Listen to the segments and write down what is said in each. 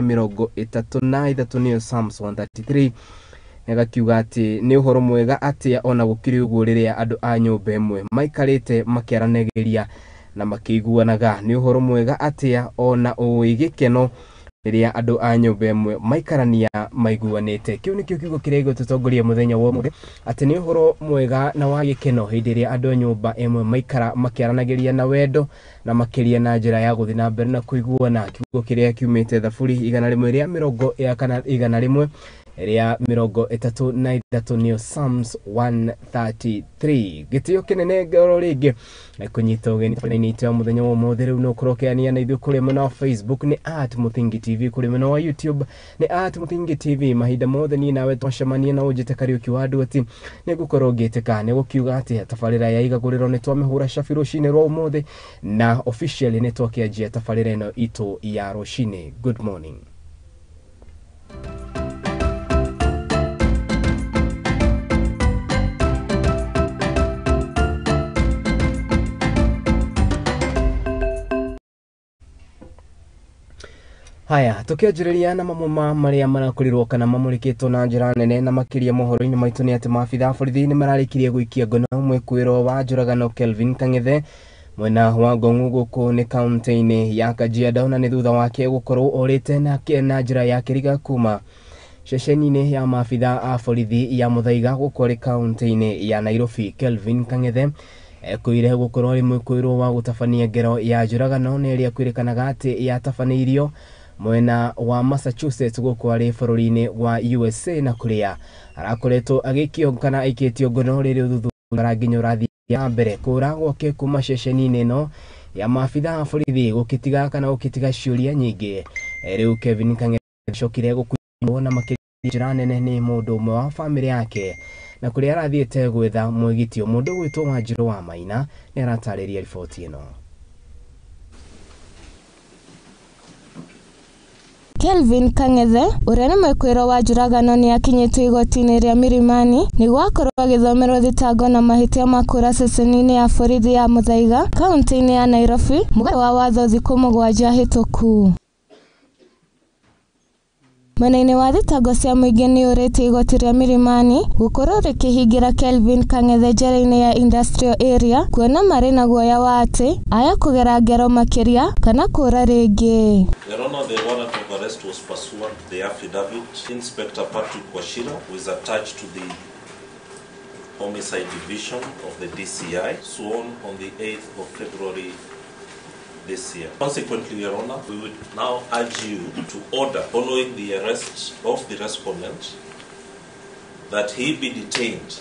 33 nĩyo Psalms 133, agakiuga atĩ nĩ ũhoro mwega atĩa ona gũkĩrĩ ũguo rĩrĩa andũ a nyũmba ĩmwe maikarĩte makĩaranagĩria na makĩiguanaga. Nĩ ũhoro mwega atĩa ona ũĩ gĩkeno rĩrĩa andũ a nyũmba ĩmwe maikarania maiguanĩte. Kĩu nĩkĩo kiugo kĩrĩa gĩgũtũtongoria mũthenya wa ũmũthĩ, atĩ nĩ ũhoro mwega na wa gĩkeno hĩndĩ ĩrĩa andũ a nyũmba ĩmwe maikara makĩaranagĩria na wendo na makĩria na njĩra ya gũthiĩ na mbere na kũiguana. Kiugo kĩrĩa kiumĩte Thaburi 100 kana 133 nĩyo Psalms 133. Gĩtĩo kĩnene ngoro rĩngĩ kũnyita ũgeni tabarĩra-inĩ itũ ya mũthenya wa ũmũthĩ. Rĩu no ũkorwo ũkĩania na ithuĩ kũrĩa mwena wa Facebook nĩ @MuthingiTV, kũrĩa mwena wa YouTube nĩ @MuthingiTV. Mahinda mothe niĩ nawe twacemania na ũnjĩte Kariũki wa Nduati nĩ ngũkorwo ngĩtĩka. Nĩ gũkiuga atĩ tabarĩra ya Igagũrĩro nĩ twamĩhũra cabi rũcinĩ rwa ũmũthĩ na officially nĩ twakĩanjia tabarĩra ĩno itũ ya rũcinĩ. Good morning. Haya, tukianjĩrĩria na mamwe ma marĩa marakorirwo kana mamũrĩkĩtwo na njĩra nene na makĩria mohoro-inĩ maitũ nĩ atĩ maabitha a borithi nĩ mararĩkirie gũikia ngono mwĩkũĩrwo wa njũragano Kelvin Kang'ethe mwena wa Ngong'u gũkũ nĩ kaunti-inĩ ya Kajiado, na nĩ thutha wake gũkorwo orĩte na njĩra ya kĩriga kuma ceceni-inĩ ya maabitha a borithi ya Muthaiga gũkũ arĩ kaunti-inĩ ya Nairobi. Kelvin Kang'ethe ekuire gũkorwo arĩ mwĩkũĩrwo wa gũtabania ngero ya njũragano na ĩrĩa kwĩrĩkanaga atĩ yatabanĩirio mwena wa Massachusetts gũkũ arĩ bũrũri-inĩ wa USA, na kũrĩa arakoretwo agĩikio kana aikĩtio ngono rĩrĩ ũthuthuria nginya ũrathiĩ na mbere. Kũra gwake kuma ceceni-inĩ ĩno ya maabitha a borithi gũkĩtiga kana gũkĩtiga ciũria nyingĩ. Rĩu Kevin Kang'ethe acokire gũkuo na makĩria njĩra nene nĩ mũndũ ũmwe wa bamĩrĩ yake na kũrĩa arathiĩte gwetha mwĩgitio. Mũndũ ũgwĩtwo Wanjirũ wa Maina nĩ aratarĩria riboti ĩno. Kelvin Kang'ethe ũrĩa nĩ mwĩkũĩrwo wa njũragano nĩ akinyĩtio igoti-inĩ rĩa Milimani nĩguo akorwo agĩthomerwo thitango na mahĩtia ma kũra ceceni-inĩ ya borithi ya Muthaiga kaunti-inĩ ya Nairobi mũgarũ wa watho thikũ 7 hĩtũku. Mwena-inĩ wa thitango cia mũingĩ nĩ ũrĩtie igoti rĩa Milimani gũkorwo rĩkĩhingĩra Kelvin Kang'ethe njera-inĩ ya Industrial Area kuona marĩ na guoya wa atĩ aya kũgera ngero makĩria kana kũra rĩngĩ. Your Honor, the warrant of arrest was pursuant to the affidavit. Inspector Patrick Wachira, who is attached to the Homicide Division of the DCI, sworn on the 8th of February this year. Consequently, Your Honor, we would now urge you to order, following the arrest of the respondent, that he be detained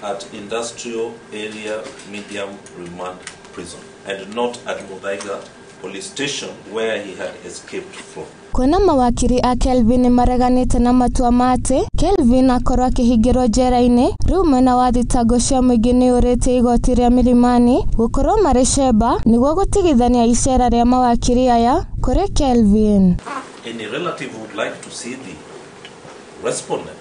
at Industrial Area Medium Remand Prison and not at Muthaiga Police Station where he had escaped from. Kuona mawakiri a Kelvin mareganĩte na matua ma atĩ Kelvin akorwo akĩhingĩrwo njera-inĩ, rĩu mwena wa thitango cia mũingĩ nĩ ũrĩtie igoti rĩa Milimani gũkorwo marĩ cemba nĩguo gũtigithania icera rĩa mawakiri aya kũrĩ Kelvin. Any relative would like to see the respondent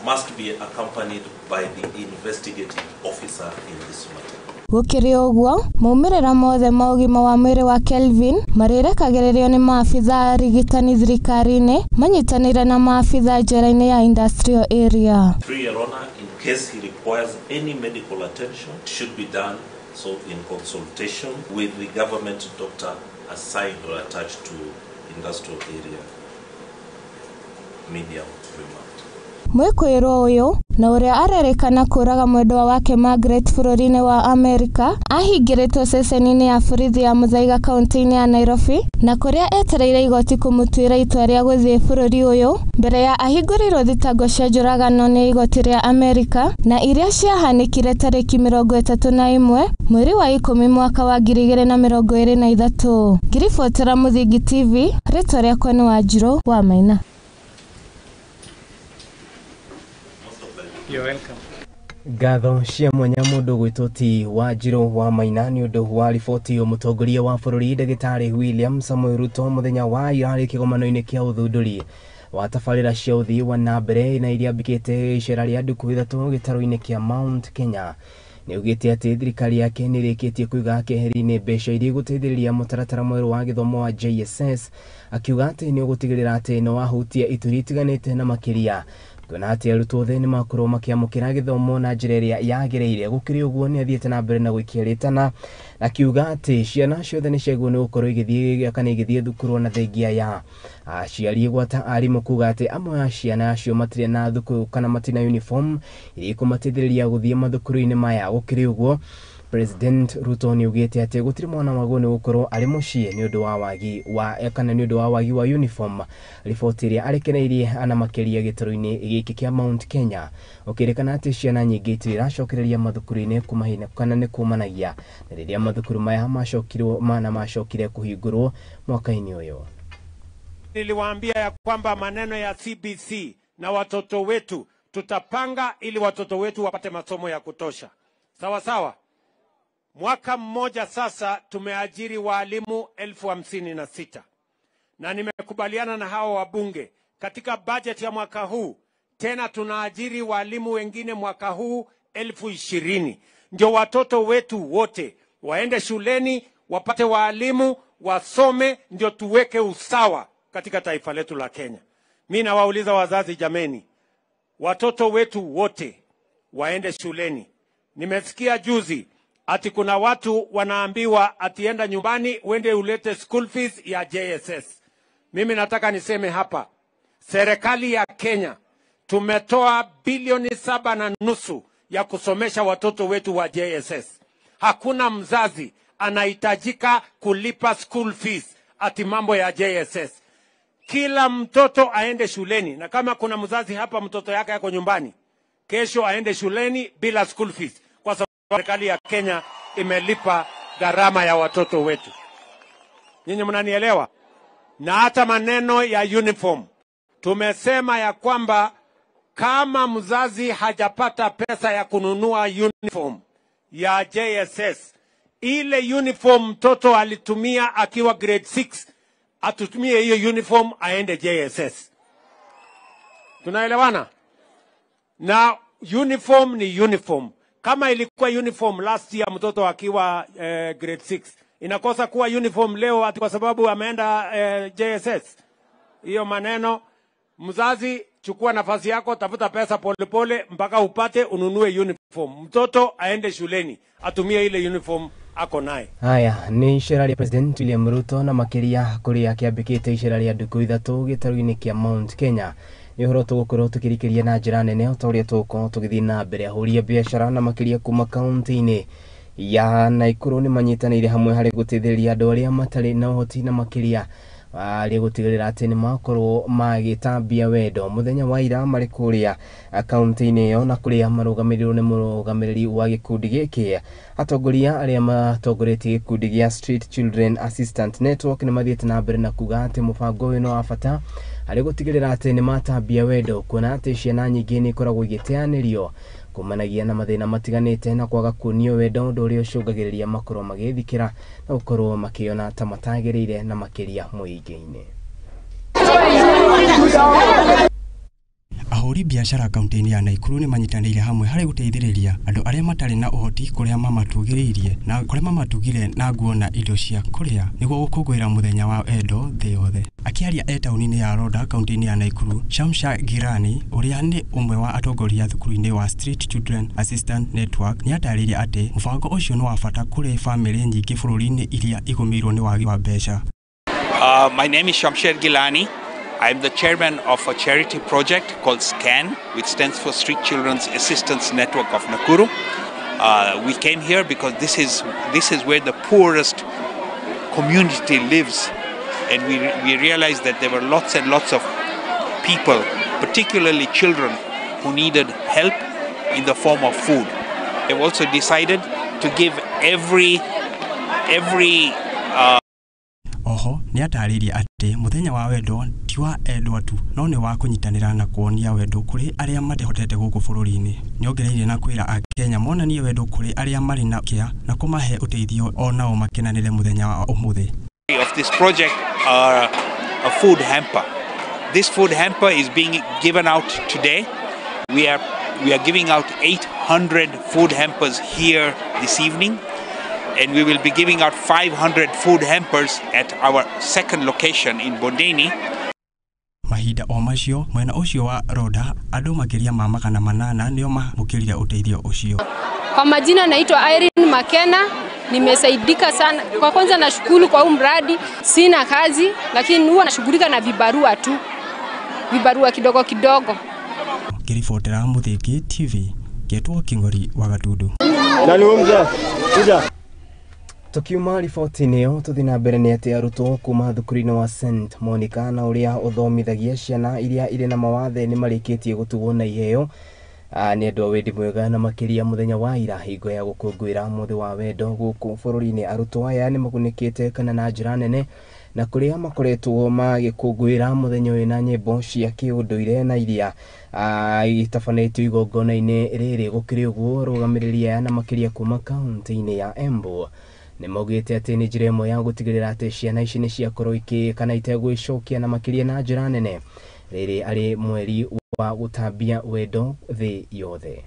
must be accompanied by the investigating officer in this matter. Gũkĩrĩ ũguo, maumĩrĩra mothe ma ũgima wa mwĩrĩ wa Kelvin marĩrekagĩrĩrio nĩ maabitha a arigitani thirikari-inĩ manyitanĩire na maabitha njera-inĩ ya Industrial Area. 3, Your Honor, in case he requires any medical attention, should be done so in consultation with the government doctor assigned or attached to Industrial Area Medium Remand. Mwĩkũĩrwo ũyũ na ũrĩa arerĩkana kũraga mwendwa wake Margaret bũrũri-inĩ wa Amerika ahingĩrĩtwo ceceni-inĩ ya borithi ya Muthaiga kaunti-inĩ ya Nairobi na kũrĩa etereire igoti kũmũtuĩra itua rĩa gũthiĩ bũrũri ũyũ mbere ya ahingũrĩirwo thitango cia njũragano nĩ igoti rĩa Amerika na iria ciahanĩkire tarĩki 31 mweri wa 10 mwaka wa 2023. Ngĩribotera Muthingi TV, rĩtwa rĩakwa nĩ Wanjirũ wa Maina. You're welcome. Ngatho cia mwanya mũndũ gwĩtwo ti Wanjirũ wa Maina nĩ ũndũ wa riboti ĩyo. Mũtongoria wa bũrũri Ndagĩtarĩ William Samoei Ruto mũthenya wa ira arĩ kĩgomano-inĩ kĩa ũthundũri wa tabarĩra cia ũthii wa na mbere na iria ambĩkĩte icera rĩa ndukũ 3 gĩtarũ-inĩ kĩa Mount Kenya. Nĩ augĩte atĩ thirikari yake nĩ ĩrĩkĩtie kũiga keheri-inĩ mbeca iria igũteithĩrĩria mũtaratara mwerũ wa gĩthomo wa JSS, akiuga atĩ nĩ ũgũtigĩrĩra atĩ nĩ wahutia ituri itiganĩte na makĩria kuona atĩ arutwo othe nĩ makorwo makĩamũkĩra gĩthomo na njĩra ĩrĩa yagĩrĩire. Gũkĩrĩ ũguo nĩ athiĩte na mbere na gũikia rĩtana akiuga atĩ ciana ciothe nĩ ciagĩrĩirwo nĩ gũkorwo igĩthiĩ kana igĩthiĩ thukuru ona thengia ya aciari gwata arimũ kuga atĩ amwe a ciana acio matirĩ na thukuru kana matirĩ na uniform iria ikũmateithĩrĩria gũthiĩ mathukuru-inĩ maya. Gũkĩrĩ ũguo President Ruto nĩ augĩte atĩ gũtirĩ mwana wagwo nĩ gũkorwo arĩ mũciĩ nĩ ũndũ wa wagi wa kana nĩ ũndũ wa wagi wa uniform. Riboti ĩrĩa arekereirie ana makĩria gĩtarũ-inĩ gĩkĩ kĩa Mount Kenya ũkĩrĩkana atĩ ciana nyingĩ itirĩ iracokereria mathukuru-inĩ kuma kana nĩ kumanagia na rĩrĩa mathukuru maya macokirwo mana macokire kũhingũrwo mwaka-inĩ ũyũ. Niliwaambia ya kwamba maneno ya CBC na watoto wetu tutapanga ili watoto wetu wapate masomo ya kutosha. Sawa sawa. Mwaka mmoja sasa tumeajiri walimu 56,000 na nimekubaliana na hawa wabunge katika budget ya mwaka huu tena tunaajiri walimu wengine mwaka huu 20,000 ndio watoto wetu wote waende shuleni wapate walimu wasome, ndio tuweke usawa katika taifa letu la Kenya. Mimi nawauliza wazazi, jameni, watoto wetu wote waende shuleni. Nimesikia juzi ati kuna watu wanaambiwa atienda nyumbani uende ulete school fees ya JSS. Mimi nataka niseme hapa, serikali ya Kenya tumetoa bilioni 7.5 ya kusomesha watoto wetu wa JSS. Hakuna mzazi anahitajika kulipa school fees ati mambo ya JSS. Kila mtoto aende shuleni, na kama kuna mzazi hapa mtoto yake yako nyumbani, kesho aende shuleni bila school fees, kwa sababu serikali ya Kenya imelipa gharama ya watoto wetu. Nyinyi mnanielewa? Na hata maneno ya uniform, tumesema ya kwamba kama mzazi hajapata pesa ya kununua uniform ya JSS, ile uniform mtoto alitumia akiwa grade 6, atutumie hiyo uniform aende JSS. Tunaelewana? Na uniform ni uniform. Kama ilikuwa uniform last year mtoto akiwa grade 6, inakosa kuwa uniform leo ati kwa sababu ameenda JSS? Hiyo maneno, mzazi chukua nafasi yako, tafuta pesa polepole mpaka upate ununue uniform. Mtoto aende shuleni atumie ile uniform ako naye. Haya ni icera rĩa President William Ruto na makĩria kũrĩa kĩambĩkĩte icera rĩa ndukũ ithatũ gĩtarũ-inĩ kĩa Mount Kenya. Nĩ ũhoro tũgũkorwo tũkĩrikĩria na njĩra nene o ta ũrĩa tũgũkorwo tũgĩthiĩ na mbere. Ahũri a biacara na makĩria kuma kaunti-inĩ ya Naikuru nĩ manyitanĩire hamwe harĩ gũteithĩrĩria andũ arĩa matarĩ na ũhoti na makĩria arĩ gũtigĩrĩra atĩ nĩ makorwo magĩtambia wendo. Mũthenya wa ira marĩ kũrĩa kaunti-inĩ ĩyo na kũrĩa marũgamĩrĩirwo nĩ mũrũgamĩrĩri wa gĩkundi gĩkĩ, atongoria arĩa matongoretie gĩkundi gĩa Street Children Assistant Network nĩ mathiĩte na mbere na kuga atĩ mũbango ũyũ nĩ wa bata harĩ gũtigĩrĩra atĩ nĩ matambia wendo, kuona atĩ ciana nyingĩ nĩ ikoragwo igĩteanĩrio kumanagia na mathĩna matiganĩte na kwaga kuonio wendo, ũndũ ũrĩa ũcũngagĩrĩria makorwo magĩthikĩra na gũkorwo makĩona ta matagĩrĩire na makĩria mũingĩ-inĩ. Ahũri biacara kaunti-inĩ ya Naikuru nĩ manyitanĩire hamwe harĩ gũteithĩrĩria andũ arĩa matarĩ na ũhoti kũrĩa mamatugĩrĩirie na kũrĩa mamatugire na nguo na indo cia kũrĩa nĩguo gũkũngũĩra mũthenya wa wendo thĩ yothe. Akĩaria e taũni-inĩ ya Rhoda kaunti-inĩ ya Naikuru, Shamsha Girani ũrĩa nĩ ũmwe wa atongoria thukuru-inĩ wa Street Children Assistant Network nĩatarĩirie atĩ mũbango ũcio nĩ wa bata kũrĩ bamĩrĩ nyingĩ bũrũri-inĩ iria igũmĩirwo nĩ wagi wa mbeca. My name is Shamsher Gilani. I'm the chairman of a charity project called SCAN, which stands for Street Children's Assistance Network of Nakuru. We came here because this is where the poorest community lives, and we realized that there were lots and lots of people, particularly children, who needed help in the form of food. They've also decided to give every Oho nĩatarĩirie atĩ mũthenya wa wendo ti wa endwa tu no nĩ wa kũnyitanĩra na kuonia wendo kũrĩ arĩa matehotete gũkũ bũrũri-inĩ. Nĩongereire na kwĩra Akenya monanie wendo kũrĩ arĩa marĩ na kĩa na kũmahe ũteithio o nao makenanĩre mũthenya wa ũmũthĩ. Of this project are a food hamper. This food hamper is being given out today. We are giving out 8 500 food hampers here this evening, and we will be giving out 500 food hampers at our second location in Bondeni. Mahinda o macio mwena ucio wa Roda andu makiria ma 800 nio mamukirire uteithio ucio. Kwa majina naitwa Irene Makena, nimesaidika sana. Kwa kwanza nashukuru kwa huu mradi. Sina kazi lakini huwa nashughulika na vibarua tu, vibarua kidogo kidogo. Kiribotera Muthingi TV, Getwo Kingori wa Gatundu. Tukiuma riboti-inĩ ĩyo tũthiĩ na mbere nĩ atĩ arutwo kuma thukuru-inĩ wa St Monica na ũrĩa ũthomithagia ciana iria irĩ na mawathe nĩ marĩkĩtie gũtugwo na iheo nĩ andũ a wendi mwega na makĩria mũthenya wa ira hingo ya gũkũngũĩra mũthĩ wa wendo gũkũ bũrũri-inĩ. Arutwo aya nĩ magunĩkĩte kana na njĩra nene na kũrĩa makoretwo magĩkũngũĩra mũthenya ũyũ na nyĩmbo cia kĩũndũire na iria itabanĩtio igongona-inĩ rĩrĩ. Gũkĩrĩ ũguo arũgamĩrĩri aya na makĩria kuma kaunti-inĩ ya Embu nĩ maugĩte atĩ nĩ njĩra ĩmwe ya gũtigĩrĩra atĩ ciana ici nĩ ciakorwo ikĩ kana itegwĩcokia na makĩria na njĩra nene rĩrĩ arĩ mweri wa gũtambia wendo thĩ yothe.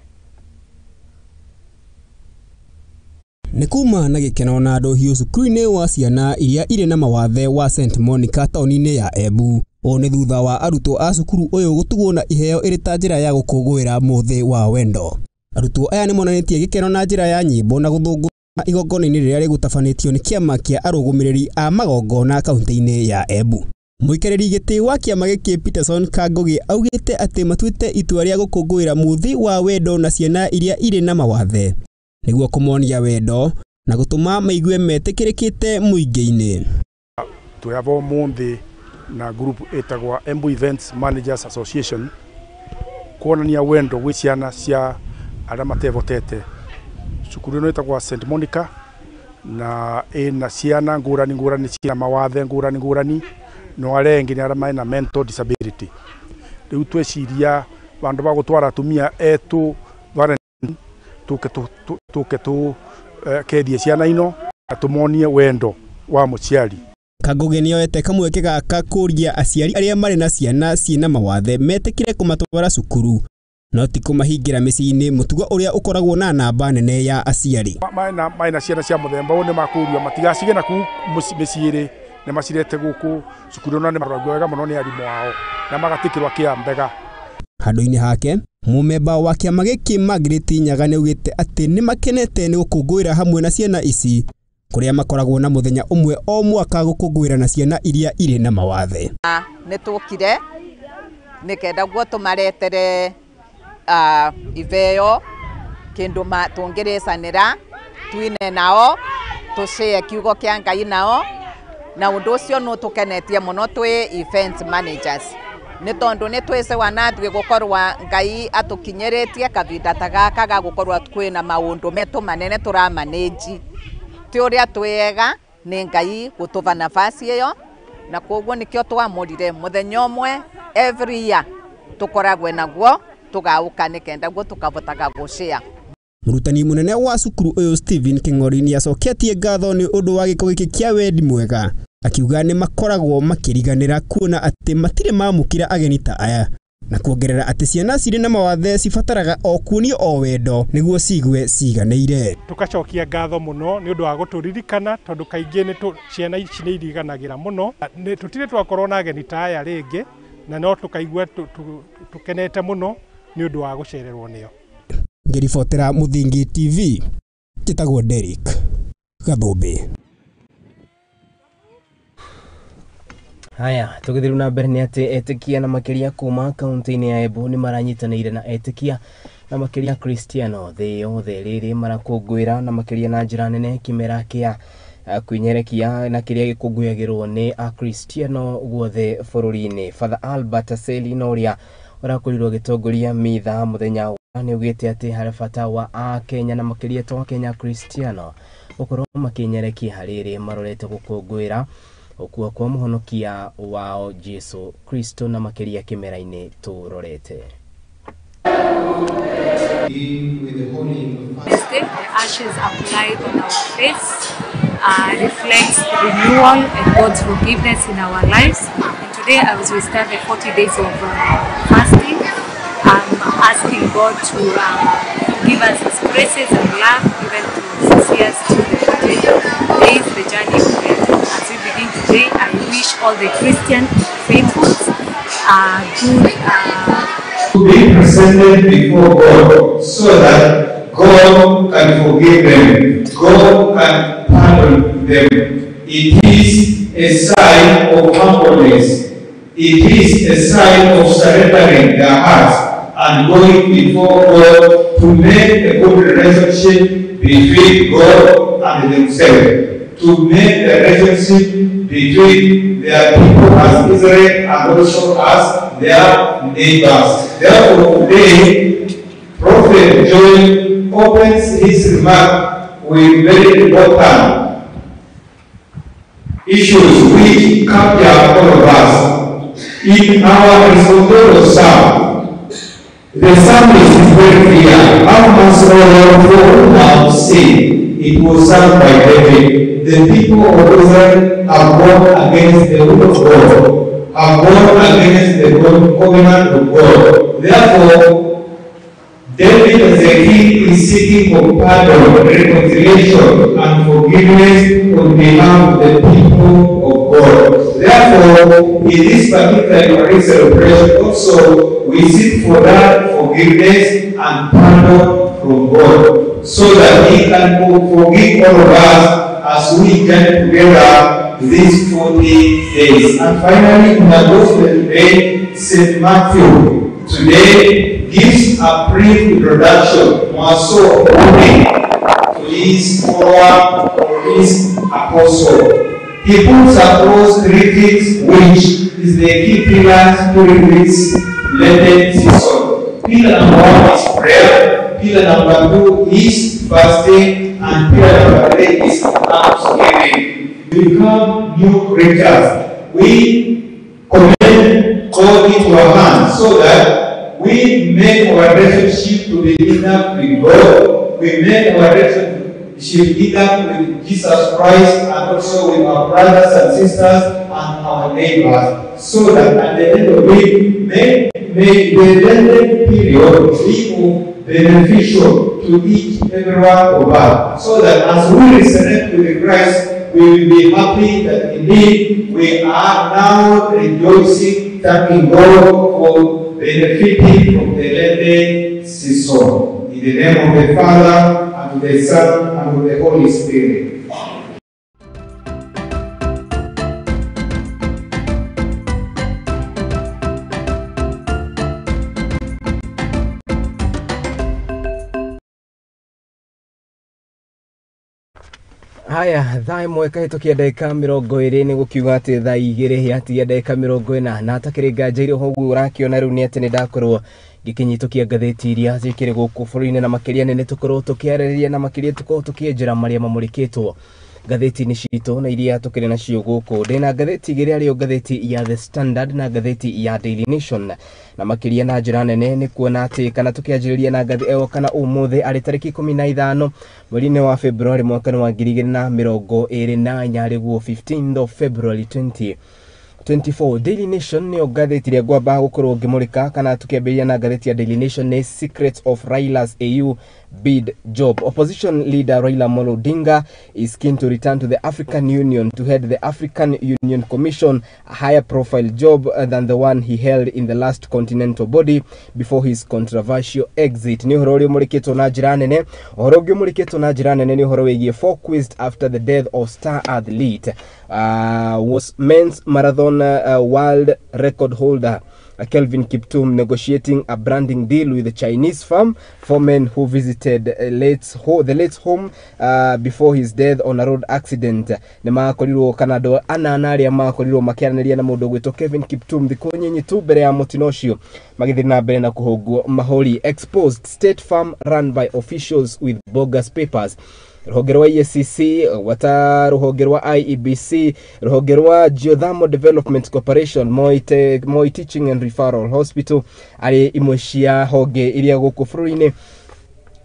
Nĩ kuma na gĩkeno na ndũhiũ cukuru-inĩ wa ciana iria irĩ na mawathe wa St Monica taũni-inĩ ya Embu. Ũũ nĩ thutha wa arutwo a cukuru ũyũ gũtugwo na iheo ĩrĩ ta njĩra ya gũkũngũĩra mũthĩ wa wendo. Arutwo aya nĩ monanĩtie gĩkeno na njĩra ya nyĩmbo na gũthũngũtha igongona-inĩ rĩrĩa rĩgũtabanĩtio nĩ kĩama kĩa arũgamĩrĩri a magongona kaunti-inĩ ya Embu. Mũikarĩri gĩtĩ wa kĩama gĩkĩ Peterson Kangogi augĩte atĩ matuĩte itua rĩa gũkũngũĩra mũthĩ wa wendo na ciana iria irĩ na mawathe nĩguo kũmonia wendo na gũtũma maigue metĩkĩrĩkĩte mũingĩ-inĩ. Twĩ ava ũmũthĩ na group ĩtagwo Embu Events Managers Association kuonania wendo gwĩ ciana cia arĩa matevotete. Cukuru ĩno ĩtagwo St Monica na ĩna ciana ngũrani ngũrani cia mawathe ngũrani ngũrani no arĩa engĩ nĩ arĩa mena mental disability. Rĩu tweciria vandũ va gũtwara atumia etu tũke tũkethie ciana ino na tũmonie wendo wa mũciari. Kangogi nĩoete kamweke gaka kũria aciari arĩa marĩ na ciana ciĩna mawathe metĩkĩre kũmatwara cukuru no ti kũmahingĩra mĩciĩ-inĩ, mũtugo ũrĩa ũkoragwo na namba nene ya aciari. Maena ciana cia mũthemba ũyũ nĩ makũrio matigacige na kũu mĩciĩ-rĩ nĩ macirete gũkũ cukuru ĩno nĩ maroragwo wega mũno nĩ arimũ ao na magatĩkĩrwo kĩa mbega. Handũ-inĩ hake mũmemba wa kĩama gĩkĩ Margaret Nyaga nĩaugĩte atĩ nĩ makenete nĩ gũkũngũĩra hamwe na ciana ici kũrĩa makoragwo na mũthenya ũmwe o mwaka gũkũngũĩra na ciana iria irĩ na mawathe. Nĩ tũkire nĩ kenda guo tũmaretere iveo kindu tũngĩrĩcanĩra twine nao tũcĩe kiugo kĩa Ngai nao na ũndũ ũcio nĩ ũtũkenetie mũno twĩ event managers nĩ tondũ nĩ twĩcewa na ithuĩ gũkorwa Ngai atũkinyĩrĩtie kavinda ta gaka ga gũkorwa kwĩna maũndũ metũ manene tũramanĩnji ti ũrĩa twĩega nĩ Ngai gũtũva nafasi ĩyo na koguo nĩkĩo twamũrire mũthenya ũmwe every year tũkoragwe naguo tũgaũka nĩkenda guo tũkavotaga gũcĩa. Mũrutani mũnene wa cukuru ũyũ Stephen King'ori nĩacoketie ngatho nĩ ũndũ wa gĩko gĩkĩ kĩa wendi mwega akiuga nĩ makoragwo makĩriganĩra kuona atĩ matirĩ mamũkĩra ageni ta aya na kuongerera atĩ ciana cirĩ na mawathe cibataraga o kuonio o wendo nĩguo cigue ciganĩire. Tukacokia ngatho mũno nĩ ũndũ wa gũtũririkana tondũ kaingĩ nĩ ciana ici nĩ iriganagĩra mũno. Tũtirĩ twakorwo na ageni ta aya rĩngĩ na no tũkaigua tũkenete mũno nĩ ũndũ wa gũcererwo nĩo. Ngĩribotera Muthingi TV, njĩtagwo Derrick Gathumbi. Haya, tũgĩthiĩ na mbere nĩ atĩ etĩkia na makĩria kuma kaunti-inĩ ya Embu nĩ maranyitanĩire na etĩkia na makĩria Kristiano thĩ yothe rĩrĩ marakũngũĩra na makĩria na njĩra nene kĩmera kĩa kwĩnyerekia na kĩrĩa gĩkũngũyagĩrwo nĩ Akristiano guothe bũrũri-inĩ. Father Albert Aseli na ũrĩa ũrakorirwo agĩtongoria mitha mũthenya nĩ augĩte atĩ harĩ bata wa Akenya na makĩria twa Kenya Kristiano gũkorwo makĩnyerekia rĩrĩ marorete gũkũngũĩra gũkua kwa mũhonokia wao Jesu Kristo na makĩria kĩmera-inĩ tũrorete. The ashes applied on our face reflects renewal and God's forgiveness in our lives. And today, as we start the 40 days of fasting, I'm asking God to give us His graces and love even to 6 years to the 40 days, the journey of Lent. As we begin today, I wish all the Christian faithfuls a good to be presented before God so that God can forgive them, God can pardon them. It is a sign of humbleness. It is a sign of surrendering their hearts and going before God to make a good relationship between God and themselves, to make the relationship between their people as Israel and also as their neighbors. Therefore, today, Prophet Joel opens his remark with very important issues which capture all of us. In our responsorial psalm, the psalmist is very clear. Have mercy, O Lord, for who have sinned. It was sung by David. The people of Israel have gone against the will of God, have gone against the covenant of God. Therefore, David as a king is seeking for pardon, reconciliation, and forgiveness on behalf of the people of God. Therefore, in this particular Eucharistic celebration also, we seek for that forgiveness and pardon from God, so that He can forgive all of us as we journey together these 40 days. And finally, in the Gospel today, St. Matthew today gives a brief introduction, more so warning to his follower or his apostle. He puts across three things which is the key pillars during this Lenten season. Pillar number 1 is prayer, pillar number 2 is fasting, and pillar number 3 is almsgiving. We become new creatures. We commend God into our hands so that we make our relationship to be enough with God. We make our relationship enough with Jesus Christ and also with our brothers and sisters and our neighbors, so that at the end of it, may the Lenten period be beneficial to each every one of us, so that as we resurrect with Christ, we will be happy that indeed we are now rejoicing, thanking God for benefiting from the Lenten season. In the name of the Father, and of the Son, and of the Holy Spirit. Haya, thaa ĩmwe kahĩtũkia ndagĩka 20 nĩ gũkiuga atĩ thaa 2 yatigia ndagĩka 40 na atakĩrĩ nganja iria ũguo ũrakĩona rĩu nĩ atĩ nĩ ndakorwo ngĩkĩnyitũkia ngathĩti iria cikĩrĩ gũkũ bũrũri-inĩ na makĩria nĩ tũkorwo tũkĩarĩrĩria na makĩria tũkorwo tũkĩenjera marĩa mamũrĩkĩtwo ngathĩti-inĩ citũ na iria tũkĩrĩ nacio gũkũ. Ndĩna ngathĩti igĩrĩ arĩo ngathĩti ya The Standard na ngathĩti ya Daily Nation, na makĩria na njĩra nene nĩ kuona atĩ kana tũkĩanjĩrĩria na ngathĩ ĩyo kana ũmũthĩ arĩ tarĩki 15 mweri-inĩ wa February mwaka wa 2024 arĩguo 15th of February 2024. Daily Nation nĩyo ngathĩti ĩrĩa ngwamba gũkorwo ngĩmũrĩka kana tũkĩambĩrĩria na ngathĩti ya Daily Nation nĩ Secrets of Raila's AU bid job. Opposition leader Raila Amolo Odinga is keen to return to the African Union to head the African Union Commission, a higher profile job than the one he held in the last continental body before his controversial exit. Nĩ ũhoro ũrĩa ũmũrĩkĩtwo na njĩra nene. Ũhoro ũngĩ ũmũrĩkĩtwo na njĩra nene nĩ ũhoro wĩgiĩ four quizzed after the death of star athlete was men's marathon world record holder Kelvin Kiptum negotiating a branding deal with the Chinese firm. Four men who visited the late home before his death on a road accident. Nĩ makorirwo kana andũ anana arĩa makorirwo makĩaranĩria na mũndũ ũgwĩtwo Kelvin Kiptum thikũ nyinyi tu mbere ya mũtino ũcio magĩthiĩ na mbere na kũhũngwo mahũri. Exposed state farm run by officials with bogus papers. Rũhonge rwa EACC, wata rũhonge rwa IEBC, rũhonge rwa Geothermal Development Corporation, Moi Teaching and Referral Hospital arĩ imwe cia honge iria gũkũ bũrũri-inĩ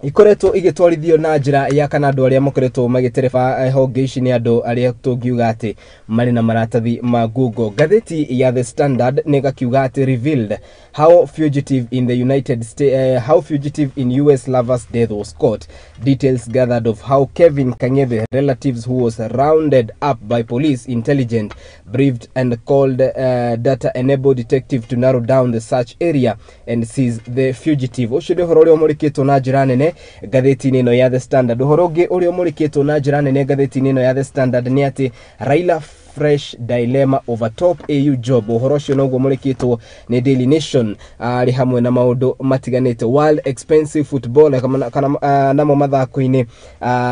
Ikoretwo igĩtwarithio na njĩra ya kana andũ arĩa makoretwo magĩtereba honge ici nĩ andũ arĩa tũngiuga atĩ marĩ na maratathi ma Google. Ngathĩti ya The Standard nĩ ĩgakiuga atĩ revealed how fugitive in the United States, how fugitive in US lover's death was caught. Details gathered of how Kevin Kang'ethe relatives who was rounded up by police intelligence briefed and called data enabled detective to narrow down the search area and seize the fugitive. Ũcio nĩ ũhoro ũrĩa ũmũrĩkĩtwo na njĩra nene ngathĩti-inĩ ĩno ya The Standard. Ũhoro ũngĩ ũrĩa ũmũrĩkĩtwo na njĩra nene ngathĩti-inĩ ĩno ya The Standard nĩ atĩ Raila fresh dilemma over top AU job. Ũhoro ũcio noguo mũrĩkĩtwo nĩ Daily Nation arĩ hamwe na maũndũ matiganĩte. World expensive football kana namo mathako-inĩ,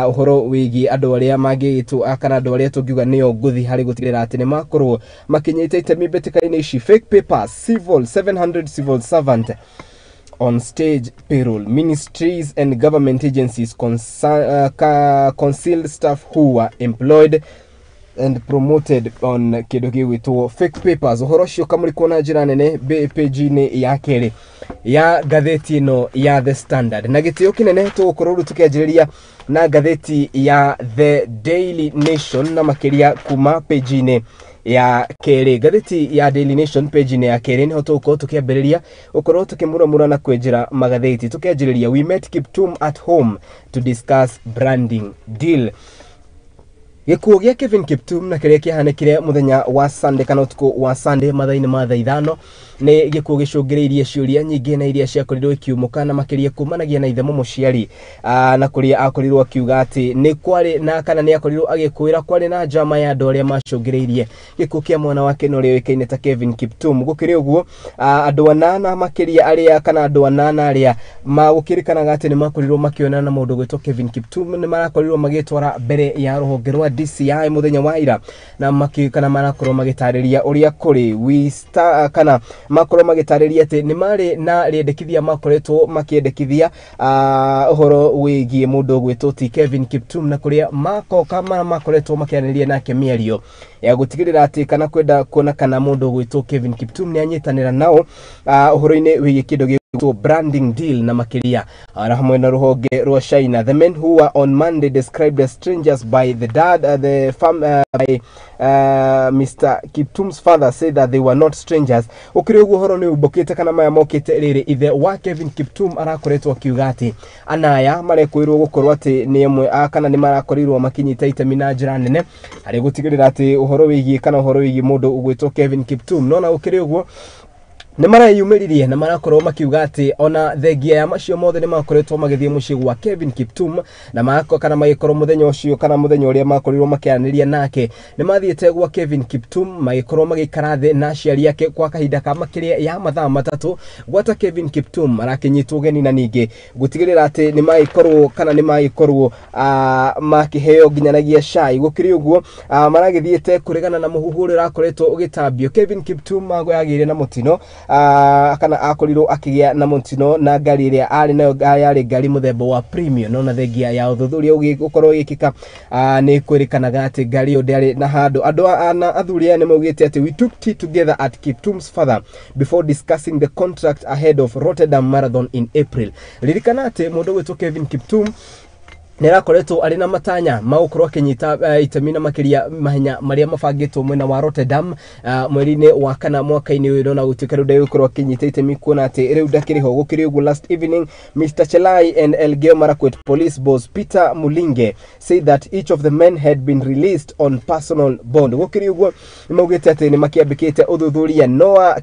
ũhoro wĩgiĩ andũ arĩa mangĩgĩtwo kana andũ arĩa tũngiuga nĩo ngũthi harĩ gũtigĩrĩra atĩ nĩ makorwo makĩnyita itemi mbĩtĩka-inĩ ici. Fake papers, civil 700 civil servant on stage payroll. Ministries and government agencies concealed staff who were employed and promoted on kĩndũ gĩgwĩtwo fake papers. Ũhoro ũcio ũkamũrĩkwo na njĩra nene page-inĩ ya kerĩ ya ngathĩti ĩno ya The Standard. Na gĩtĩo kĩnene tũgũkorwo rĩu tũkĩanjĩrĩria na ngathĩti ya The Daily Nation, na makĩria kuma page-inĩ ya kerĩ. Ngathĩti ya Daily Nation page-inĩ ya kerĩ nĩho tũgũkorwo tũkĩambĩrĩria gũkorwo tũkĩmuramura na kwenjera magathĩti. Tũkĩanjĩrĩria, we met Kiptum at home to discuss branding deal. Gĩkuũ gĩa Kevin Kiptum na kĩrĩa kĩahanĩkire mũthenya wa Sunday kana ũtukũ wa Sunday mathaa-inĩ ma thaa 5 nĩ gĩkuũ gĩcũngĩrĩirie ciũria nyingĩ na iria ciakorirwo ikiumũka, na makĩria kumanagia na ithe mũmũciari, na kũrĩa akorirwo akiuga atĩ nĩ kwarĩ na kana nĩ akorirwo agĩkwĩra kwarĩ na njama ya andũ arĩa macũngĩrĩirie gĩkuũ kĩa mwana wake na ũrĩa ũĩkaine ta Kevin Kiptum. Gũkĩrĩ ũguo, andũ anana makĩria arĩa kana andũ anana arĩa magũkĩrĩkanaga atĩ nĩ makorirwo makĩonana na mũndũ gwĩtwo Kevin Kiptum nĩ marakorirwo magĩtwara mbere ya rũhonge rwa DCI mũthenya wa ira, na kana marakorwo magĩtarĩria ũrĩa kũrĩ we star, kana makorwo magĩtarĩria atĩ nĩ marĩ na rĩendekithia makoretwo makĩendekithia ũhoro wĩgiĩ mũndũ ũgwĩtwo ti Kevin Kiptum, na kũrĩa makoka makoretwo makĩaranĩria nake mĩario ya gũtigĩrĩra atĩ kana kwenda kuona kana mũndũ ũgwĩtwo Kevin Kiptum nĩ anyitanĩra nao ũhoro-inĩ wĩgiĩ kĩndũ gĩgwĩtwo branding deal, na makĩria na hamwe na rũhonge rwa China. The men who were on Monday described as strangers by the dad, the farm, by Mr. Kiptum's father said that they were not strangers. Ũkĩrĩ ũguo, ũhoro nĩ umbũkĩte kana maya mokĩte rĩrĩ ithe wa Kevin Kiptum arakoretwo akiuga atĩ anaya marekwĩrwo gũkorwo atĩ nĩ ĩmwe kana nĩ marakorirwo makĩnyita itemi na njĩra nene harĩ gũtigĩrĩra atĩ ũhoro wĩgiĩ kana ũhoro wĩgiĩ mũndũ ũgwĩtwo Kevin Kiptum. No na gũkĩrĩ ũguo, nĩ mareyumĩririe na marakorwo makiuga atĩ ona thengia ya macio mothe nĩ makoretwo magĩthiĩ mũciĩ gwa Kevin Kiptum, na mako kana magĩkorwo mũthenya ũcio kana mũthenya ũrĩa makorirwo makĩaranĩria nake nĩ mathiĩte gwa Kevin Kiptum, magĩkorwo magĩikara thĩ na aciari ake kwa kahinda ka makĩria ya mathaa 3, gwata Kevin Kiptum arakĩnyitwo ũgeni, na ningĩ gũtigĩrĩra atĩ nĩ magĩkorwo kana nĩ magĩkorwo makĩheo nginyanagia cai. Gũkĩrĩ ũguo, maragĩthiĩte kũregana na mũhuhu ũrĩa ũrakoretwo ũgĩtambio Kevin Kiptum yagĩire na mũtino, kana akorirwo akĩgĩa na mũtino na ngari ĩrĩa arĩ nayo yarĩ ngari mũthemba wa Premium. No na thengia ya ũthuthuria ũgĩkorwo ũgĩkĩka, nĩ kwĩrĩkanaga atĩ ngari ĩyo ndĩarĩ na handũ. Andũ na athuri aya nĩ maugĩte atĩ we took tea together at Kiptum's father before discussing the contract ahead of Rotterdam Marathon in April. Ririkana atĩ mũndũ gwĩtwo Kevin Kiptum nĩ arakoretwo arĩ na matanya ma gũkorwo akĩnyita itemi na makĩria mahenya marĩa mabangĩtwo mwena wa Rotterdam mweri-inĩ wa kana mwaka-inĩ ũyũ, na gũtuĩka rĩu ndegũkorwo akĩnyita itemi kuona atĩ rĩu ndakĩrĩ ho. Gũkĩrĩ ũguo, last evening Mr. Chelai and Elgeyo Marakwet police boss Peter Mulinge said that each of the men had been released on personal bond. Gũkĩrĩ ũguo, nĩ maugĩte atĩ nĩ makĩambĩkĩte ũthuthuria. Noah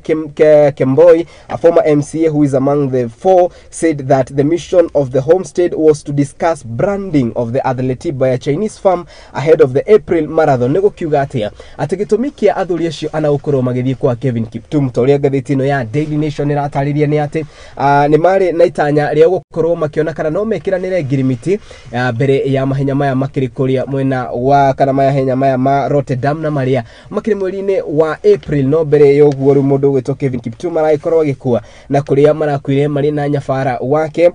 Kemboi, a former MCA who is among the four, said that the mission of the homestead was to discuss branding of the athlete by a Chinese firm ahead of the April marathon. Nĩ gũkiuga atĩa atĩ gĩtũmi kĩa athuri acio ana gũkorwo magĩthiĩ kwa Kevin Kiptum ta ũrĩa ngathĩti ĩno ya Daily Nation ĩratarĩria nĩ atĩ nĩ marĩ na itanya rĩa gũkorwo makĩona kana no mekĩranĩre ngirimiti mbere ya mahenya maya makĩrĩ kũrĩa mwena wa kana mahenya maya ma Rotterdam na marĩa makĩrĩ mweri-inĩ wa April. No mbere ya ũguo, rĩu mũndũ ũgwĩtwo Kevin Kiptum aragĩkorwo agĩkua, na kũrĩa marakuire marĩ na nyabara wake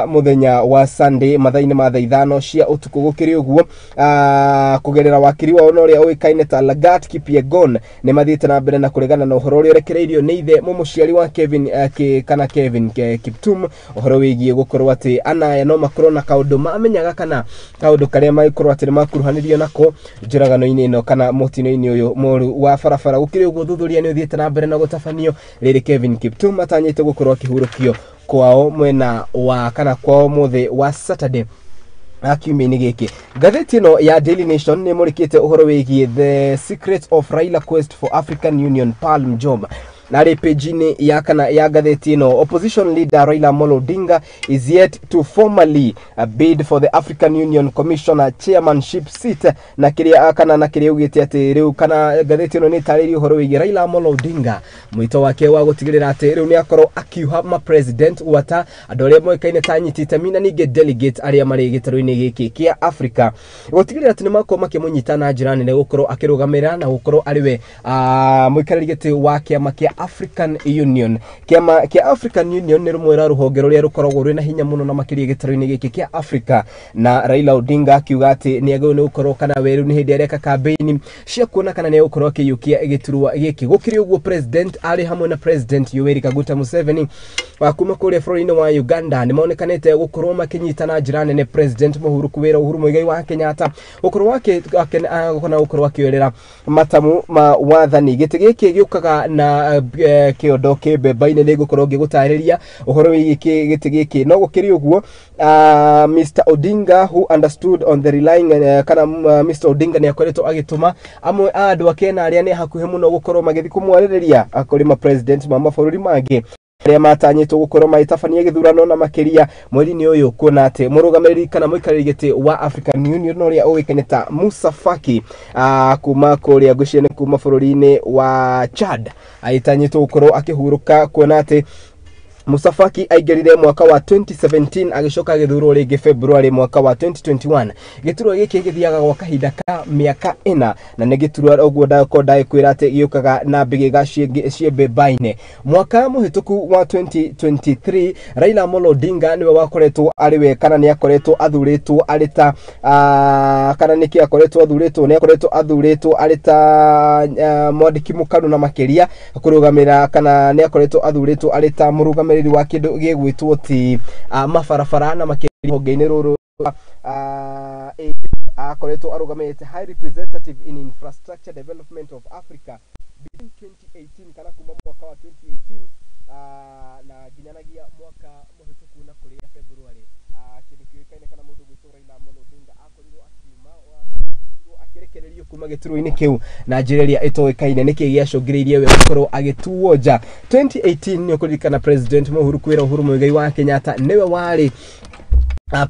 mũthenya wa Sunday mathaa-inĩ ma ma thaa 5 cia ũtukũ. Gũkĩrĩ ũguo, kũgerera wakiri wao na ũrĩa ũĩkaine ta Lagat Kipyegon, nĩ mathiĩte na mbere na kũregana na ũhoro ũrĩa ũrekereirio nĩ ithe mũmũciari wa Kevin, kana Kevin Kiptum, ũhoro wĩgiĩ gũkorwo atĩ anaya no makorwo na kaũndũ mamenyaga kana kaũndũ karĩa mangĩkorwo atĩ nĩ makuruhanĩrio nako njũragano-inĩ ĩno kana mũtino-inĩ ũyũ mũru wa barabara. Gũkĩrĩ ũguo, ũthuthuria nĩ ũthiĩte na mbere na gũtabanio rĩrĩ Kevin Kiptum atanyĩte gũkorwo akĩhurũkio kwao mwena wa kana kwao mũthĩ wa Saturday kiumia-inĩ gĩkĩ. Ngathĩti ĩno ya Daily Nation nĩ ĩmũrĩkĩte ũhoro wĩgiĩ the secret of Raila quest for African Union Palm job. Narĩ page-inĩ ya kana ya ngathĩti ĩno, opposition leader Raila Amolo Odinga is yet to formally bid for the African Union Commissioner chairmanship seat, na kĩrĩa kana na kĩrĩa ugĩte atĩ rĩu kana ngathĩti ĩno nĩ ĩtarĩirie ũhoro wĩgiĩ Raila Amolo Odinga, mwĩto wake wa gũtigĩrĩra atĩ rĩu nĩ akorwo akiuha ma president gwata andũ arĩa moĩkaine ta anyiti itemi na ningĩ delegate arĩa marĩ gĩtarũ-inĩ gĩkĩ kĩa Africa, gũtigĩrĩra atĩ nĩ makorwo makĩmũnyita na njĩra nene gũkorwo akĩrũgamĩrĩra na gũkorwo arĩ we mũikarĩri gĩtĩ wa kĩama kĩa African Union. Kĩama kĩa African Union nĩ rũmwe rwa rũhonge rũrĩa rũkoragwo rwĩna hinya mũno na makĩria gĩtarũ-inĩ gĩkĩ kĩa Africa, na Raila Odinga akiuga atĩ nĩ agĩrĩirwo nĩ gũkorwo kana we rĩu nĩ hĩndĩ areka kambĩini cia kuona kana nĩ egũkorwo akĩiyũkia gĩturwa gĩkĩ. Gũkĩrĩ ũguo, president arĩ hamwe na President Yoweri Kaguta Museveni wa kuma kũrĩa bũrũri-inĩ wa Uganda nĩ monekanĩte gũkorwo makĩnyita na njĩra nene President Mũhuru Kuwĩra Uhuru Muigai wa Kenyatta gũkorwo kana gũkorwo akĩoerera matamu ma wathani. Gĩtĩ gĩkĩ gĩũkaga na kĩondo kĩmbemba-inĩ, nĩ ngũkorwo ngĩgũtarĩria ũhoro wĩgiĩ gĩtĩ gĩkĩ. No gũkĩrĩ ũguo, Mr Odinga who understood on the relying kana Mr Odinga nĩ akoretwo agĩtũma amwe a andũ ake na arĩa nĩ hakuhĩ mũno gũkorwo magĩthiĩ kũmwarĩrĩria kũrĩ ma president ma mabũrũri mangĩ arĩa matanyĩtwo gũkorwo magĩtabania gĩthurano, na makĩria mweri-inĩ ũyũ, kuona atĩ mũrũgamĩrĩri kana mũikarĩri gĩtĩ wa African Union ũrĩa ũĩkaine ta Musa Faki, kuma kũrĩa ngwĩciria nĩ kuma bũrũri-inĩ wa Chad, agĩtanyĩtwo gũkorwo akĩhurũka, kuona atĩ Musa Faki aingĩrire mwaka wa 2017, agĩcoka agĩthurwo rĩngĩ February mwaka wa 2021. Gĩturwa gĩkĩ gĩthiaga gwa kahinda ka mĩaka 4, na nĩ gĩturwa ũguo ndakorwo ndagĩkwĩra atĩ gĩũkaga na mbĩgĩga ciĩmbemba-inĩ. Mwaka mũhĩtũku wa 2023, Raila Amolo Odinga nĩwe wakoretwo arĩ we kana nĩ akoretwo athurĩtwo arĩ ta kana nĩkĩ akoretwo athurĩtwo, nĩ akoretwo athurĩtwo arĩ ta mwandĩki mũkaru na makĩria kũrũgamĩra kana nĩ akoretwo athurĩtwo arĩ ta mũrũgamĩrĩri wa kĩndũ gĩgwĩtwo ti mabarabara, na makĩria honge-inĩ rũrũ akoretwo arũgamĩrĩte High Representative in Infrastructure Development of Africa between 2018 kana kuma mwaka wa 2018 na nginyanagia mwaka mũhĩtũku na kũrĩa February. Kĩndũ kĩũĩkaine kana mũndũ gwĩtwo Raila Amolo Odinga akorirwo akiuma akorirwo akĩrekererio kuma gĩturwa-inĩ kĩu na njĩra ĩrĩa ĩtoĩkaine. Nĩkĩ gĩacũngĩrĩirie we gũkorwo agĩtuo nja 2018? Nĩ ũkũririkana President Mũhuru kwĩra Uhuru Muigai wa Kenyatta nĩwe warĩ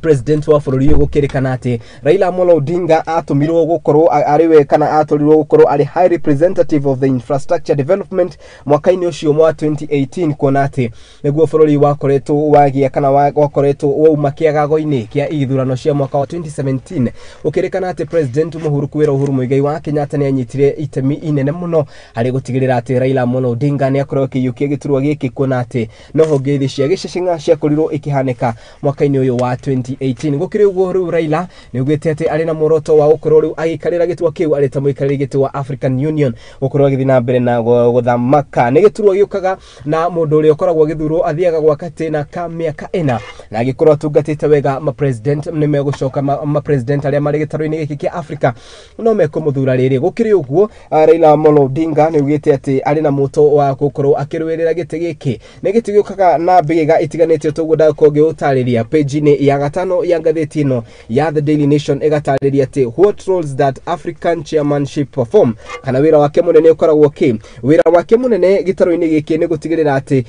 president wa bũrũri ũyũ. Gũkĩrĩkana atĩ Raila Amolo Odinga atũmirwo gũkorwo arĩ we kana atũrirwo gũkorwo arĩ High Representative of the Infrastructure Development mwaka-inĩ ũcio wa 2018, kuona atĩ nĩguo bũrũri wakoretwo wagĩa kana wakoretwo wauma kĩagago-inĩ kĩa ithurano cia mwaka wa 2017. Gũkĩrĩkana atĩ President Mũhuru kwĩra Uhuru Muigai wa Kenyatta nĩ anyitire itemi inene mũno harĩ gũtigĩrĩra atĩ Raila Amolo Odinga nĩ akorwo akĩiyũkia gĩturwa gĩkĩ, kuona atĩ no honge cia gĩceceng'a ciakorirwo ikĩhanĩka mwaka-inĩ ũyũ wa 2018. Gũkĩrĩ ũguo, rĩu Raila nĩ augĩte atĩ arĩ na muoroto wa gũkorwo rĩu agĩikarĩra gĩturwa kĩu arĩ ta mũikarĩri gĩtĩ wa African Union, gũkorwo agĩthiĩ na mbere na gũthamaka. Nĩ gĩturwa gĩũkaga na mũndũ ũrĩa ũkoragwo agĩthurwo athiaga gwa katĩna ka mĩaka 4, na angĩkorwo atungatĩte wega, ma president nĩ megũcoka ma president arĩa marĩ gĩtarũ-inĩ gĩkĩ kĩa Africa no mekũmũthura rĩrĩ. Gũkĩrĩ ũguo, Raila Amolo Odinga nĩ augĩte atĩ arĩ na muoto wa gũkorwo akĩrũĩrĩra gĩtĩ gĩkĩ. Nĩ gĩtĩ gĩũkaga na mbĩgĩga itiganĩte toguo ndakorwo ngĩgũtarĩria. Page-inĩ ya 5 ya ngathĩti ĩno ya The Daily Nation ĩgatarĩria atĩ what roles that African chairmanship perform, kana wĩra wake mũnene ũkoragwo kĩ. Wĩra wake mũnene gĩtarũ-inĩ gĩkĩ nĩ gũtigĩrĩra atĩ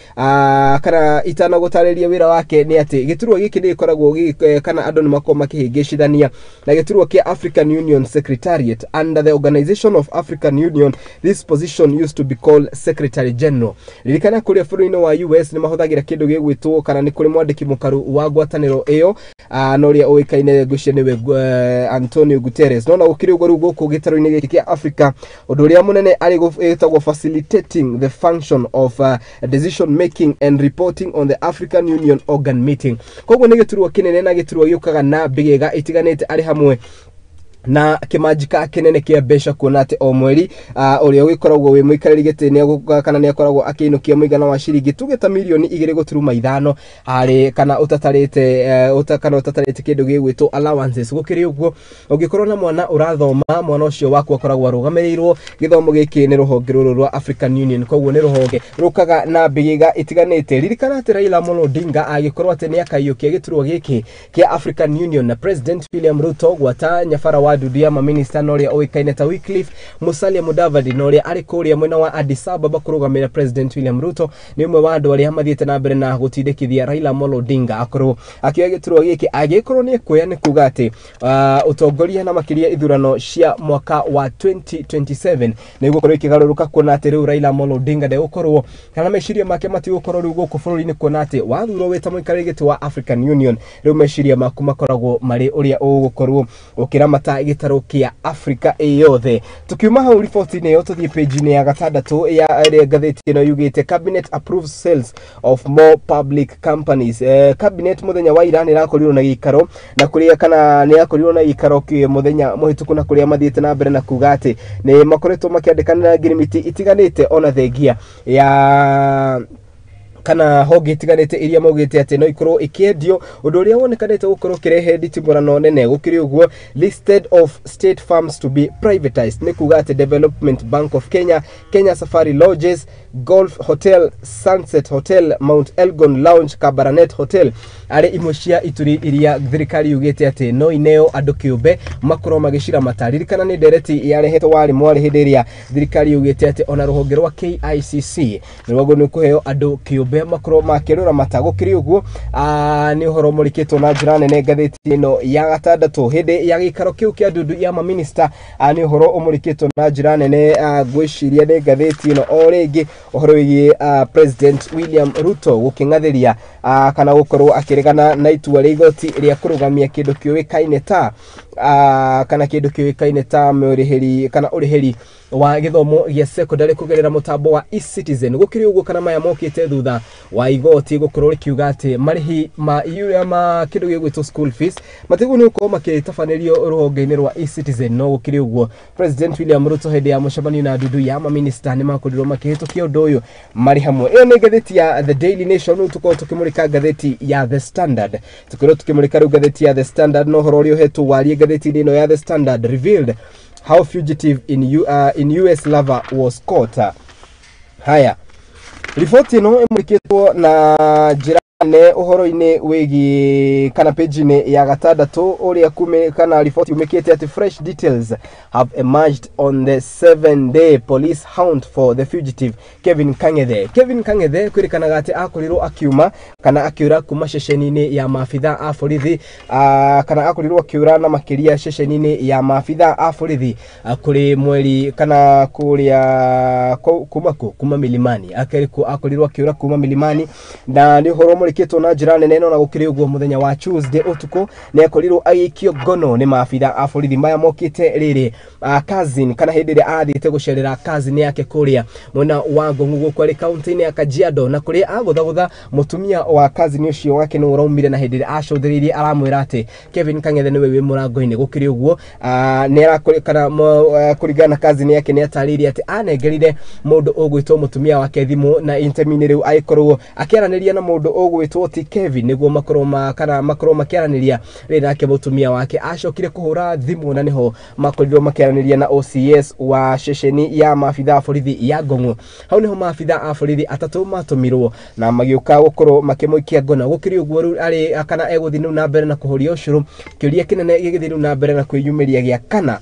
kana itanagũtarĩria wĩra wake, nĩ atĩ gĩturwa gĩkĩ nĩ gĩkoragwo kana andũ nĩ makoragwo makĩhĩngĩcithania na gĩturwa kĩa African Union Secretariat. Under the Organization of African Union, this position used to be called Secretary General. Ririkana kũrĩa bũrũri-inĩ wa US nĩ mahũthagĩra kĩndũ gĩgwĩtwo kana nĩ kũrĩ mwandĩki mũkaru wa ngwatanĩro ĩyo. Na ũrĩa ũĩkaine ngwĩciria nĩwe Antonio Guterres. No na gũkĩrĩ ũguo, rĩu gũkũ gĩtarũ-inĩ gĩkĩ kĩa Africa, ũndũ ũrĩa mũnene arĩ ĩtagwo facilitating the function of decision making and reporting on the African Union organ meeting. Koguo nĩ gĩturwa kĩnene na gĩturwa gĩũkaga na mbĩgĩga itiganĩte, arĩ hamwe na kĩmanjika kĩnene kĩa mbeca, kuona atĩ o mweri ũrĩa ũgĩkoragwo wĩ mũikarĩri gĩtĩ nĩ kana nĩ akoragwo akĩinũkia mũigana wa ciringi tuge ta mirioni 2.5 harĩ kana ũtatarĩte kana ũtatarĩte kĩndũ gĩgwĩtwo allowances. Gũkĩrĩ ũguo, ũngĩkorwo na mwana ũrathoma, mwana ũcio waku akoragwo arũgamĩrĩirwo gĩthomo gĩkĩ nĩ rũhonge rũrũ rwa African Union. Koguo nĩ rũhonge rũkaga na mbĩgĩga itiganĩte. Ririkana atĩ Raila Amolo Odinga agĩkorwo atĩ nĩ akaiyũkia gĩturwa gĩkĩ kĩa African Union na President William Ruto gwata nyabara wa ndundu ya maminista na ũrĩa ũĩkaine ta Wycliffe Musalia Mudavadi, na ũrĩa arĩ kũrĩa mwena wa Addis Ababa kũrũgamĩrĩra President William Ruto, nĩ ũmwe wa andũ arĩa mathiĩte na mbere na gũtindĩkithia Raila Amolo Odinga akorwo akĩoya gĩturwa gĩkĩ. Angĩkorwo nĩ ekuoya, nĩ kuga atĩ ũtongoria na makĩria ithurano cia mwaka wa 2027 nĩ igũkorwo ikĩgarũrũka, kuona atĩ rĩu Raila Amolo Odinga ndegũkorwo kana meciria make matigũkorwo rĩu gũkũ bũrũri-inĩ, kuona atĩ wathurwo wĩ ta mũikarĩri gĩtĩ wa African Union, rĩu meciria maku makoragwo marĩ ũrĩa ũgũkorwo ũkĩramata gĩtarũ kĩa Afrika ĩ yothe. Tukiuma hau riboti-inĩ ĩyo, tũthiĩ page-inĩ ya gatandatũ ya ĩrĩa ngathĩti ĩno yugĩte cabinet approves sales of more public companies. Cabinet mũthenya wa ira nĩ ĩrakorirwo na gĩikaro na kũrĩa kana nĩ yakorirwo na gĩikaro kĩ mũthenya mũhĩtũku, na kũrĩa mathiĩte na mbere na kuga atĩ nĩ makoretwo makĩandĩkanĩra ngirimiti itiganĩte, ona thengia ya kana honge itiganĩte iria maugĩte atĩ no ikorwo ikĩendio, ũndũ ũrĩa wonekanĩte gũkorwo ũkĩrehe nditimũrano nene. Gũkĩrĩ ũguo, listed of state farms to be privatized nĩ kuga atĩ Development Bank of Kenya, Kenya Safari Lodges, Golf Hotel, Sunset Hotel, Mount Elgon Lounge, Kabarnet Hotel arĩ imwe cia ituri iria thirikari yugĩte atĩ no ineo andũ kĩũmbe makorwo magĩciramata. Ririkana nĩ ndereti yarehetwo warĩ mwarĩ hĩndĩ ĩrĩa thirikari yugĩte atĩ ona rũhonge rwa KICC nĩ rwagwo nĩ kũheo andũ kĩũmbe makorwo makĩrũramata. Gũkĩrĩ ũguo, nĩ ũhoro mũrikĩtwo na njĩra nene ngathĩti ĩno ya gatandatũ hĩndĩ ya gĩikaro kĩu kĩa ndundu ya maminista. Nĩ ũhoro ũmũrikĩtwo na njĩra nene, ngwĩciria nĩ ngathĩti ĩno o rĩngĩ, ũhoro wĩgiĩ President William Ruto gũkĩng'athĩria kana gũkorwo akĩregana na itua rĩa igoti rĩa kũrũgamia kĩndũ kĩũĩkaine ta kana kĩndũ kĩũĩkaine ta mũrĩhĩri kana ũrĩhĩri wa gĩthomo gĩa secondary kũgerera mũtambo wa eCitizen. Gũkĩrĩ ũguo, kana maya mokĩte thutha wa igoti gũkorwo rĩkiuga atĩ marĩhi ma ma kĩndũ gĩgwĩtwo school fees matigwo nĩ gũkorwo makĩtabanĩrio rũhonge-inĩ rwa eCitizen. No gũkĩrĩ ũguo, President William Ruto hĩndĩ ya mũcemanio na ndundu ya maminista nĩ makorirwo makĩhĩtũkia ũndũ ũyũ marĩ hamwe. Ĩyo nĩ ngathĩti ya The Daily Nation. Rĩu tũkorwo tũkĩmũrĩka ngathĩti ya The Standard, tũkorwo tũkĩmũrĩka rĩu ngathĩti ya The Standard na ũhoro ũrĩa ũhetwo warie ngathĩti-inĩ ĩno ya The Standard: revealed how fugitive in US lover was caught. Haya, riboti ĩno ĩmũrĩkĩtwo na njĩra nene ũhoro-inĩ wĩgiĩ kana page-inĩ ya gatandatũ, ũrĩa kume kana riboti yumĩkĩte atĩ fresh details have emerged on the 7-day police hunt for the fugitive Kevin Kang'ethe. Kevin Kang'ethe kwĩrĩkanaga atĩ akorirwo akiuma kana akĩũra kuma ceceni-inĩ ya maabitha a borithi, kana akorirwo akĩũra na makĩria ceceni-inĩ ya maabitha a borithi kũrĩ mweri kana kũrĩa kuma kũ kuma Milimani, akorirwo akĩũra kuma Milimani, na nĩ ũhoro ũmũrĩkĩtwo na njĩra nene. No na gũkĩrĩ ũguo, mũthenya wa Tuesday ũtukũ nĩ akorirwo agĩikio ngono nĩ maabitha a borithi. Maya mokĩte rĩrĩ cousin kana hĩndĩ ĩrĩa athiĩte gũcerera cousin yake kũrĩa mwena wa Ngong'u gũkũ arĩ kaunti-inĩ ya Kajiado, na kũrĩa agũthagũtha mũtumia wa cousin ũcio wake nĩ ũraumire, na hĩndĩ ĩrĩa acũthĩrĩirie aramwĩra atĩ Kevin Kang'ethe nĩwe wĩ mũrango-inĩ. Gũkĩrĩ ũguo, nĩ arakũrĩ kana kũringana na cousin yake nĩ atarĩirie atĩ anengerire mũndũ ũgwĩtwo mũtumia wake thimũ, na interview-inĩ rĩu agĩkorwo akĩaranĩria na mũndũ ũgwĩtwo ti Kevin nĩguo makorwo ma kana makorwo makĩaranĩria. Rĩrĩ nake mũtumia wake acokire kũhũra thimũ, na nĩho makorirwo makĩaranĩria na OCS wa ceceni ya maabitha a borithi ya Ngong'u. Hau nĩho maabitha a borithi atatũ matũmirwo na magĩũka gũkorwo makĩmũikia ngono. Gũkĩrĩ ũguo, rĩu arĩ kana egũthiĩ rĩu na mbere na kũhoria ũcũrũ, kĩũria kĩnene gĩgĩthiĩ rĩu na mbere na kwĩyumĩria gĩa kana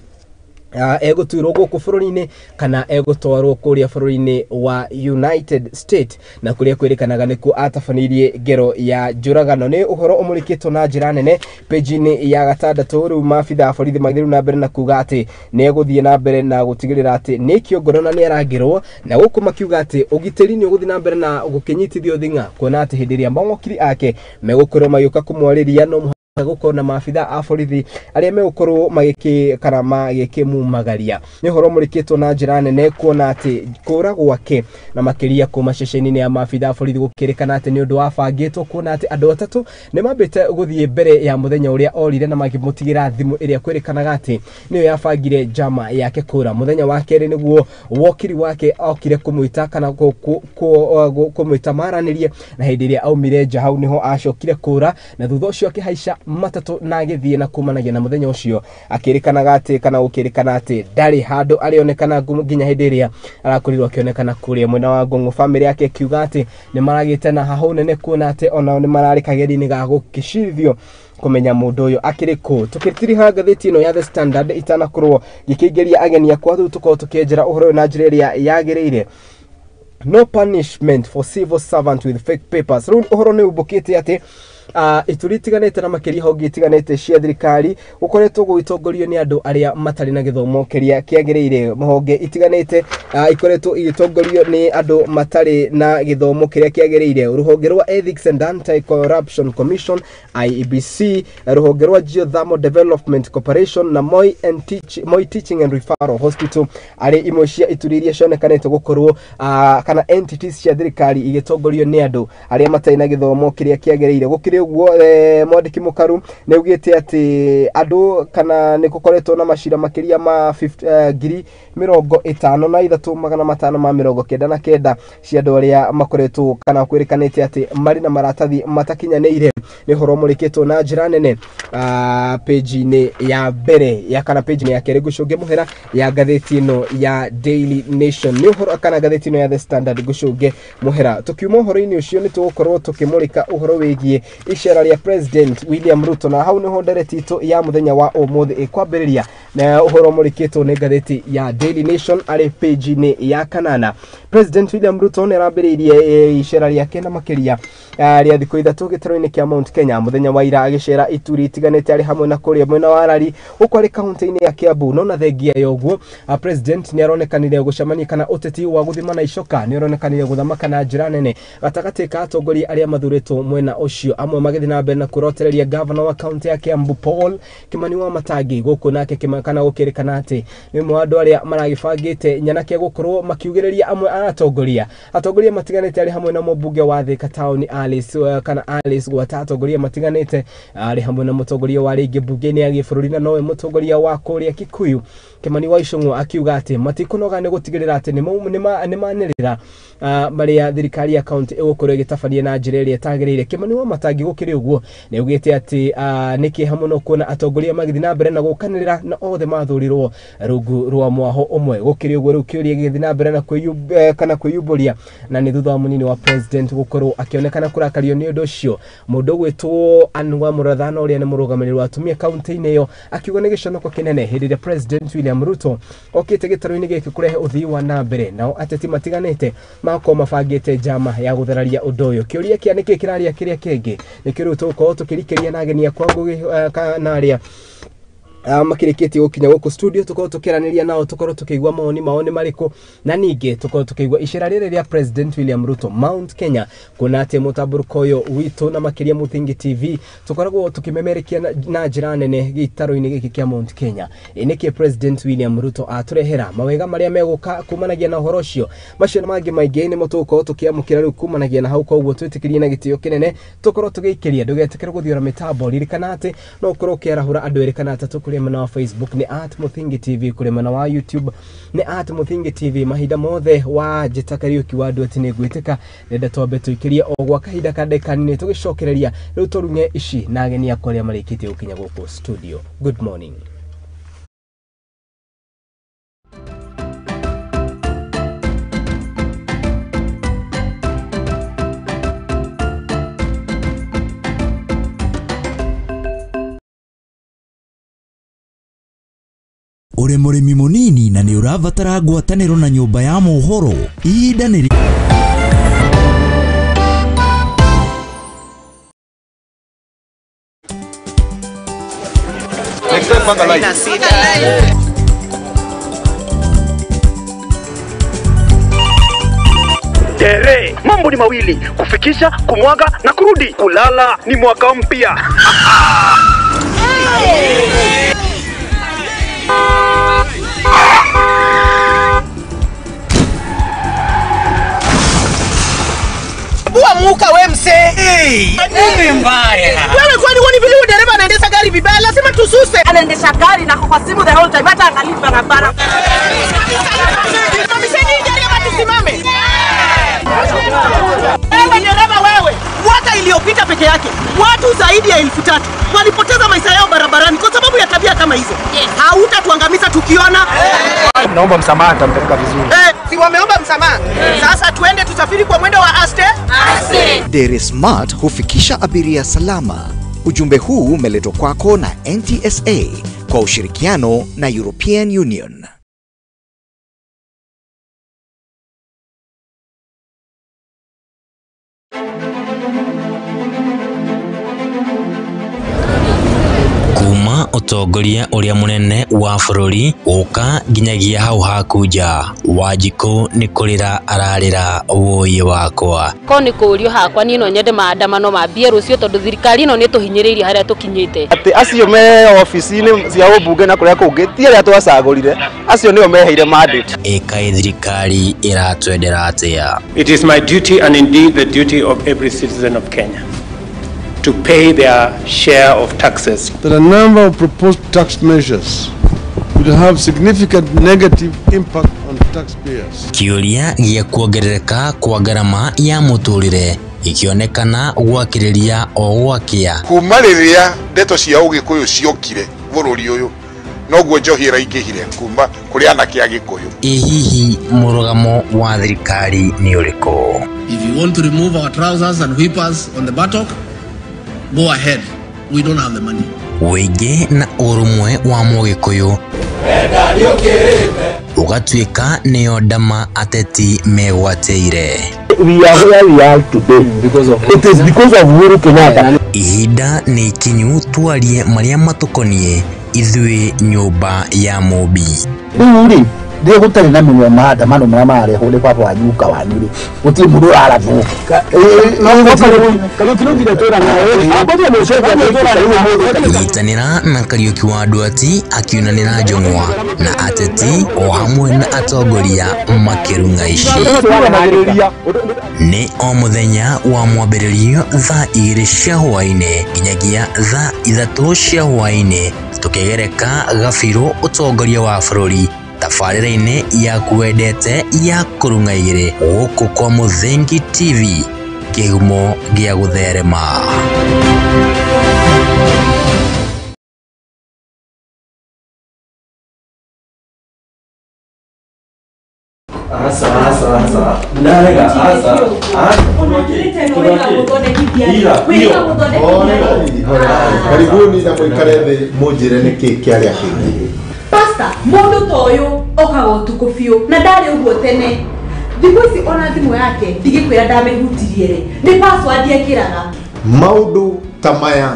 egũtuĩrwo gũkũ bũrũri-inĩ kana egũtwarwo kũrĩa bũrũri-inĩ wa United States, na kũrĩa kwĩrĩkanaga nĩkuo atabanĩirie ngero ya njũragano. Nĩ ũhoro ũmũrĩkĩtwo na njĩra nene page-inĩ ya gatandatũ. Rĩu maabitha a borithi magĩthiĩ rĩu na mbere na kuga atĩ nĩ egũthiĩ na mbere na gũtigĩrĩra atĩ nĩ aikio ngono na nĩ arangĩrwo, na gũkũ makiuga atĩ ũgitĩri nĩ ũgũthiĩ na mbere na gũkĩnyitithio thing'a, kuona atĩ hĩndĩ ĩrĩa mawakiri ake megũkorwo magĩũka kũmwarĩria no Gũkorwo na maabitha a borithi arĩa megũkorwo magĩkĩ kana magĩkĩmumagaria. Nĩ ũhoro mũrĩkĩtwo na njĩra nene kuona atĩ kũra gwake na makĩria kuma ceceni-inĩ ya maabitha a borithi gũkĩrĩkana atĩ nĩ ũndũ wabangĩtwo, kuona atĩ andũ atatũ nĩ mambĩte gũthiĩ mbere ya mũthenya ũrĩa orire na makĩmũtigĩra thimũ ĩrĩa kwĩrĩkanaga atĩ nĩyo yabangire njama yake kũra. Mũthenya wa kerĩ nĩguo wokiri wake okire kũmwĩta kana kũmwĩta maranĩrie, na hĩndĩ ĩrĩa aumire nja hau nĩho acokire kũra, na thutha ũcio akĩhaica matatũ na agĩthiĩ na kumanagia na mũthenya ũcio akĩrĩkanaga atĩ kana gũkĩrĩkana atĩ ndarĩ handũ arĩonekana nginya hĩndĩ ĩrĩa arakorirwo akĩonekana kũrĩa mwena wa Ngong'o. Bamĩrĩ yake ĩkiuga atĩ nĩ maragĩte na hahũ nene kuona atĩ onao nĩ mararĩ kageri-inĩ ga gũkĩcirithio kũmenya mũndũ ũyũ akĩrĩ kũ. Tũkĩtiriha ngathĩti ĩno ya The Standard itanakorwo ngĩkĩingĩria ageni akwa, rĩu tũkorwo tũkĩenjera ũhoro ũyũ na njĩra ĩrĩa yagĩrĩire. No punishment for civil servant with fake papers. Rĩu ũhoro nĩ umbũkĩte atĩ ituri itiganĩte na makĩria honge itiganĩte cia thirikari gũkoretwo gũgĩtongorio nĩ andũ arĩa matarĩ na gĩthomo kĩrĩa kĩagĩrĩire. Honge itiganĩte ikoretwo igĩtongorio nĩ andũ matarĩ na gĩthomo kĩrĩa kĩagĩrĩire. Rũhonge rwa Ethics and Anti-Corruption Commission IEBC, rũhonge rwa Geothermal Development Corporation na Moi Teaching and Referral Hospital arĩ imwe cia ituri iria cionekanĩte gũkorwo kana entities cia thirikari igĩtongorio nĩ andũ arĩa matarĩ na gĩthomo kĩrĩa kĩagĩrĩire. Gũkĩrĩ ũguo mwandĩki mũkaru nĩ augĩte atĩ andũ kana nĩ gũkoretwo na macira makĩria ma 53,599 cia andũ arĩa makoretwo kana kwĩrĩkanĩte atĩ marĩ na maratathi matakinyanĩire. Nĩ ũhoro mũrĩkĩtwo na njĩra nene page-inĩ ya mbere ya kana page-inĩ ya kerĩ ngũcũnge mũhera ya ngathĩti ĩno ya Daily Nation. Nĩ ũhoro kana ngathĩti ĩno ya The Standard ngũcũnge mũhera. Tũkiuma ũhoro-inĩ ũcio nĩ tũgũkorwo tũkĩmũrĩka ũhoro wĩgiĩ icera rĩa President William Ruto, na hau nĩho ndereti itũ ya mũthenya wa ũmũthĩ ĩkwambĩrĩria na ũhoro mũrĩkĩtwo nĩ ngathĩti ya Daily Nation arĩ page-inĩ ya kanana. President William Ruto nĩ arambĩrĩirie icera rĩake na makĩria rĩa thikũ ithatũ gĩtarũ-inĩ kĩa Mount Kenya mũthenya wa ira agĩcera ituri itiganĩte arĩ hamwe na kũrĩa mwena wa Arari gũkũ arĩ kaunti-inĩ ya Kiambu. No na thengia ya ũguo President nĩ aronekanire gũcemania kana ũteti wa gũthimana icoka nĩ aronekanire gũthamaka na njĩra nene gatagatĩ ka atongoria arĩa mathurĩtwo mwena ũcio, amwe magĩthiĩ na mbere na kũrotereria gavana wa kaunti ya Kiambu Paul Kimani wa Matangi gũkũ nake kana gũkĩrĩkana atĩ nĩ ũmwe wa andũ arĩa maragĩbangĩte nyanake gũkorwo makiugĩrĩria amwe a atongoria matiganĩte arĩ hamwe na mũmbunge wa Thika Town Alice kana Alice Gwata, atongoria matiganĩte arĩ hamwe na mũtongoria wa rĩngĩ mbunge-inĩ ya gĩbũrũri na nowe mũtongoria wa kũrĩa Kikuyu Kimani wa Ichung'wa akiuga atĩ matikũnoga nĩ gũtigĩrĩra atĩ nĩ manĩrĩra marĩa thirikari ya kaunti ĩgũkorwo ĩgĩtabania na njĩra ĩrĩa ĩtagĩrĩire. Kimani wa Matangi gũkĩrĩ ũguo nĩ augĩte atĩ nĩ kĩeha mũno kuona atongoria magĩthiĩ na mbere na gũkanĩrĩra na othe mathurirwo rungu rwa mwaho ũmwe. Gũkĩrĩ ũguo rĩu kĩũria gĩgĩthiĩ na mbere na kana kwĩyumbũria, na nĩ thutha wa mũnini wa president gũkorwo akĩonekana kũrakario nĩ ũndũ ũcio. Mũndũ ũgwĩtwo Anwar Mũrathana ũrĩa nĩ mũrũgamĩrĩri wa atumia kaunti-inĩ ĩyo akiuga nĩ gĩconoko kĩnene hĩndĩ ĩrĩa President William Ruto okĩte gĩtarũ-inĩ gĩkĩ kũrehe ũthii wa na mbere, nao ateti matiganĩte magakorwo mabangĩte njama ya gũthararia ũndũ ũyũ. Kĩũria kĩa nĩkĩ kĩraria kĩrĩa kĩngĩ nĩkĩo rĩu tũgũkorwo tũkĩrikĩria na ageni akwa kana arĩa makĩrĩkĩtie gũkinya gũkũ studio, tũkorwo tũkĩaranĩria nao, tũkorwo tũkĩigua mawoni mao nĩ marĩkũ, na ningĩ tũkorwo tũkĩigua icera rĩrĩ rĩa President William Ruto Mount Kenya, kuona atĩ mũtambũrũko ũyũ witũ na makĩria Mũthingi TV tũkoragwo tũkĩmemerekia na njĩra nene gĩtarũ-inĩ gĩkĩ kĩa Mount Kenya. Nĩkĩ President William Ruto atũrehera mawega marĩa megũka kumanagia na ũhoro ũcio, macio na mangĩ maingĩ nĩmo tũgũkorwo tũkĩamũkĩra rĩu kumanagia na hau. Koguo twĩtĩkĩrie na gĩtĩo kĩnene tũkorwo tũgĩikĩria, ndũgetĩkĩre gũthiora mĩtambo. Ririkana atĩ no ũkorwo ũkĩarahũra andũ erĩ kana atatũ kũrĩ mwena wa Facebook nĩ @MuthingiTV, kũrĩ mwena wa YouTube nĩ @MuthingiTV. Mahinda mothe wa njĩta Kariũki wa andũ atĩ nĩ ngwĩtĩka nenda twambe tũikĩrie o gwa kahinda ka ndagĩka nini tũgĩcokereria rĩu tũrung'e ici na ageni akwa arĩa marĩkĩtie gũkinya gũkũ studio. Good morning. Uri mũrĩmi mũnini na nĩ ũrabatara ngwatanĩro na nyũmba ya mohoro, ihinda nĩ Tere, mambo ni mawili, kufikisha, kumwaga na kurudi. Kulala ni mwaka mpya. Muka we mse. Hey, nini mbaya? Wewe kwani huoni vile dereva anaendesha gari vibaya? Lazima tususe. Anaendesha gari na kwa simu the whole time, hata angalii barabara. Simamisheni gari ama tusimame. Wewe dereva wewe, mwaka iliyopita peke yake watu zaidi ya 3000 walipoteza maisha yao barabarani kwa sababu ya tabia kama hizo. Hautatuangamiza tukiona. Naomba msamaha, nitampeleka vizuri. Si wameomba msamaha. Sasa tuende tusafiri kwa mwendo wa aste. Dere Smart hufikisha abiria salama. Ujumbe huu umeletwa kwako na NTSA kwa ushirikiano na European Union. Kuma utongoria uria munene wa bururi guka nginyagia hau hakunja Wanjikũ ni kurira ararira woi wakwa. Ko ni kurio hakwa ni no nyende maandamano mambie rucio tondu thirikari ino ni tuhinyiriirie haria tukinyite. Ati acio me ofisi-ini cia ubunge na kuria kungi ti aria twacagurire, acio nio meheire mandate. Ĩkaĩ thirikari iratwendera atia? It is my duty and indeed the duty of every citizen of Kenya to pay their share of taxes. That a number of proposed tax measures will have significant negative impact on taxpayers. Kĩũria gĩa kuongerereka kwa ngarama ya mũtũrĩre ikionekana gwakĩrĩria o gwakĩa. Kuma rĩrĩa ndeto cia ũgĩkũyũ ciokire bũrũri ũyũ noguo njohi ĩraingĩhire kuma kũrĩ anake a Gĩkũyũ. Ĩ hihi mũrũgamo wa thirikari nĩ ũrĩkũ? If you want to remove our trousers and whip us on the buttock, go ahead. We don't have the money. Wĩingĩ na ũrũmwe wa mũgĩkũyũ ũgatuĩka nĩyo ndama ateti megwatĩire. We are where we are today because of it is because of Uhuru Kenyatta. Ihinda nĩ ikinyu twarie marĩa matũkoniĩ ithuĩ nyũmba ya Mũmbi. Rĩu rĩ rĩrĩa gũtarĩ na mĩnwa maandamano marĩa mararehwo nĩ baba wanyu guka wanyu rĩ gũtirĩ mũndũ ũrarathwo. Nyitanĩra na Kariũki wa Nduati akiunanĩra njũng'wa na ateti o hamwe na atongoria makĩrung'a ici. Nĩ o mũthenya wa mwambĩrĩrio thaa 2 cia hwaĩ-inĩ nginyagia thaa 3 cia hwaĩ-inĩ tũkĩgereka gabirũ ũtongoria wa bũrũri tabarĩra-inĩ yaku wendete ya kũrung'a igĩrĩ gũkũ kwa Mũthingi TV, kĩhumo gĩa gũtherema. Karibuni na mũikare thĩ mũnjĩre nĩkĩ kĩarĩa kĩngĩ. Pastor, mundu ta ũyũ okaga ũtukũ biũ na ndarĩ ũguo tene. Thikũ ici ona thimũ yake ndigĩkwĩra ndamĩhutirie rĩ, nĩ password ekĩraga. Maũndũ ta maya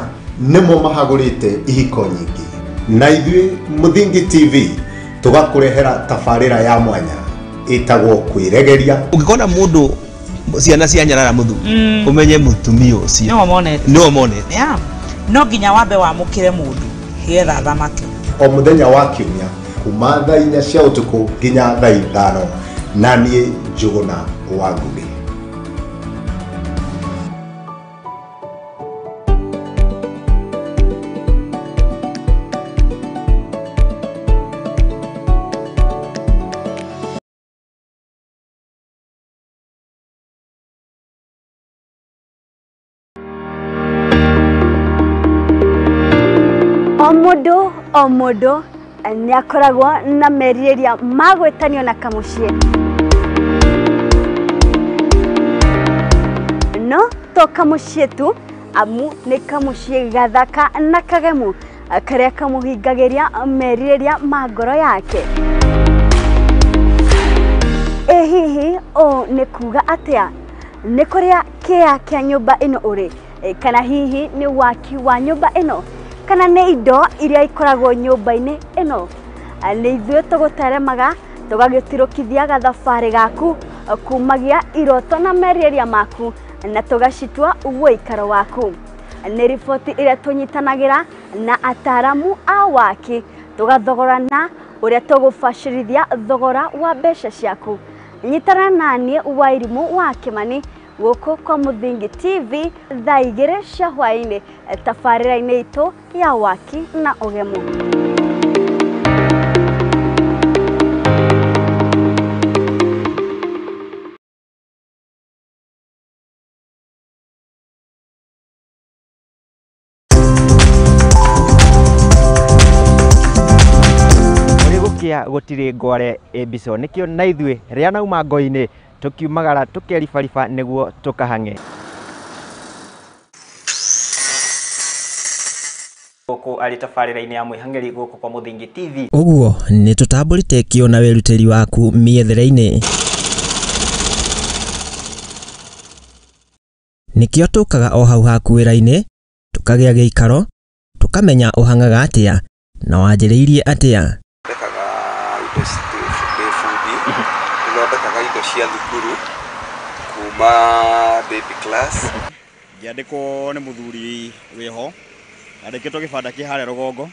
nĩmo mahagũrĩte ihiko nyingĩ, na ithuĩ Mũthingi TV tũgakũrehera tabarĩra ya mwanya ĩtagwo kwĩregeria. Ũngĩkona mũndũ ciana cia nyarara mũthuri ũmenye mũtumia ũcio nĩwe monete. No nginya wambe wamũkĩre mũndũ getha athamake. O mũthenya wa kiumia kuma thaa 4 cia ũtukũ nginya thaa 5, na niĩ Njũgũna wa Ngũgĩ. O mũndũ nĩ akoragwo na merirĩria ma gwĩtanio na kamũciĩ, no to kamũciĩ tu, amu nĩ kamũciĩ gathaka na kagemu karĩa kamũhingagĩria merirĩria ma ngoro yake. Ĩ hihi ũũ nĩ kuga atĩa? Nĩ kũrĩa kĩa kĩa nyũmba ĩno ũrĩ, kana hihi nĩ waki wa nyũmba ĩno, kana nĩ indo iria ikoragwo nyũmba-inĩ ĩno? Nĩ ithuĩ tũgũteremaga tũgagĩtirũkithia gathabarĩ gaku kumagia iroto na merirĩria maku na tũgacitua ũikaro waku. Nĩ riboti ĩrĩa tũnyitanagĩra na ataramu a waki tũgathogorana ũrĩa tũgũbacĩrithia thogora wa mbeca ciaku. Nyitana naniĩ Wairimũ wa Kĩmani gũkũ kwa Mũthingi TV thaa 2 cia hwaĩ-inĩ tabarĩra-inĩ itũ ya waki na ũgemu. Gũkĩa gũtirĩ ngware ĩmbico nĩkĩo na ithuĩ rĩa nauma ngo-inĩ tũkiumagara tũkeribariba nĩguo tũkahang'e. Gũkũ arĩ tabarĩra-inĩ ya mwĩhang'eri gũkũ kwa Mũthingi TV. Ũguo nĩ tũtambũrĩte kĩo na wĩrutĩri waku mĩethere-inĩ. Nĩkĩo tũkaga o hau haku wĩra-inĩ, tũkagĩa gĩikaro, tũkamenya ũhang'aga atĩa na wanjĩrĩirie atĩa. Thondekaga indo cia thukuru kuma baby class. Ngĩandĩkwo nĩ mũthuri wĩho andĩkĩtwo gĩbanda kĩ harĩa rũgongo.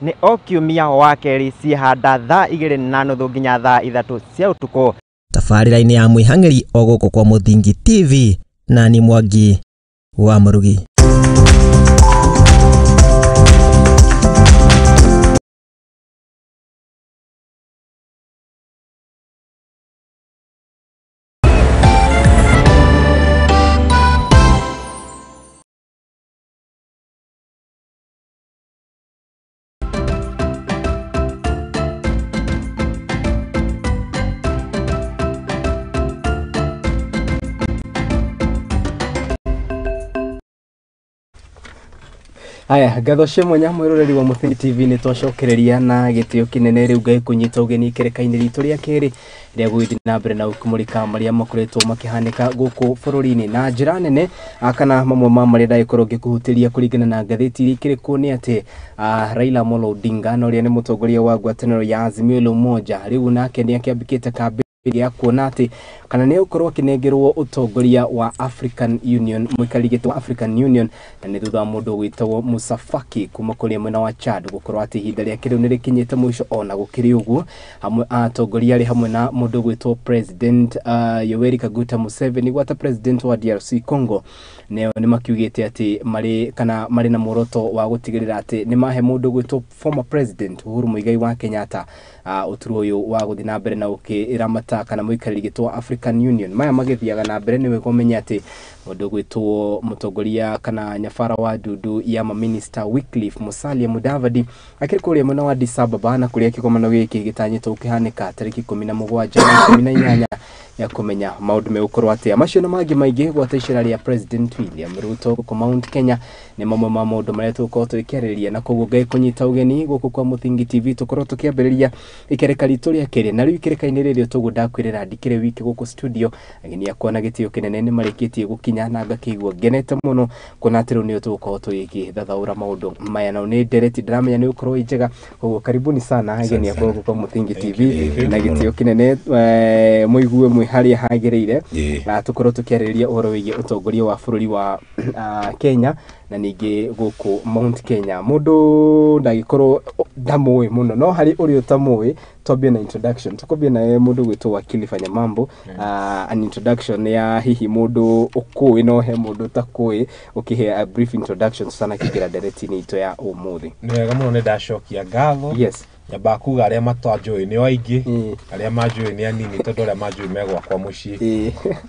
Nĩ o kiumia wa kerĩ ciĩhanda thaa 2:30 nginya thaa 3 cia ũtukũ. Tabarĩra-inĩ ya mwĩhang'eri o gũkũ kwa Mũthingi TV na ni Mwangi wa Mũrugi. Aya, ngatho cia mwanya mwĩroreri wa Mũthingi TV nĩ twacokereria na gĩtĩo kĩnene rĩu ngai kũnyita ũgeni kĩrĩka-inĩ ritũ rĩa kerĩ rĩa gũgĩthiĩ na mbere na gũkĩmũrĩka marĩa makoretwo makĩhanĩka gũkũ bũrũri-inĩ na njĩra nene, kana mamwe ma marĩa ndagĩkorwo ngĩkũhutĩria kũringana na ngathĩti iria ikĩrĩ kuo nĩ atĩ Raila Amolo Odinga na ũrĩa nĩ mũtongoria wa ngwatanĩro ya Azimio la Umoja rĩu nake nĩ akĩambĩkĩte kambĩ ya kuona atĩ kana nĩ ũkorwo akĩnengerwo ũtongoria wa African Union, mũikarĩri gĩtĩ wa African Union, na nĩ thutha wa mũndũ ũgwĩtagwo Musa Faki kuma kũrĩa mwena wa Chad gũkorwo atĩ ihinda rĩake rĩu nĩ rĩkinyĩte mũico. Ona gũkĩrĩ ũguo hamwe atongoria arĩ hamwe na mũndũ ũgwĩtwo President Yoweri Kaguta Museveni gwata President wa DRC Congo neo nĩ makiugĩte atĩ marĩ kana marĩ na muoroto wa gũtigĩrĩra atĩ nĩ mahe mũndũ ũgwĩtwo former President Uhuru Muigai wa Kenyatta ũturwa ũyũ wa gũthiĩ na mbere na ũkĩramata kana mũikarĩri gĩtĩ wa African Union. Maya magĩthiaga na mbere nĩ wega ũmenye atĩ mũndũ ũgwĩtwo mũtongoria kana nyabara wa ndundu ya maminista Wycliffe Musalia Mudavadi akĩrĩ kũrĩa mwena wa Addis Ababa na kũrĩa kĩgomano gĩkĩ gĩtanyĩtwo gũkĩhanĩka tarĩki 17 na 18 ya kũmenya maũndũ megũkorwo atĩa. Macio na mangĩ maingĩ gwata icera rĩa President William Ruto gũkũ Mount Kenya nĩ mamwe ma maũndũ marĩa tũgũkorwo tũgĩkĩarĩrĩria, na koguo ngai kũnyita ũgeni gũkũ kwa Mũthingi TV tũkorwo tũkĩambĩrĩria ikereka ritũ rĩa kerĩ. Na rĩu ikereka-inĩ rĩrĩ tũguo ndakwĩrĩra ndikĩrĩ wiki gũkũ studio ageni akwa na gĩtĩo kĩnene nĩ marĩkĩtie gũkinya na ngakĩigua ngenete mũno kuona atĩ rĩu nĩo tũgũkorwo tũgĩgĩthathaũra maũndũ maya, na nĩ ndereti ndĩramenya nĩ gũkorwo ĩ njega. Koguo karibuni sana ageni akwa gũkũ kwa Mũthingi TV na gĩtĩo kĩnene mũigue mwĩ harĩa hagĩrĩire na tũkorwo tũkĩarĩrĩria ũhoro wĩgiĩ ũtongoria wa bũrũri wa Kenya na ningĩ gũkũ Mount Kenya. Mũndũ ndagĩkorwo ndamũĩ mũno no harĩ ũrĩa ũtamũĩ twambie na introduction. Tukwambie na mũndũ gwĩtwo Wakili Fanya Mambo. An introduction ya hihi mũndũ ũkũĩ no he mũndũ ũtakũĩ, ũkĩhe a brief introduction sana kĩingĩra ndereti-inĩ itũ ya ũmũthĩ. Nĩ wega mũno nĩ ndacokia ngatho. Yes. Nyambaga kuga arĩa matanjũĩ nĩ aingĩ, arĩa manjũĩ nĩ anini tondũ arĩa manjũĩ me gwakwa mũciĩ.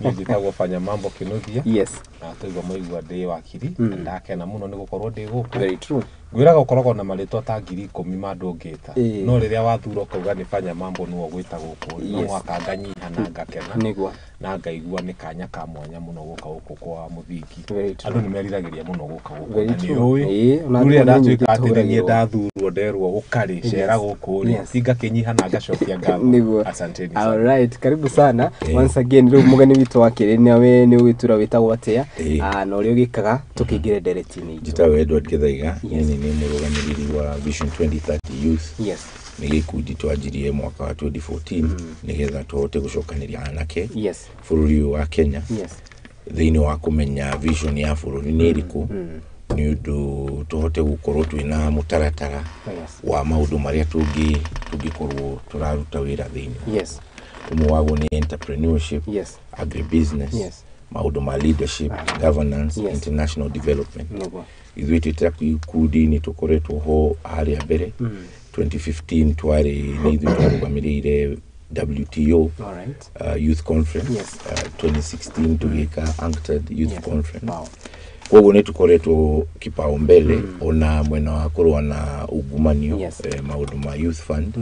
Niĩ njĩtagwo Fanya Mambo Kinuthia. Yes. Na twaigua maigua ndĩ wakiri na ndakena mũno nĩ gũkorwo ndĩ gũkũ. Very true. Ngwĩraga ũkoragwo na marĩtwa ta 10,000 ma andũ ũngĩta, no rĩrĩa wathura ũkauga nĩ Fanya Mambo nĩwe ũgwĩta gũkũ, no mũhaka nganyiha na ngakena nĩguo na ngaigua nĩ kanya ka mwanya mũno gũka gũkũ kwa Mũthingi. Andũ nĩ meriragĩria mũno gũka gũkũ na nĩ ũĩ rĩrĩa ndatuĩka atĩ nĩ niĩ ndathurwo nderwo ũkarĩ cera gũkũ rĩ, ti ngakĩnyiha na ngacokia ngatho. Asanteni sana. All right, karibu sana once again. Rĩu mũgeni witũ wa kerĩ nĩwe nĩ ũgĩtura wĩtagwo atĩa na ũrĩa ũgĩkaga tũkĩingĩre ndereti-inĩ itũ. Njĩtagwo Edward Gĩthaiga, niĩ nĩ mũrũgamĩrĩri wa Vision 2030 Youth. Yes. Nĩ gĩkundi twanjirie mwaka wa 2014 nĩgetha tũhote gũcokanĩria anake yes bũrũri ũyũ wa Kenya. Yes. Thĩinĩ wa kũmenya vision ya bũrũri nĩ ĩrĩkũ, nĩ ũndũ tũhote gũkorwo twĩna mũtaratara wa maũndũ marĩa tũngĩkorwo tũraruta wĩra thĩinĩ. Ũmwe waguo nĩ entrepreneurship, agribusiness, maũndũ ma leadership, governance, international development. Ithuĩ twĩ ta ikundi nĩ tũkoretwo ho harĩa mbere. 2015 twarĩ nĩ ithuĩ twarũgamĩrĩire WTO Youth Conference. 2016 tũgĩka UNCTAD Youth Conference. Koguo nĩ tũkoretwo kipaumbele ona mwena wa kũrũa na ungumanio, maũndũ ma youth fund.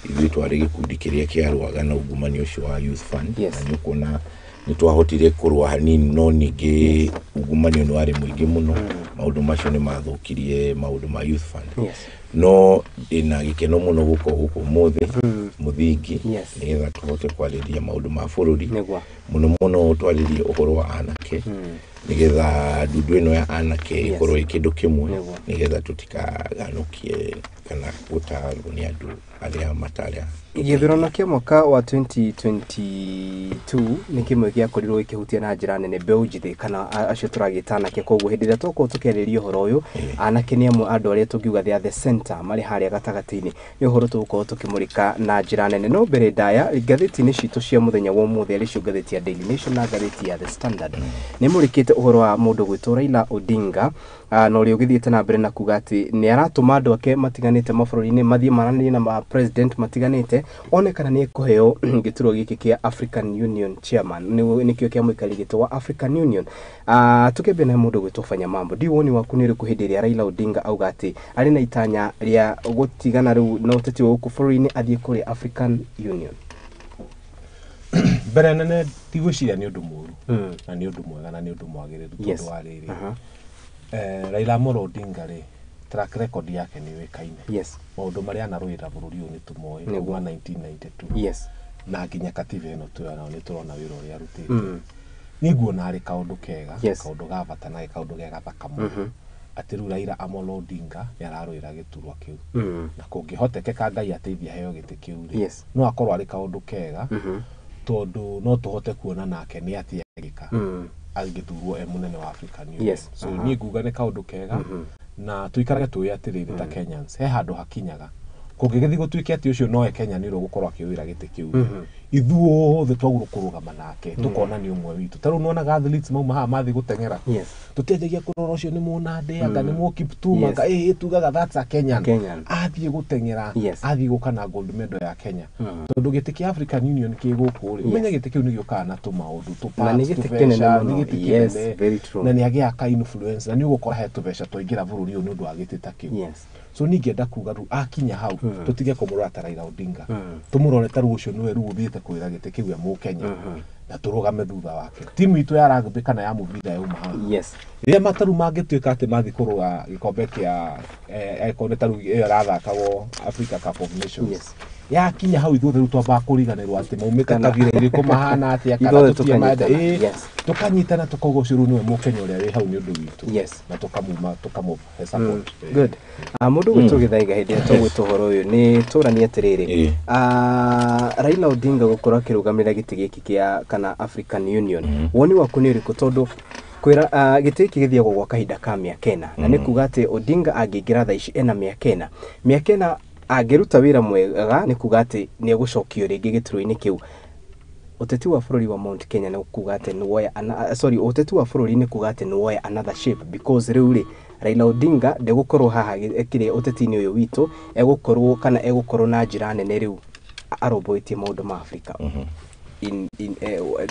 Ithuĩ twarĩ gĩkundi kĩrĩa kĩarũaga na ungumanio ũcio wa youth fund, na nĩ ũkuona nĩ twahotire kũrũa hanini, no ningĩ ungumanio nĩ warĩ mũingĩ mũno. Maũndũ macio nĩ mathũkirie maũndũ ma youth fund. No ndĩna gĩkeno mũno gũkorwo gũkũ ũmũthĩ Mũthingi, nĩgetha tũhote kwarĩria maũndũ ma bũrũri, mũno mũno twarĩrie ũhoro wa anake, nĩgetha ndundu ĩno ya anake ĩkorwo ĩ kĩndũ kĩmwe, nĩgetha tũtikaganũkie kana gũtarwo nĩ andũ arĩa matarĩa. Gĩthurano kĩa mwaka wa 2022 nĩ kĩmwe gĩakorirwo gĩkĩhutia na njĩra nene mbeũ njĩthĩ kana acio tũragĩta anake. Koguo hĩndĩ ĩrĩa twakorwo tũkĩarĩria ũhoro ũyũ, anake nĩ amwe a andũ arĩa tũngiuga they are the center, marĩ harĩa gatagatĩ-inĩ. Nĩ ũhoro tũgũkorwo tũkĩmũrĩka na njĩra nene. No mbere ndaya, ngathĩti-inĩ citũ cia mũthenya wa ũmũthĩ, arĩ cio ngathĩti ya Daily Nation na ngathĩti ya The Standard, nĩ mũrĩkĩte ũhoro wa mũndũ gwĩtwo Raila Odinga, na ũrĩa ũgĩthiĩte na mbere na kuga atĩ nĩ aratũma andũ ake matiganĩte mabũrũri-inĩ mathiĩ maranĩrie na ma president matiganĩte, one kana nĩ ekũheo gĩturwa gĩkĩ kĩa African Union chairman, nĩkĩo kĩa mũikarĩri gĩtĩ wa African Union. Tukĩambia na mũndũ gwĩtwo Fanya Mambo, ndiũ woni waku nĩ ũrĩkũ hĩndĩ ĩrĩa Raila Odinga auga atĩ arĩ na itanya rĩa gũtigana rĩu na ũteti wa gũkũ bũrũri-inĩ athiĩ kũrĩ African Union? Mbere nene, ndigwĩciria nĩ ũndũ mũru, na nĩ ũndũ mwega na nĩ ũndũ mwagĩrĩru, tondũ wa rĩrĩ, Raila Amolo Odinga rĩ, track record yake nĩ yũĩkaine. Maũndũ marĩa anarũĩra bũrũri ũyũ nĩ tũmoĩ kuma 1992 na nginya katiba ĩno twĩyo nayo nĩ tũrona wĩra ũrĩa arutĩte. Niĩ nguona arĩ kaũndũ kega, kaũndũ ga bata na kaũndũ ge gathaka mũno, atĩ rĩu Raila Amolo Odinga nĩ ararũĩra gĩturwa kĩu, na kũngĩhotekeka Ngai ateithie aheo gĩtĩ kĩu rĩ, no akorwo arĩ kaũndũ kega, tondũ no tũhote kuona nake nĩ atĩa angĩka angĩthurwo e mũnene wa African Union. So niĩ nguga nĩ kaũndũ kega, na tũikarage tũĩ atĩrĩrĩ, ta Kenyans, he handũ hakinyaga kũngĩgĩthiĩ gũtuĩke atĩ ũcio nowe Kenya nĩ ũrĩa ũgũkorwo akĩũĩra gĩtĩ kĩu, ithuothe twagũrwo kũrũgama nake, tũkona nĩ ũmwe witũ. Ta rĩu nĩwonaga athletes mauma haha mathiĩ gũteng'era, tũtianjagia kũrora ũcio nĩ Mũnandĩ, anga nĩ Mũkiptum, anga ĩ tugaga that's a Kenyan. Kenyan. Athiĩ gũteng'era, athiĩ gũka na gold medal ya Kenya, tondũ gĩtĩ kĩa African Union kĩ gũkũ rĩ, ũmenye gĩtĩ kĩu nĩ gĩũkaga na tũmaũndũ, Na nĩ tũ gĩtĩ tũbeca, kĩnene nĩ mũno. gĩtĩ kĩnene. Very true. Na nĩ agĩaga ka influence, na nĩ ũgũkora he tũbeca twaingĩra bũrũri ũyũ nĩ ũndũ wa gĩtĩ ta kĩu. So niĩ ingĩenda kuga rĩu akinya hau, tũtige kũmũrora ta Raila Odinga, tũmũrore ta rĩu ũcio nĩwe rĩu ũthiĩte kwĩra gĩtĩ kĩu e Mũkenya, na tũrũgame thutha wake. Timu itũ ya rugby kana ya mũbira yauma haha, rĩrĩa mataru mangĩtuĩka atĩ mathiĩ kũrũa gĩkombe kĩa angĩkorwo nĩ ta rĩu ĩyo ĩrathakagwo Africa Cup of Nations, yakinya hau ithuothe rĩu twambaga kũriganĩrwo atĩ maumĩte kabira irĩkũ, mahana atĩa, kana Ithuothe tũtiamende. tũkanyitana. Tũkanyitana tũkauga ũcio rĩu nĩwe Mũkenya ũrĩa wĩ hau nĩ ũndũ witũ, na tũkamuma tũkamũhe support. Good. Mũndũ gwĩtwo Gĩthaiga, hĩndĩ ĩrĩa tũgwĩtwo ũhoro ũyũ nĩ tũranie atĩrĩrĩ, Raila Odinga gũkorwo akĩrũgamĩrĩra gĩtĩ gĩkĩ kĩa kana African Union, woni waku nĩ ũrĩkũ? Tondũ kwĩra gĩtĩ gĩkĩ gĩthiagwo gwa kahinda ka mĩaka 4, na nĩ kuga atĩ Odinga angĩingĩra thaa ici ena mĩaka 4, mĩaka 4 angĩruta wĩra mwega nĩ kuga atĩ nĩ egũcokio rĩngĩ gĩturwa-inĩ kĩu. Ũteti wa bũrũri wa Mount Kenya nĩ kuga atĩ nĩ woya sorry, ũteti wa bũrũri nĩ kuga atĩ nĩ woya another shape, because rĩu rĩ, Raila Odinga ndegũkorwo haha kĩrĩa ũteti-inĩ ũyũ witũ, egũkorwo kana egũkorwo na njĩra nene rĩu arũmbũĩtie maũndũ ma Africa. In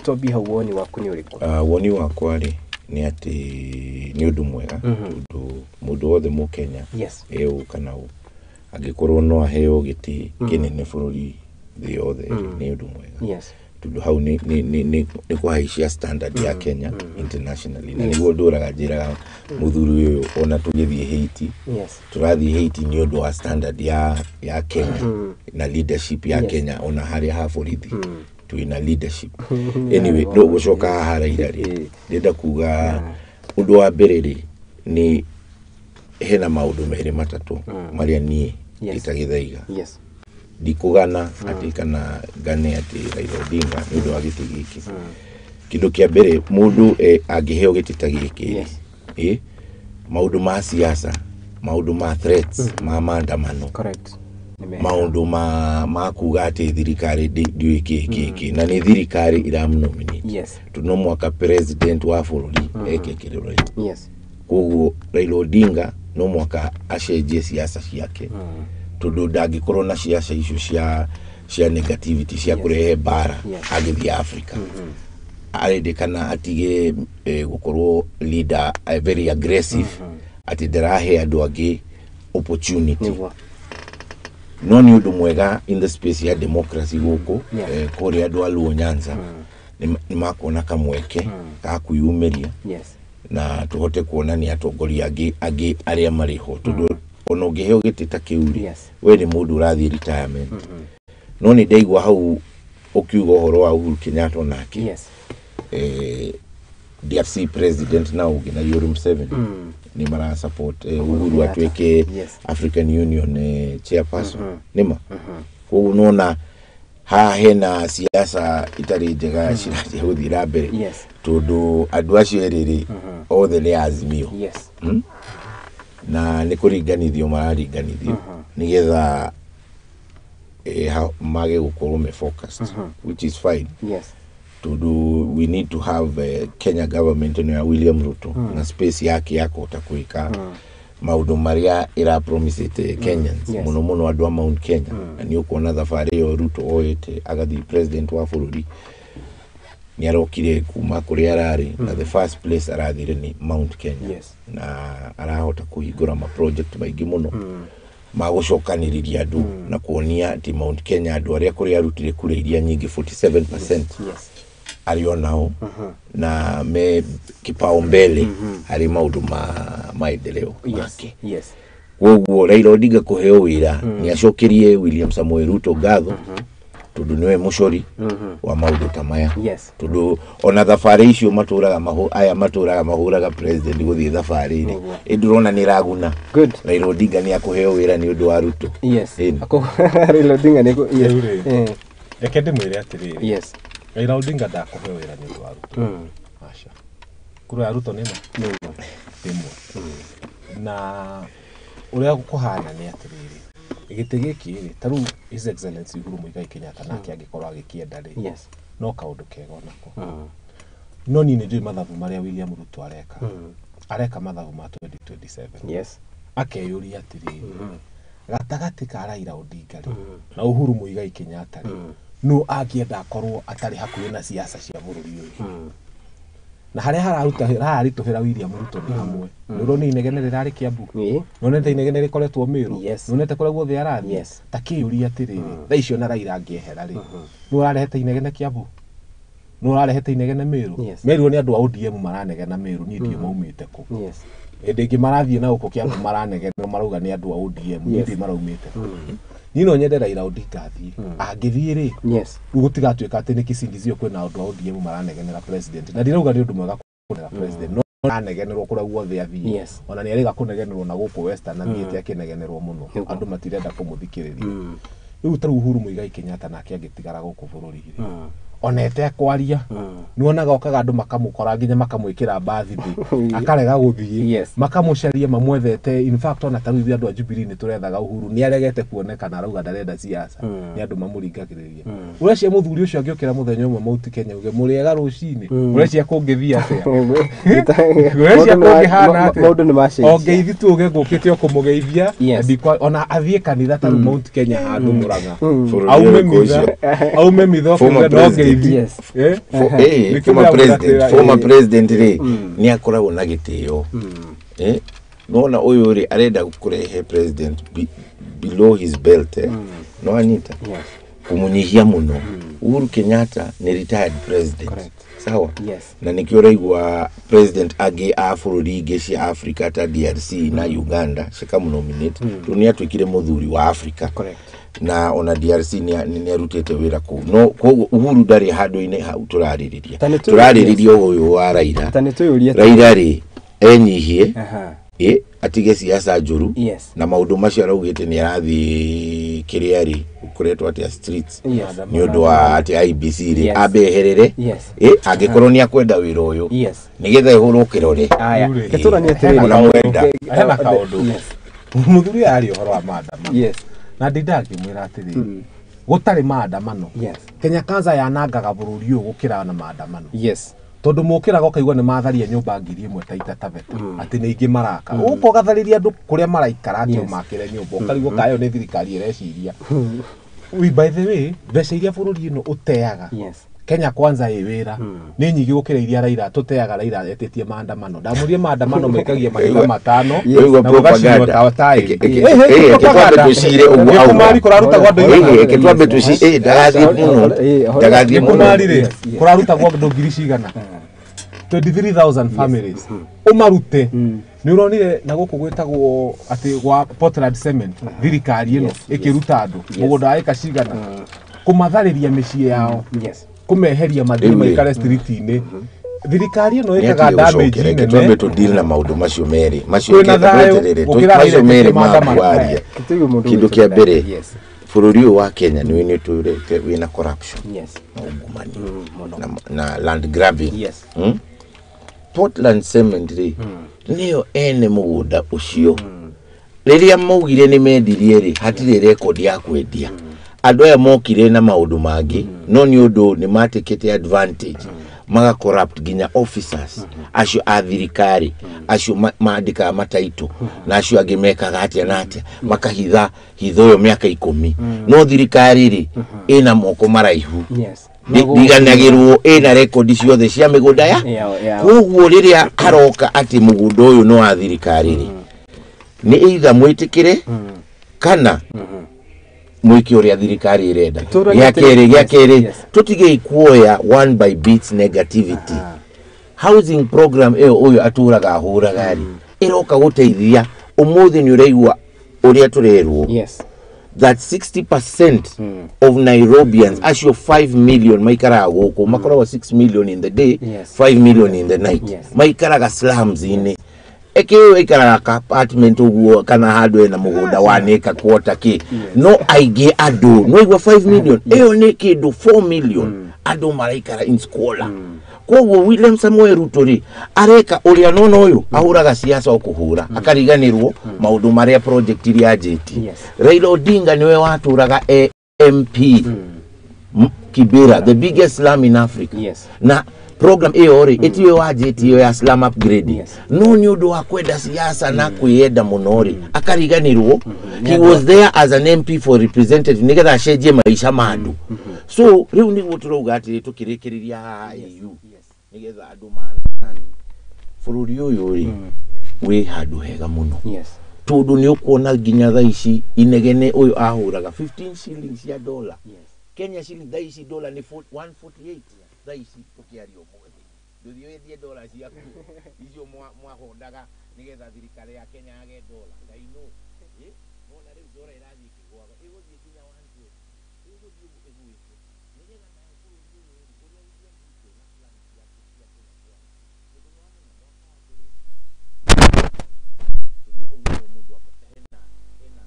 twambie hau, woni waku nĩ ũrĩkũ? Woni wakwa rĩ, nĩ atĩ nĩ ũndũ mwega, tondũ mũndũ wothe Mũkenya, ĩ kana ũ, angĩkorwo no aheo gĩtĩ kĩnene bũrũri thĩ yothe, nĩ ũndũ mwega, tondũ hau nĩ kũhaicia standard ya Kenya internationally. Na nĩguo ndũraga njĩraga mũthuri ũyũ, ona tũgĩthiĩ Haiti, tũrathiĩ Haiti nĩ ũndũ wa standard ya Kenya na leadership ya Kenya. Ona harĩa ha borithi twĩna leadership. Anyway, no gũcoka haha Raila rĩ, ndĩrenda kuga ũndũ wa mbere rĩ, nĩ hena maũndũ merĩ matatũ marĩa niĩ ndĩ ta Gĩthaiga ndikũgana atĩ kana ngane atĩ Raila Odinga nĩ ũndũ wa gĩtĩ gĩkĩ. Kĩndũ kĩa mbere mũndũ angĩheo gĩtĩ ta gĩkĩ maũndũ ma siasa, maũndũ ma threats, ma maandamano, maũndũ ma kuga atĩ thirikari ndiũĩ kĩ na nĩ thirikari iramũnominate. Tondũ no mwaka president wa bũrũri eke kĩrĩro. Koguo Raila Odinga no mwaka acenjie siasa ciake, tondũ ndangĩkorwo na siasa icio cia negativity cia kũrehe mbara agĩthiĩ Africa. Arendekana atige gũkorwo leader very aggressive, atĩ ndarahe andũ angĩ opportunity. No nĩ ũndũ mwega in the space ya democracy gũkũ kũrĩa andũ a Luo Nyanza nĩ makuona kamweke ga kwĩyumĩria na tũhote kuona nĩ atongoria angĩ arĩa marĩ ho, tondũ ona ũngĩheo gĩtĩ ta kĩu rĩ, we nĩ mũndũ ũrathiĩ retirement. No nĩ ndaigua hau ũkiuga ũhoro wa Uhuru Kenyatta onake, DRC president na ũngĩ na Yoweri Museveni nĩ mara support Uhuru atuĩke African Union chairperson. Nĩma koguo nona haha hena siasa itarĩ njega cirathiĩ gũthiĩ na mbere, tondũ andũ acio erĩ rĩ othe nĩ Azimio. Na nĩ kũringanithio mararinganithio nĩgetha mage gũkorwo me focused, which is fine. Tondũ we need to have Kenya government ĩno ya William Ruto na space yake ya kũhota gwĩka maũndũ marĩa ĩrapromisĩte Kenyans, mũno mũno andũ a Mount Kenya. Na nĩ ũkuona thabarĩ ĩyo Ruto oete agathiĩ president wa bũrũri, nĩ arokire kuma kũrĩa ararĩ, na the first place arathire nĩ Mount Kenya. Na arahota kũhingũra ma project maingĩ mũno ma gũcokanĩrĩria andũ na kuonia atĩ Mount Kenya andũ arĩa kũrĩa arutire kura iria nyingĩ 47% arĩ onao na me kipaumbele harĩ maũndũ ma maendeleo make. Koguo Raila Odinga kũheo wĩra nĩ acokerie William Samoei Ruto ngatho, tondũ nĩwe mũcori wa maũndũ ta maya. Tondũ ona thabarĩ icio matũraga aya matũraga mahũraga president gũthiĩ thabarĩ-rĩ, ĩndũrona nĩ ĩraguna. Raila Odinga nĩ akũheo wĩra nĩ ũndũ wa Ruto. Raila Odinga nĩ reke ndĩmwĩre atĩrĩrĩ, Raila Odinga ndakũheo wĩra nĩ ũndũ wa Ruto. Aca. Kura ya Ruto nĩ ĩmwe. Na ũrĩa kũhana nĩ atĩrĩrĩ, gĩtĩ gĩkĩ rĩ, ta rĩu His Excellency Uhuru Muigai Kenyatta nake angĩkorwo agĩkĩenda rĩ, no kaũndũ kega onako. No niĩ nĩ njũĩ mathabu marĩa William Ruto areka. Areka mathabu ma 2027. Akeyũria atĩrĩrĩ, gatagatĩ ka Raila Odinga rĩ na Uhuru Muigai Kenyatta rĩ, no angĩenda akorwo atarĩ hakuhĩ na siasa cia bũrũri ũyũ. Na harĩa hararitũhĩra William Ruto nĩ hamwe. Nĩ ũrona inegene rĩrarĩ Kiambu, nĩwonete inegene rĩkoretwo Meru, nĩwonete kũrĩa guothe arathiĩ. Ta kĩyũria atĩrĩrĩ, thaa icio na Raila angĩehera rĩ, nĩ ũrarehete inegene Kiambu, nĩ ũrarehete inegene Meru. Meru nĩ andũ a ODM maranegena Meru, niĩ ndiũ maumĩte kũ. Hĩndĩ ĩngĩ marathiĩ na gũkũ Kiambu maranegena marauga nĩ andũ a ODM, niĩ ndiũ maraumĩte kũ. Niĩ no nyende Raila Odinga athiĩ. Angĩthiĩ rĩ, rĩu gũtigatuĩka atĩ nĩ kĩcingizio kwĩna andũ a ODM maranegenera president. Na ndirauga nĩ ũndũ mwega kũnegenera president, no anegenerwo kũrĩa guothe athiĩ. Ona nĩ arĩga kũnegenerwo na gũkũ Western, athiĩte akĩnegenerwo mũno. Andũ matirenda kũmũthikĩrĩria. Rĩu ta rĩu Uhuru Muigai Kenyatta nake angĩtigara gũkũ bũrũri rĩ, ona etekwaria, nĩwonaga okaga andũ makamũkora nginya makamwĩkĩra birthday, akarega gũthiĩ, makamũcaria mamwethete. In fact ona ta rĩu ithuĩ andũ a Jubilee nĩ tũrethaga Uhuru, nĩ aregete kuonekana, arauga ndarenda siasa, nĩ andũ mamũringagĩrĩria. Ũreciria mũthuri ũcio angĩũkĩra mũthenya ũmwe Mount Kenya uge mũrĩega rũcinĩ, ũreciria kũngĩthiĩ atĩa? Ũreciria kũngĩhana atĩa? Maũndũ nĩ macenjia. Ongeithi tu uge ngũkĩte o kũmũgeithia, ona athiĩ kanitha ta rĩu Mount Kenya handũ Mũrang'a, aume mitha ũkiuga no ngeithi. Former president rĩ nĩ akoragwo na gĩtĩo. Nona ũyũ rĩ arenda kũrehe president below his belt, no anyita kũmũnyihia mũno. Uhuru Kenyatta nĩ retired president. Sawa. Na nĩkĩo ũraigua president angĩ a bũrũri ingĩ cia Africa ta DRC na Uganda cikamũnominate, tondũ nĩ atuĩkire mũthuri wa Africa. Na ona DRC nĩ arutĩte wĩra kũu. No koguo Uhuru ndarĩ handũ-inĩ hau tũrarĩrĩria. Tũrarĩrĩria ũyũ wa Raila. Raila rĩ enyihie, atige siasa njũru, na maũndũ macio araugĩte nĩ arathiĩ kĩrĩa rĩ gũkoretwo atĩa streets Yes. nĩ ũndũ wa atĩ IBC rĩ Yes. ambeherere. Yes. Angĩkorwo nĩ akwenda wĩra ũyũ Yes. nĩgetha ĩhũrwo kĩrore. Aya, tũranie atĩrĩrĩ. Ona mwenda. Hena kaũndũ. Yes. Mũthuri ũyũ aria ũhoro wa maandamano. Yes. Na ndindaga ngĩmwĩra atĩrĩrĩ, gũtarĩ maandamano, Yes. Kenya Kwanza yanangaga bũrũri ũyũ gũkĩra na maandamano. Yes. Tondũ mũkĩraga ũkaigua nĩ matharia nyũmba 1000 Taita Taveta, atĩ nĩ ingĩ maraka ũka ũgatharĩria andũ kũrĩa maraikara atĩ ũmakĩre nyũmba, ũkarigwo kayo nĩ thirikari ĩreciria. We, by the way, mbeca iria bũrũri ĩno ũteaga Yes. Kenya Kwanza ĩ wĩra nĩ nyingĩ gũkĩra iria Raila tũteaga. Raila etĩtie maandamano, ndamũrie maandamano maikagia mahinda 5 Waigua na gũgacinwo propaganda. ta taĩri. Reke twambe twĩcire ũguo auga. Gĩkũmari kũrarutagwo andũ igana. Reke twambe twĩcire, ndagathiĩ mũno, ndagathiĩ mũno. Gĩkũmari rĩ, kũrarutagwo andũ ngiri cigana, 23,000 families ũmarute. Nĩ ũronire na gũkũ gwĩtagwo atĩ gwa Portland Cement, thirikari ĩno ĩkĩruta andũ mũgũnda wa ĩka cigana, kũmatharĩria mĩciĩ yao, Yes. kũmeheria mathiĩ Rĩu rĩ. maikare street-inĩ. Thirikari ĩno Nĩ ĩkaga atige damage gũcokera, reke twambe nene. tũ deal na maũndũ macio merĩ macio. Kwĩna thayũ, Tweterere, gũkĩra macio Raila merĩ etĩtie maandamano. makwaria. Tũigue mũndũ Kĩndũ ũgwĩtwo kĩa mbere, Yes. bũrũri ũyũ wa Kenya nĩ tũrete wĩna corruption Yes. na ungumania na land grabbing. Yes. Portland Cement rĩ, nĩyo ene mũgũnda ũcio. Rĩrĩa maugire nĩ mendirie rĩ, hatirĩ record ya kwendia. Andũ aya mokire na maũndũ mangĩ, no nĩ ũndũ nĩ matekete advantage, maga corrupt nginya officers acio a thirikari, acio mandĩkaga mataito na acio angĩ mekaga atĩa na atĩa, makahitha hitho ĩyo mĩaka 10. No thirikari rĩ, ĩna moko maraihu. Yes. Ndiganagĩrwo ĩna rekondi ciothe cia mĩgũnda ya Ya. Koguo rĩrĩa haroka atĩ mũgũnda ũyũ nĩ wa thirikari rĩ, nĩ either mwĩtĩkĩre kana mwĩke ũrĩa thirikari ĩrenda. Tũranie Gĩa atĩrĩrĩ. kerĩ, gĩa Yes, kerĩ, yes. tũtigei kuoya one by bits negativity. Housing program ĩyo ũyũ atũraga ahũraga rĩ, ĩroka gũteithia. Ũmũthĩ nĩ ũraigua ũrĩa tũrerwo Yes. that 60% of Nairobians, acio 5 million maikaraga gũkũ, makoragwo 6 million in the day, Yes. 5 million in the night, Yes. maikaraga slums-inĩ. Eke ũyũ aikaraga ka apartment ũguo kana handũ ena mũgũnda wa nĩka quarter kĩ, no aingĩ andũ no igua 5 million ĩyo nĩ kĩndũ 4 million andũ maraikara in squalor. Koguo William Samoei Ruto rĩ, areka ũrĩa nona ũyũ ahũraga siasa o kũhũra, akariganĩrwo maũndũ marĩa project iria anjĩtie. Yes. Raila Odinga niwe watũraga e MP Kibera, the biggest slum in Africa. Yes. Na program ĩyo rĩ, ĩtiwe wanjĩtie ĩyo ya slum upgrading, Yes. no nĩ ũndũ wa kwenda siasa na kwĩyenda mũno rĩ, akariganĩrwo he was there as an MP for representative nĩgetha acenjie maica ma andũ. So rĩu nĩguo tũrauga atĩrĩ, tũkĩrĩkĩrĩria haha AU, nĩgetha andũ ma bũrũri ũyũ rĩ, wĩ handũ hega mũno. Yes. Tondũ nĩ ũkuona nginya thaa ici inegene ũyũ ahũraga 15 shillings cia dollar. Yes. Kenya shilling thaa ici dollar nĩ 148 thaa ici tũkĩaria ũmũthĩ. Ndũthiĩ wendie dollar ciaku icio mwahondaga nĩgetha thirikari ya Kenya yage dollar. Ngai no nona rĩu dollar ĩrathiĩ ĩkĩgũaga, ĩgũthiĩ nginya 120, ĩgũthiĩ ũguo ĩgũĩte, nĩgetha nawe bũrũri ũyũ rĩ, ũrĩa William Ruto na plan ciake cia Kenya Kwanza, tondũ nĩ wamenya mwaka wa mbere, tondũ hau nĩho mũndũ hena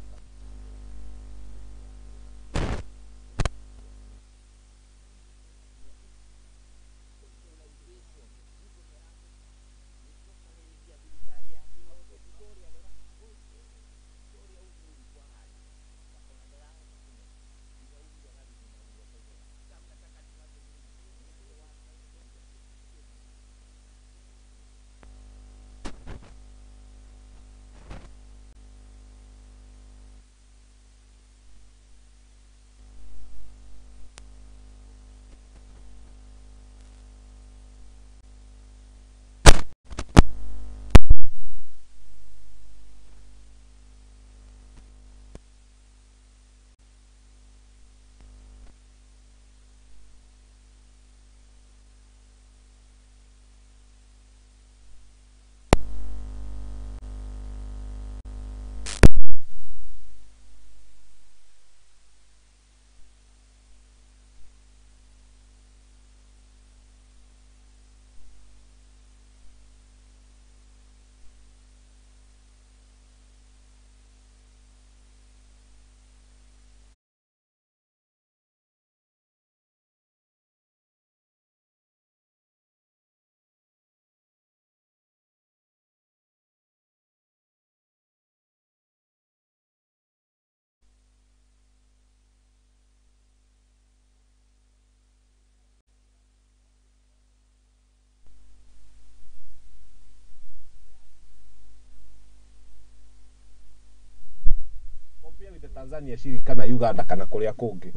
Tanzania ciringi kana Uganda kana kũrĩa kũngĩ.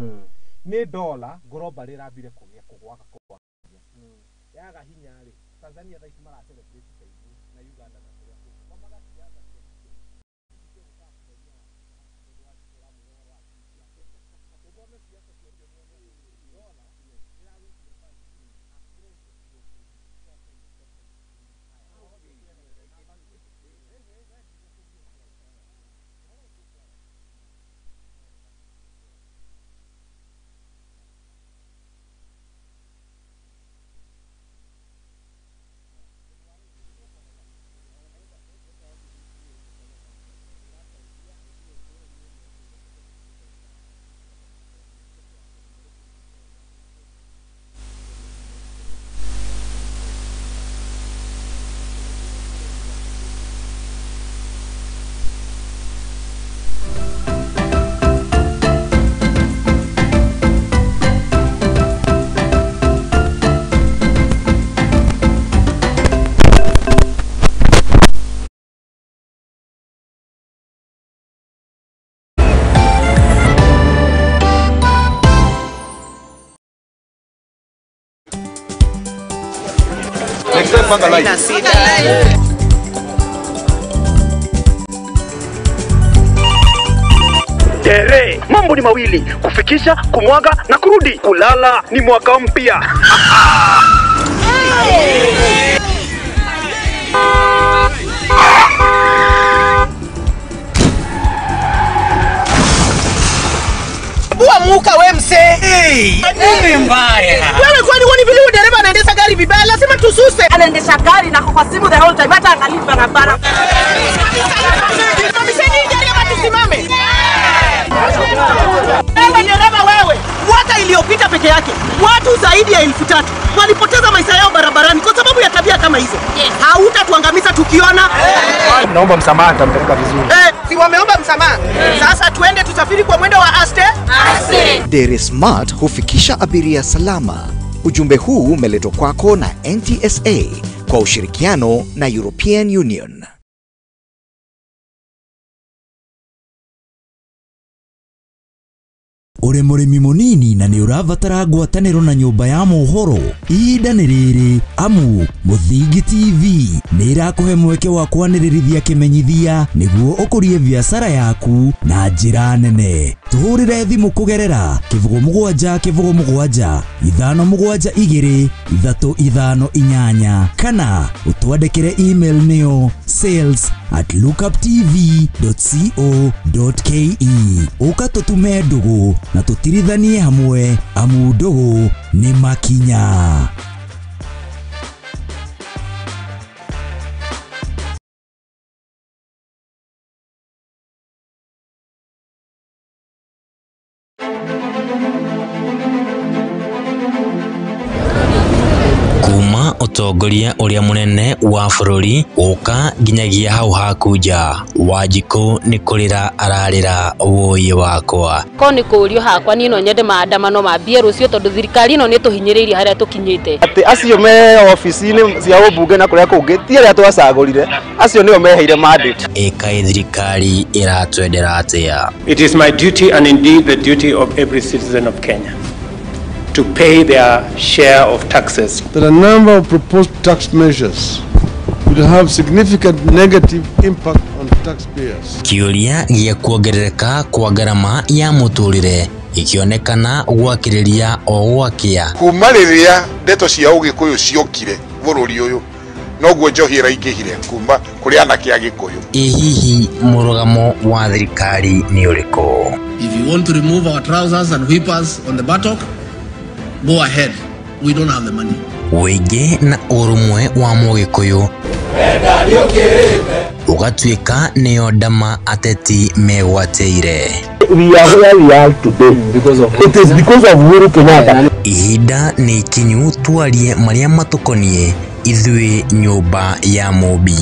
Nĩ dola global ĩrambire kũgĩa kũgwaga kũgwa. Yaga hinya rĩ, Tanzania thaa ici mara celebrate ta ithuĩ na Uganda na kũrĩa kũngĩ. Komaga siasa Tere, mambo ni mawili, kufikisha, kumwaga na kurudi. Kulala ni mwaka mpya. Amuka we msee. Nini mbaya? Wewe kwani huoni vile dereva anaendesha gari vibaya? Lazima tususe. Anaendesha gari na kwa simu the whole time, hata angalii barabara. Simamisheni gari ama tusimame. Wewe dereva wewe, mwaka iliyopita peke yake watu zaidi ya 3000 walipoteza maisha yao barabarani kwa sababu ya tabia kama hizo. Hautatuangamiza tukiona. Naomba msamaha, nitampeleka vizuri. Si wameomba msamaha. Sasa tuende tusafiri kwa mwendo wa aste. Aste. Dere Smart hufikisha abiria salama. Ujumbe huu umeletwa kwako na NTSA kwa ushirikiano na European Union. Uri mũrĩmi mũnini na nĩ ũrabatara ngwatanĩro na nyũmba ya mohoro, ihinda nĩ rĩrĩ amu Mũthingi TV nĩ ĩrakũhe mweke wa kwanĩrĩrithia kĩmenyithia nĩguo ũkũrie biacara yaku na njĩra nene. Tũhũrĩre thimũ kũgerera 07 07 572 358 kana ũtwandĩkĩre email nĩyo sales@lookuptv.co.ke. Ũka tũtume ndũgũ na tũtirithanie hamwe amu ndũgũ nĩ makinya. Kuma ũtongoria ũrĩa mũnene wa bũrũri gũka nginyagia hau haku nja, Wanjikũ nĩ kũrĩra ararĩra wũiĩ wakwa. Ko nĩ kũũrio hakwa niĩ no nyende maandamano mambie rũciũ tondũ thirikari ĩno nĩ ĩtũhinyĩrĩirie harĩa tũkinyĩte. Atĩ acio me ofici-inĩ cia ũmbunge na kũrĩa kũngĩ ti arĩa twacagũrire, acio nĩo meheire mandate. Ĩkaĩ thirikari ĩratwendera atĩa? It is my duty and indeed the duty of every citizen of Kenya to pay their share of taxes. That a number of proposed tax measures will have significant negative impact on taxpayers. Kĩũria gĩa kuongerereka kwa ngarama ya mũtũrĩre ikĩonekana gwakĩrĩria o gwakĩa. Kuma rĩrĩa ndeto cia ũgĩkũyũ ciokire bũrũri ũyũ, noguo njohi ĩraingĩhire kuma kũrĩ anake a Gĩkũyũ. Ĩ hihi mũrũgamo wa thirikari nĩ ũrĩkũ? If you want to remove our trousers and whippers on the buttock, go ahead. We don't have the money. Wĩingĩ na ũrũmwe wa mũgĩkũyũ ũgatuĩka nĩyo ndama ateti megwatĩire. We are where we are today because of it is because of Uhuru Kenyatta. Ihinda nĩ ikinyu twarie marĩa matũkoniĩ ithuĩ nyũmba ya Mũmbi.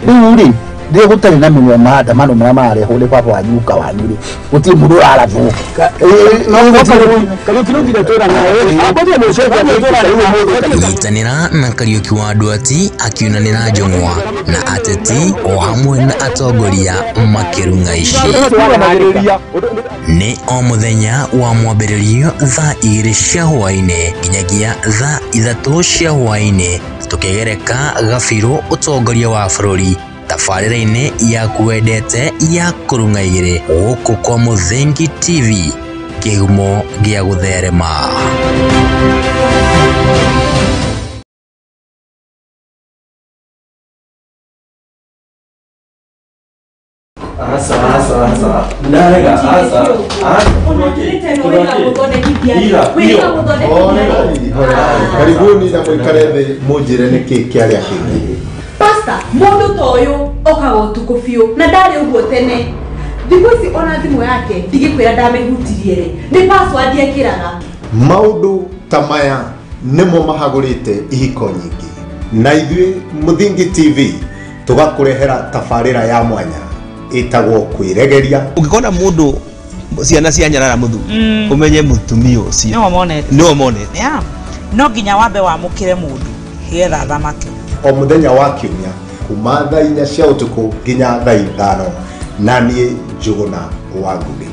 Rĩu rĩ Rĩrĩa gũtarĩ na mĩnua maandamano marĩa mararehwo nĩ baba wanyu guka wanyu rĩ, gũtirĩ mũndũ ũrarathwo. Nyitanĩra na Kariũki wa Nduati akiunanĩra njũng'wa na ateti o hamwe na atongoria makĩrung'a ici. Nĩ o mũthenya wa mwambĩrĩrio thaa 2 cia hwaĩ-inĩ nginyagia thaa 3 cia hwaĩ-inĩ tũkĩgereka gabirũ ũtongoria wa bũrũri tabarĩra-inĩ yaku wendete ya kũrung'a igĩrĩ gũkũ kwa Mũthingi TV kĩhumo gĩa gũtherema. Karibuni na mũikare thĩ mũnjĩre nĩkĩ kĩarĩa kĩngĩ. Pastor, mũndũ ta ũyũ okaga ũtukũ biũ na ndarĩ ũguo tene. Thikũ ici ona thimũ yake ndigĩkwĩra ndamĩhutirie rĩ, nĩ password ekĩraga. Maũndũ ta maya nĩmo mahagũrĩte ihiko nyingĩ, na ithuĩ Mũthingi TV tũgakũrehera tabarĩra ya mwanya ĩtagwo kwĩregeria. Ũngĩkona mũndũ ciana cia nyarara mũthuri ũmenye mũtumia ũcio nĩwe monete. No nginya wambe wamũkĩre mũndũ nĩgetha athamake. O mũthenya wa kiumia kuma thaa 4 cia ũtukũ nginya thaa 5, na niĩ Njũgũna wa Ngũgĩ.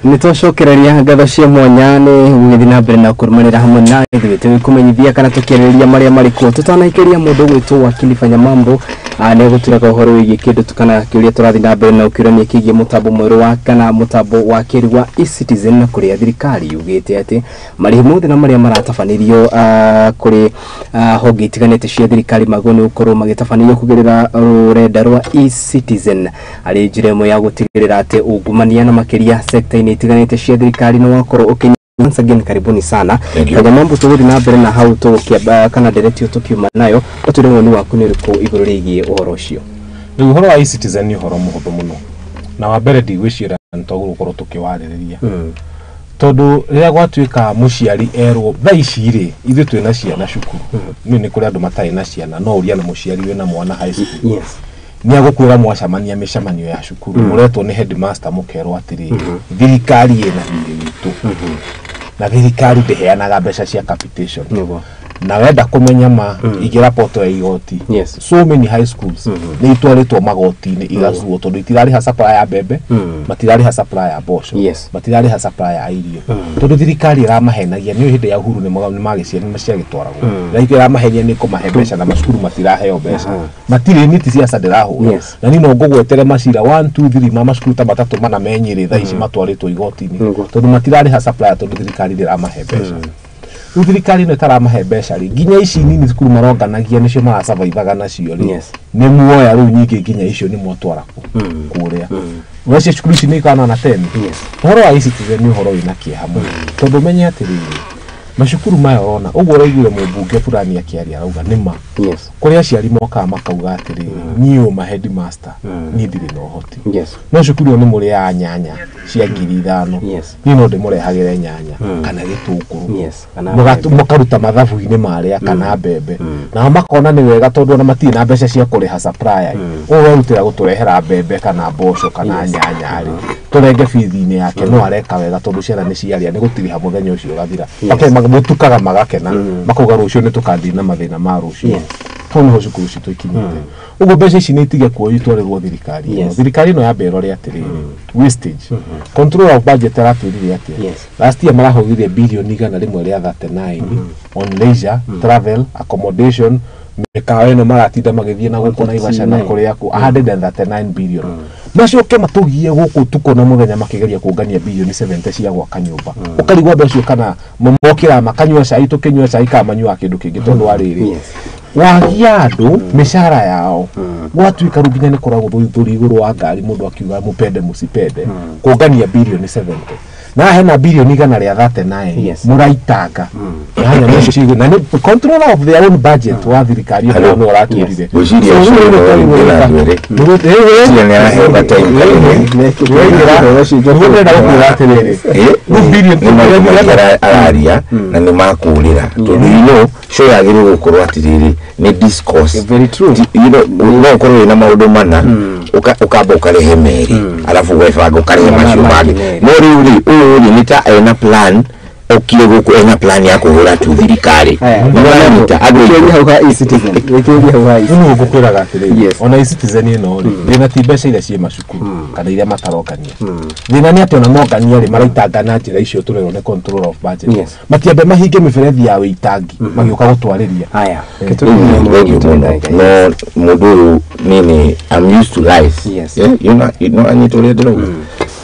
Nĩ twacokereria ngatho cia mwanya nĩ gũgĩthiĩ na mbere na kũrũmanĩra hamwe na ithuĩ tũgĩkũmenyithia kana tũkĩarĩrĩria marĩa marĩ kuo. Tũtanaikĩria mũndũ gwĩtwo Wakili Fanya Mambo nĩ egũtũraga ũhoro wĩgiĩ kĩndũ kana kĩũria tũrathiĩ na mbere na ũkĩũrania kĩgiĩ mũtambo mwerũ wa kana mũtambo wa kĩrĩu wa eCitizen, na kũrĩa thirikari yugĩte atĩ marĩhi mothe na marĩa maratabanĩrio kũrĩ honge itiganĩte cia thirikari magwo nĩ gũkorwo magĩtabanĩrio kũgerera rũrenda rwa eCitizen arĩ njĩra ĩmwe ya gũtigĩrĩra atĩ ungumania na makĩria sekta-inĩ itiganĩte cia thirikari nĩ wakorwo ũkĩnyihio. Once again, karibuni sana. Fanya Mambo, tũgũthiĩ na mbere na hau tũgũkĩamba kana nderetio tũkiuma nayo, ũtwĩre woni waku nĩ ũrĩkũ igũrũ rĩgiĩ ũhoro ũcio. Rĩu ũhoro wa eCitizen nĩ ũhoro mũhũthũ mũno, na wa mbere ndigwĩciria nĩ twagũkorwo tũkĩwarĩrĩria, tondũ rĩrĩa gwatuĩka mũciari erwo thaa ici rĩ, ithuĩ twĩna ciana cukuru, niĩ nĩ kũrĩ andũ matarĩ na ciana, no ũria na mũciari wĩna mwana high school nĩ agũkwĩra mwacemania mĩcemanio ya cukuru mũretwo nĩ headmaster mũkerwo atĩrĩrĩ, thirikari ĩna thirĩ witũ na thirikari ndĩheanaga mbeca cia capitation, na wenda kũmenya ma igĩra poto ya igoti. So many high schools nĩ itwarĩtwo magoti-inĩ igacuo tondũ itirarĩha supply ya mbembe, matirarĩha supply ya mboco, matirarĩha supply ya irio, tondũ thirikari ĩramahenagia. Nĩ hĩndĩ ya Uhuru nĩ ciagĩtwaragwo na ĩramahenia nĩ kũmahe mbeca na macukuru matiraheo mbeca, matirĩ niti ciaca ndĩrahũra, na niĩ no ngũgwetere macira 1 2 3 ma macukuru ta matatũ mana me Nyĩrĩ thaa ici matwarĩtwo igoti-inĩ tondũ matirarĩha supply tondũ thirikari ndĩramahe mbeca. Rĩu thirikari ĩno ĩtaramahe mbeca rĩ, nginya ici nini cukuru maronganagia nĩcio marasurvivaga nacio rĩ, nĩ muoya rĩu nyingĩ nginya icio nĩ mwatwara kũrĩa. Ũreciria cukuru ici nĩ ikana na 10. Ũhoro wa eCitizen nĩ ũhoro wĩna kĩeha mũno, tondũ menye atĩrĩrĩ, macukuru maya ũrona ũguo ũraiguire mũmbunge fulani akĩaria arauga nĩ ma kũrĩ aciari mokaga makauga atĩrĩrĩ, niĩ ũma headmaster niĩ ndirĩ na ũhoti, no cukuru ĩyo nĩ mũrĩaga nyanya cia 5,000, niĩ no ndĩmũrehagĩre nyanya kana gĩtũngũrũ, mũkaruta mathabu-inĩ marĩa kana mbembe, nao makona nĩ wega tondũ ona matirĩ na mbeca cia kũrĩha supplier, ũũ werutĩra gũtũrehera mbembe kana mboco kana nyanya rĩ, tũrenge bithi-inĩ yake, no areka wega tondũ ciana nĩ ciarĩa, nĩ gũtiriha mũthenya ũcio ũgathira. Mũtukaga magakena makauga rũciũ nĩ tũkandii na mathĩna ma rũciũ. Hau nĩho cukuru citũ ikinyĩte. Ũguo mbeca ici nĩ itige kuoywo itwarĩrwo thirikari ĩno. Thirikari ĩno yambe ĩrore atĩrĩrĩ, wastage control of budget aratwĩrire atĩa? Last year marahũthĩrire bilioni 139 on leisure, travel, accommodation, mĩkawa ĩno maratinda magĩthiĩ na gũkũ Naivasha na kũrĩa kũ 139 billion. Macoke matũgie gũkũ ũtukũ na mũthenya makĩgeria kũngania bilioni 70 cia gwaka nyũmba. Ũkarigwo andũ acio kana mokĩra makanyua cai tũkĩnyua cai kana manyuaga kĩndũ kĩngĩ tondũ wa rĩrĩ. Wagia andũ mĩcara yao gwatuĩka rĩu nginya nĩ kũragwo thũri igũrũ wa ngari mũndũ akiuga mupende musipende kũngania bilioni 70 na hena bilioni 139 mũraitanga na nyamũ icio cigũ na nĩ controller of their own budget wa thirikari ĩyo nĩ ũratwĩrire. Ngwĩciria ũcio nĩ araheo time kanene. Ndĩrenda gũkwĩra atĩrĩrĩ nĩ maũndũ maingĩ araria na nĩ makũrĩra tondũ you know show yagĩrĩirwo gũkorwo atĩrĩrĩ nĩ discourse. You know, no ũkorwo wĩna maũndũ mana ũkamba ũkarehe merĩ arabu ũgebanga ũkarehe macio mangĩ no rĩu rĩ ũyũ rĩ nĩ ta ena plan okire gũkũ ena plan ya kũhũra tu thirikari. Nĩũranyita andũ aingĩ. Hau ha e-citizen. Wĩkĩrie hau ha e-citizen. Rĩu ngũkwĩraga atĩrĩrĩ ona e-citizen ĩno rĩ thĩna ti mbeca iria ciĩ macukuru kana iria matarongania thĩna nĩ atĩ ona mongania rĩ maraitanga na njĩra icio tũrerwo nĩ control of budget matiambe mahinge mĩberethi ya wĩitangi magĩũka gũtwarĩria. Thank you mũno no mũndũ ũyũ nini I'm used to lies. Yeah, you know anyita ũrĩa ndĩrauga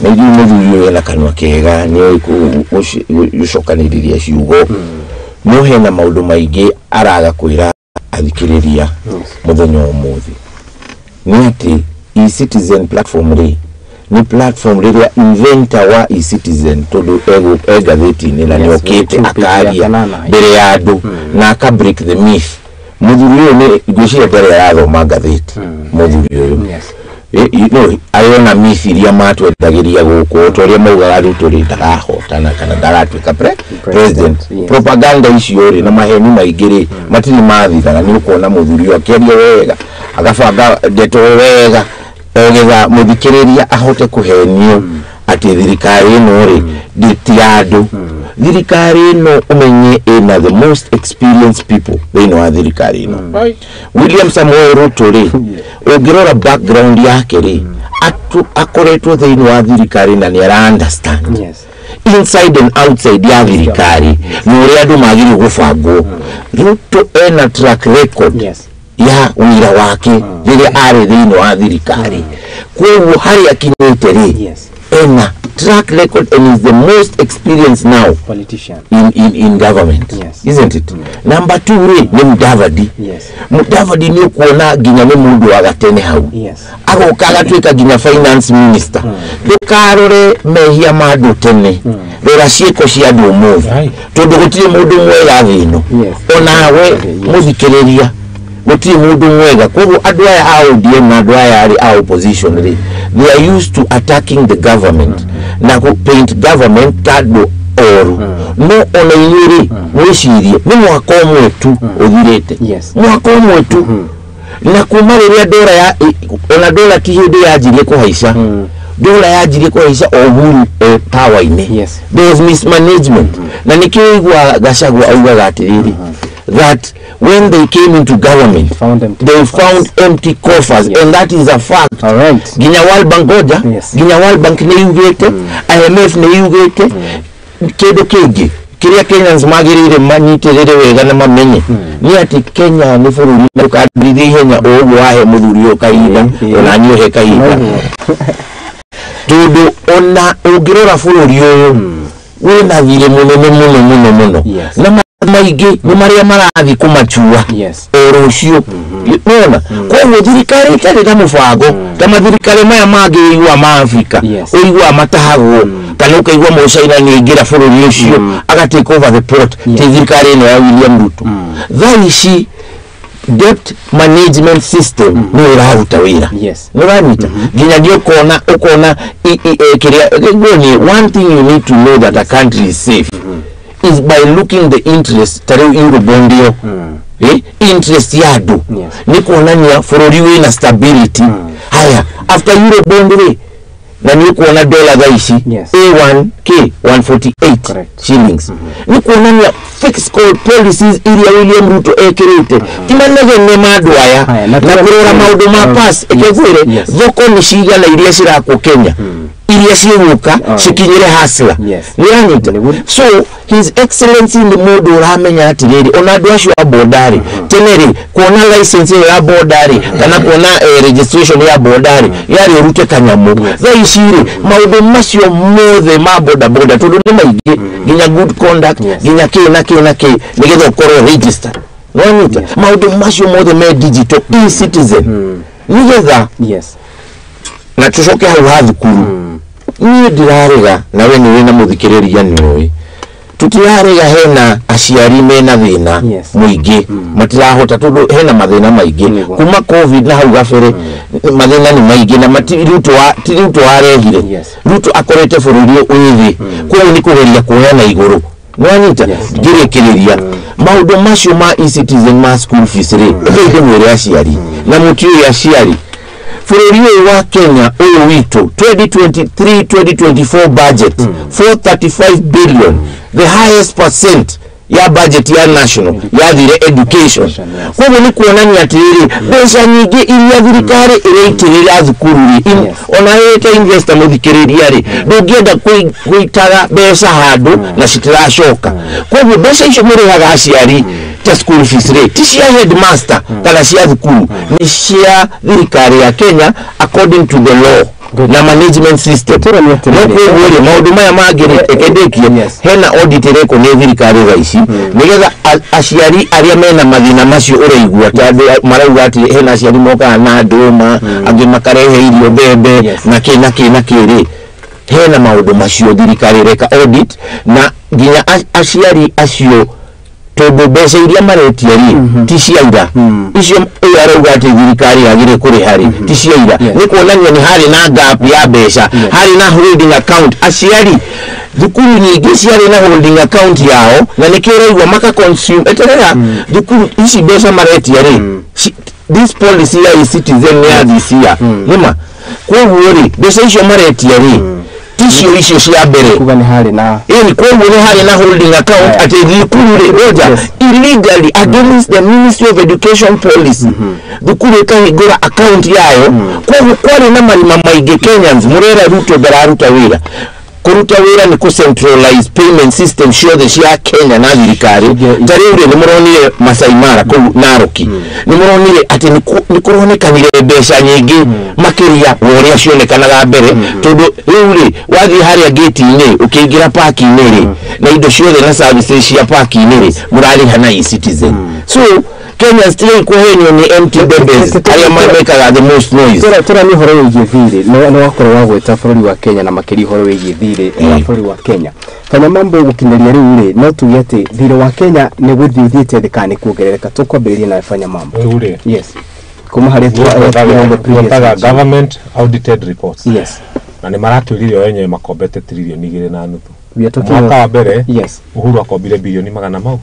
nĩ ithuĩ mũthuri ũyũ ena kanua kega nĩ oĩ gũcokanĩrĩria ciugo no hena maũndũ maingĩ araga kwĩra athikĩrĩria mũthenya wa ũmũthĩ nĩ atĩ e-citizen platform rĩ nĩ platform rĩrĩa inventor wa e-citizen tondũ e ngathĩti-inĩ na nĩ okĩte akaria mbere ya andũ na aka break the myth. Mũthuri ũyũ nĩ ngwĩciria ndarĩ arathoma ngathĩti mũthuri ũyũ no arona myth iria matwendagĩria gũkũ ta ũrĩa maugaga Ruto rĩ ndarahotana kana ndaratuĩka president. Propaganda icio rĩ na maheni maingĩ rĩ matirĩ mathira na nĩ ũkuona mũthuri ũyũ akĩaria wega agabanga ndeto wega ogetha mũthikĩrĩria ahote kũhenio atĩ thirikari ĩno rĩ ti ya andũ. Thirikari ĩno ũmenye ĩna the most experienced people thĩinĩ wa thirikari ĩno. William Samoei Ruto rĩ ũngĩrora background yake rĩ akoretwo thĩinĩ wa thirikari na nĩ ara understand inside and outside ya thirikari na ũrĩa andũ magĩrĩirwo gũbangwo. Ruto ena track record ya wĩra wake rĩrĩa arĩ thĩinĩ wa thirikari koguo harĩa akinyĩte rĩ ena track record and is the most experienced now politician in government. Isn't it? Number 2 rĩ nĩ Mudavadi. Mudavadi nĩ ũkuona nginya nĩ mũndũ wa gatene hau agoka agatuĩka nginya finance minister. Ndũkarore mehia ma andũ tene rora ciĩko cia andũ ũmũthĩ tondũ gũtirĩ mũndũ mwega thĩ ĩno onawe mũthikĩrĩria gũtirĩ mũndũ mwega. Koguo andũ aya a ODM na andũ aya a opposition rĩ they are used to attacking the government na ku paint government ta andũ oru no ona inyuĩ rĩ mwĩcirie nĩ mwaka ũmwe tu ũthirĩte mwaka ũmwe tu na kuma rĩrĩa ndora ya ona ndora ti hĩndĩ yanjirie kũhaica ndora yanjirie kũhaica o Uhuru power-inĩ there was mismanagement na nĩkĩo ũiguaga Gachagua augaga atĩrĩrĩ that when they came into government they found empty coffers. And that is a fact. Nginya World Bank goja nginya World Bank nĩ yugĩte IMF nĩ yugĩte kĩndũ kĩngĩ kĩrĩa Kenyans magĩrĩire manyitĩrĩre wega na mamenye nĩ atĩ Kenya nĩ bũrũri ndũkambĩrĩrie ihenya o ũguo wahe mũthuri ũyũ kahinda ona niĩ ũhe kahinda tondũ ona ũngĩrora bũrũri ũyũ wĩna thirĩ mũnene mũno mũno mũno na maingĩ nĩ marĩa marathiĩ kũmachua o rũciũ nĩwona koguo thirikari ĩtarĩ na mũbango ta mathirikari maya mangĩ ũiguaga ma Afrika ũiguaga matahagwo kana ũkaigua mũcaina nĩ aingĩra bũrũri ũcio aga take over the port ti thirikari ĩno ya William Ruto. Thaa ici debt management system nĩ ĩraruta wĩra nĩ ũranyita nginya nĩ ũkona kĩrĩa one thing you need to know that a country is safe is by looking the interest ta rĩu Eurobond ĩyo interest ya andũ nĩ kuonania bũrũri wĩna stability. Haya after Eurobond rĩ na nĩ ũkuona dollar thaa ici A1K 148 shillings nĩ kuonania fiscal policies iria William Ruto ekĩrĩte ti manegene ma andũ aya na kũrora maũndũ ma pass ĩkĩngwĩre thoko nĩ cigana iria cirakwo Kenya iria cigũka cikinyĩre hasla nĩũranyita. So His Excellency nĩ mũndũ ũramenya atĩrĩrĩ ona andũ acio a boda rĩ tene rĩ kuona license ĩyo ya boda rĩ kana kuona registration ya boda rĩ yarĩ ũrute kanyamũ. Thaa ici rĩ maũndũ macio mothe ma boda boda tondũ nĩ maingĩ nginya good conduct nginya kĩ na kĩ na kĩ nĩgetha ũkorwo registered. Nĩwanyita maũndũ macio mothe me digital e-citizen nĩgetha na tũcoke hau ha thukuru. Niĩ ndĩrarega na we nĩ wĩna mũthikĩrĩria nĩũĩ tutirarega hena aciari mena thĩna mũingĩ matirahota tondũ hena mathĩna maingĩ kuma COVID na hau gabere mathĩna nĩ maingĩ na ti Ruto warehire. Ruto akorete bũrũri wĩ thĩ koguo nĩ kũgeria kuoya na igũrũ. Nĩwanyita ngĩrĩkĩrĩria maũndũ macio ma e-citizen ma school fees rĩ reke ndĩmwĩre aciari na mũtiũĩ aciari bũrũri ũyũ wa Kenya ũyũ witũ 2023 2024 budget 435 billion the highest percent ya budget ya national yathire education. Koguo nĩ kuonania atĩrĩrĩ mbeca nyingĩ iria thirikari ĩraitĩrĩra thukuru rĩ ona ĩte investor mũthikĩrĩria rĩ ndũngĩenda gũitaga mbeca handũ na citiracoka. Koguo mbeca icio mũrĩhaga aciari ta school fees rĩ ti cia headmaster kana cia thukuru nĩ cia thirikari ya Kenya according to the law na management system. No koguo rĩ maũndũ maya mangĩ rĩ hena audit ĩrekwo nĩ thirikari thaa ici nĩgetha aciari arĩa mena mathĩna macio ũraigua ta andũ marauga atĩ hena aciari mokaga na ndũma angĩ makarehe irio mbembe na kĩ na kĩ na kĩ rĩ hena maũndũ macio thirikari ĩreka audit na nginya aciari acio tondũ mbeca iria maretia rĩ ti cia ira icio ũyũ arauga atĩ thirikari yagĩrĩire kũrĩha rĩ ti cia ira nĩ kuonania nĩ harĩ na gap ya mbeca harĩ na holding account aciari thukuru nyingĩ ciarĩ na holding account yao na nĩkĩo ũraigua maka consume eterera thukuru ici mbeca maretia rĩ this policy ya e-citizen nĩ ya this year nĩma koguo rĩ mbeca icio maretia rĩ ticio icio cia mbere kuga nĩ harĩ na ĩni koguo nĩ harĩ na holding account atĩ thukuru rĩ roja illegally against the Ministry of Education policy thukuru ĩkahingũra account yayo koguo kwarĩ na marima maingĩ Kenyans mũrera Ruto ndararuta wĩra kũruta wĩra nĩ kũ centralize payment system ciothe cia Kenya na thirikari ta rĩu rĩ nĩ mũronire Masai Mara kũu Narok nĩ mũronire atĩ nĩ kũronekanire mbeca nyingĩ makĩria wa ũrĩa cionekanaga mbere tondũ rĩu rĩ wathiĩ harĩa gate-inĩ ũkĩingĩra park-inĩ rĩ na indo ciothe na services cia park-inĩ rĩ mũrarĩha na e-citizen. So Kenyans still kuhenyo ni empty bebes arĩa mekaga the most noise. Tura nĩ ũhoro wĩgiĩ thirĩ nĩ wakorwo wa gwĩta bũrũri wa Kenya na makĩria ũhoro wĩgiĩ thirĩ wa bũrũri wa Kenya. Fanya mambo gũkinyĩria rĩu rĩ no tuge atĩ thirĩ wa Kenya nĩ gũthiĩ ũthiĩte thĩ kana nĩ kuongerereka. Tũkwambĩrĩria nawe Fanya mambo. Rĩu rĩ yes kuma harĩa twataga government audited reports. Yes na nĩ maratwĩrire o enyewe makombete tririoni 2.5 mwaka wa mbere. Yes Uhuru akombire bilioni magana mau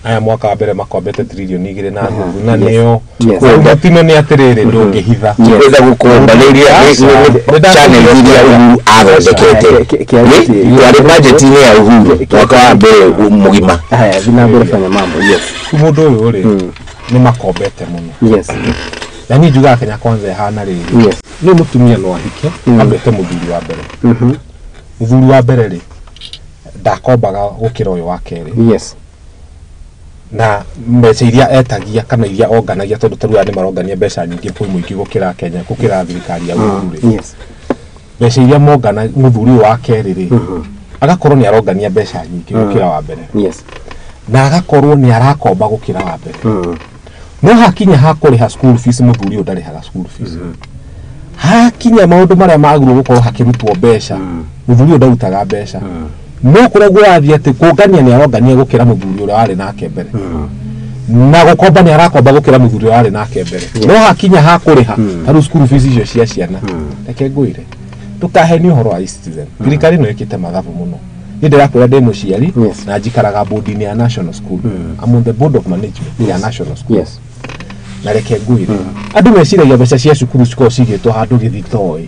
aya mwaka wa mbere makombete tririoni 2.5 na nĩo mũtino nĩ atĩrĩrĩ ndũngĩhitha kwenda gũkomba rĩrĩa channel iria Uhuru athondekete yarĩ budget-inĩ ya Uhuru mwaka wa mbere mũgima. Haya thina mbere Fanya mambo. Yes mũndũ ũyũ rĩ nĩ makombete mũno. Yes na niĩ njugaga Kenya Kwanza ĩhana rĩrĩ nĩ mũtumia no ahike ambete mũthuri wa mbere. Mũthuri wa mbere rĩ ndakombaga gũkĩra ũyũ wa kerĩ. Yes na mbeca iria etagia kana iria onganagia tondũ tarĩu aya nĩ marongania mbeca nyingĩ kwĩ mũingĩ gũkĩra Kenya gũkĩra thirikari ya Uhuru rĩ. Yes mbeca iria mongana mũthuri ũyũ wa kerĩ rĩ agakorwo nĩ arongania mbeca nyingĩ gũkĩra wa mbere. Yes na agakorwo nĩ arakomba gũkĩra wa mbere. No hakinya ha kũrĩha school fees mũthuri ũyũ ndarĩhaga school fees. Hakinya maũndũ marĩa magĩrĩirwo gũkorwo hakĩrutwo mbeca mũthuri ũyũ ndarutaga mbeca. No kũrĩa kũrathiĩ atĩ kũngania nĩ arongania gũkĩra mũthuri ũrĩa warĩ nake mbere na gũkomba nĩ arakomba gũkĩra mũthuri ũrĩa warĩ nake mbere. No hakinya ha kũrĩha tarĩu school fees icio cia ciana reke ngwĩre ndũkahenio ũhoro wa e-citizen. Thirikari ĩno ĩkĩte mathabu mũno. Niĩ ndĩrakwĩra ndĩ mũciari na njikaraga board-inĩ ya National School. I'm on the board of management ya National School. Na reke ngwĩre andũ meciragia mbeca cia cukuru cikoragwo cigĩtwo handũ gĩthitoo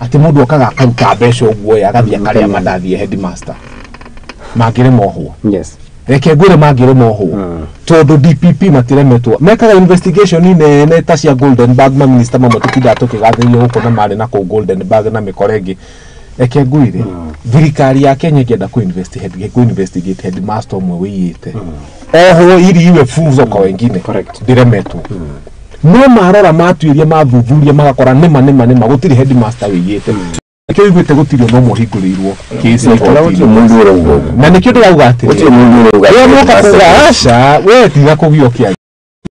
atĩ mũndũ okaga akaruta mbeca ũguo ĩ agathiĩ akarĩa mandathi headmaster mangĩrema ohwo. Yes reke ngwĩre mangĩrema ohwo tondũ DPP matiremetwo mekaga investigation nene ta cia Golden Bag ma minister mamwe tũtindaga tũkĩgathĩrĩrio gũkũ na marĩ na kũu Golden Bag na mĩkora ĩngĩ. Reke ngwĩre thirikari ya Kenya ĩngĩenda kũ investigate headmaster ũmwe wĩiyĩte ohwo ili iwe funzo kwa wengine ndĩremetwo. No marora matuĩria mathuthuria magakora nĩma nĩma nĩma gũtirĩ headmaster wĩiyĩte. Nĩkĩo ũiguĩte gũtirĩ no mũhingũrĩirwo kesi na nĩkĩo ndĩrauga atĩrĩ we moka kuga aca we tiga kũgio kĩa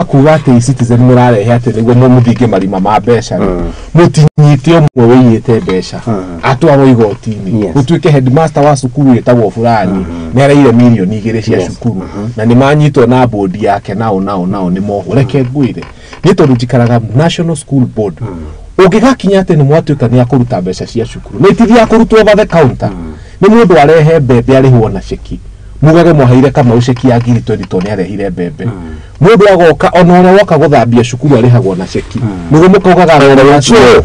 Kuga atĩ e-Citizen mũrarehe atĩ nĩguo mũthinge marima ma mbeca rĩ, mũtinyite ũmwe wĩiyĩte mbeca atwarwo igoti-inĩ, gũtuĩke headmaster wa cukuru ĩtagwo fulani nĩ araire mirioni 2 cia cukuru na nĩ manyitwo na bodi yake nao nao nao nĩ mohwo. Reke ngwĩre, niĩ tondũ njikaraga National School Board, ũngĩgakinya atĩ nĩ mwatuĩka nĩ akũruta mbeca cia cukuru, nĩ itithiaga kũrutwo over the counter, nĩ mũndũ arehe mbembe arĩhwo na ceki, mugage mwaheire Kamau ceki ya ngiri 20 tondũ nĩ arehire mbembe. Mũndũ agoka, ona ũrĩa woka gũthambia cukuru arĩhagwo na ceki, nĩguo mũkaugaga nĩguo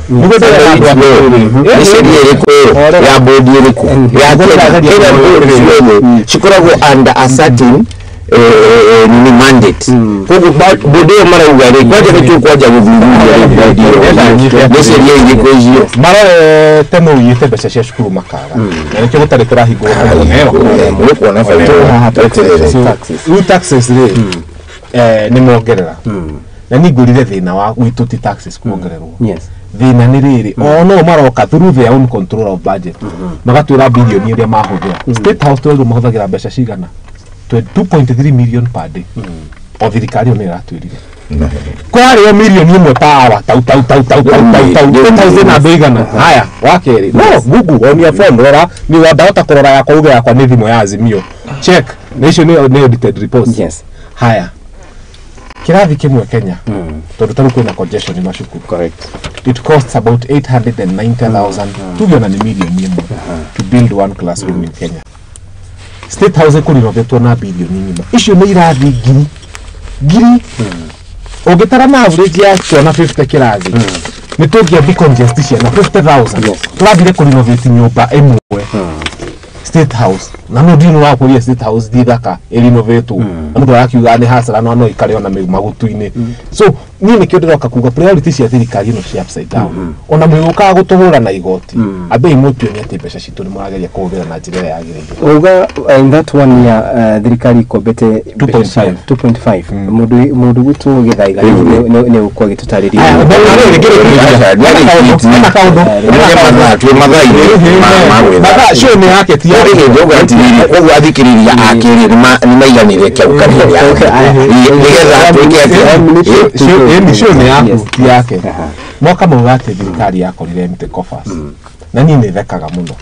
ndĩrera andũ atĩrĩrĩ. Nĩ sheria ĩrĩkũ ĩyo ya bodi ĩrĩkũ ya Kenya? Kenya board ciothe cikoragwo under a certain nini mandate. Koguo bodi ĩyo marauga rĩ, kwanja nĩ tũkwanja gũthuthuria bodi ĩyo, nĩ sheria irĩkũ icio? Marorete mũiyĩte mbeca cia cukuru makaga, na nĩkĩo gũtarĩ kũrahingũrwo. Nĩkuona baita. Rĩu taxes rĩ, nĩ mongerera, na niĩ ngwĩrire thĩna wa gwitũ ti taxes kuongererwo. Thĩna nĩ rĩrĩ, o no maroka through their own control of budget magatwĩra bilioni ĩrĩa mahũthĩra. State House twĩrwo mahũthagĩra mbeca cigana? 2.3 million per day. O thirikari ĩyo nĩ ĩratwĩrire kwarĩo mirioni 1 per hour, tau tau tau tau tau tau tau. State House ĩna andũ igana? Haya, wa kerĩ, no Google on your phone, rora, ni ndahota kũrora yakwa, uge yakwa nĩ thimũ ya Azimio, check na icio nĩ audited reports. Haya, kĩrathi kĩmwe Kenya, tondũ tarĩu kwĩna congestion macukuru, it costs about 890,000, tuge ona nĩ mirioni 1, to build one classroom in Kenya. State House ĩkũrinovetwo na bilioni ng'ima. Icio nĩ irathi ngiri ngiri. Ũngĩtara na average ya ciana 50 kĩrathi, nĩ tũngĩa decongest ciana 50,000. Tũrathire kũrenovate nyũmba ĩmwe State House, na no ndini wakũria State House thi thaka ĩrinovetwo, na mũndũ arakiuga nĩ hasara, no no ikare ona magutu-inĩ. So niĩ nĩkĩo ndĩroka kuga priority cia thirikari ĩno cia upside down. Ona mwĩgũkaga gũtũhũra na igoti, ambei mũtuonie atĩ mbeca citũ nĩ mũrageria kũhũthĩra na njĩra ĩrĩa yagĩrĩire. Uga in that one year thirikari ikombete 2.5. 2.5. Mundu gwitũ Gĩthaiga nĩ gũkorwo agĩtũtarĩria. Twĩ mathaa-inĩ ma gwetha. Mathaa cio nĩ yake ti Kũrĩ hĩndĩ ũguo atĩrĩrĩ, koguo athikĩrĩria akĩrĩ nĩ maiganĩre kĩau kanitha nĩgetha twĩke atĩa? Ĩni cio nĩ yaku ti yake. Mwaka mauga atĩ thirikari yakorire empty coffers, na niĩ nĩ thekaga mũno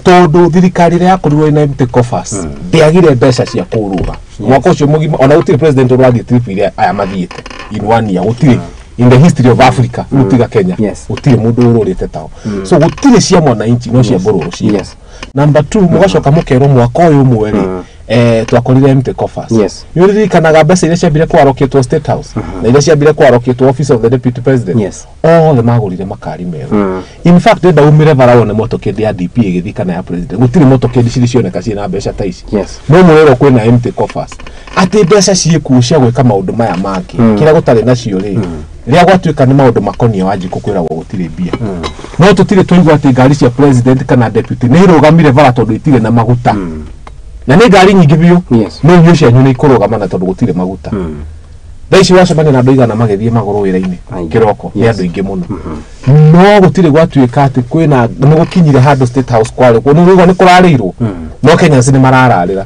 tondũ thirikari ĩrĩa yakorirwo ĩna empty coffers ndĩagire mbeca cia kũrũra mwaka ũcio mũgima. Ona gũtirĩ president ũrathiĩ trip iria aya mathiĩte in one year, gũtirĩ in the history of Africa. Rĩu tiga Kenya, gũtirĩ mũndũ ũrũrĩte tao. So gũtirĩ cia mwananchi, no cia mbũrũrũ cia. Number two, mũgacoka mũkerwo mwaka ũyũ ũmwe rĩ, twakorire empty coffers. Nĩ ũririkanaga mbeca iria ciambire kwarokĩtwo State House na iria ciambire kwarokĩtwo Office of the Deputy President? Othe magũrire makari merũ. In fact, ndenda umire bara wone motorcade ya DP ĩgĩthiĩ kana ya president, gũtirĩ motorcade cirĩ cioneka ciĩna mbeca ta ici. No mũrerwo kwĩna empty coffers, atĩ mbeca ciĩkuo cia gwĩka maũndũ maya mangĩ. Kĩrĩa gũtarĩ nacio rĩ, rĩrĩa gwatuĩka nĩ maũndũ makoniĩ Wanjikũ, kwĩragwo gũtirĩ mbia. No tũtirĩ twaigua atĩ ngari cia president kana deputy nĩ irũgamire bara tondũ itirĩ na maguta, na nĩ ngari nyingĩ biũ. No inyuĩ cianyu nĩ ikũrũgama na tondũ gũtirĩ maguta. Thaa ici wacemania na andũ igana magĩthiĩ magũrũ wĩra-inĩ kĩroko, nĩ andũ aingĩ mũno, no gũtirĩ gwatuĩka atĩ kwĩna nĩ gũkinyire handũ State House kwarĩ nĩ ũraigua nĩ kũrarĩirwo. No Kenyans nĩ marararĩra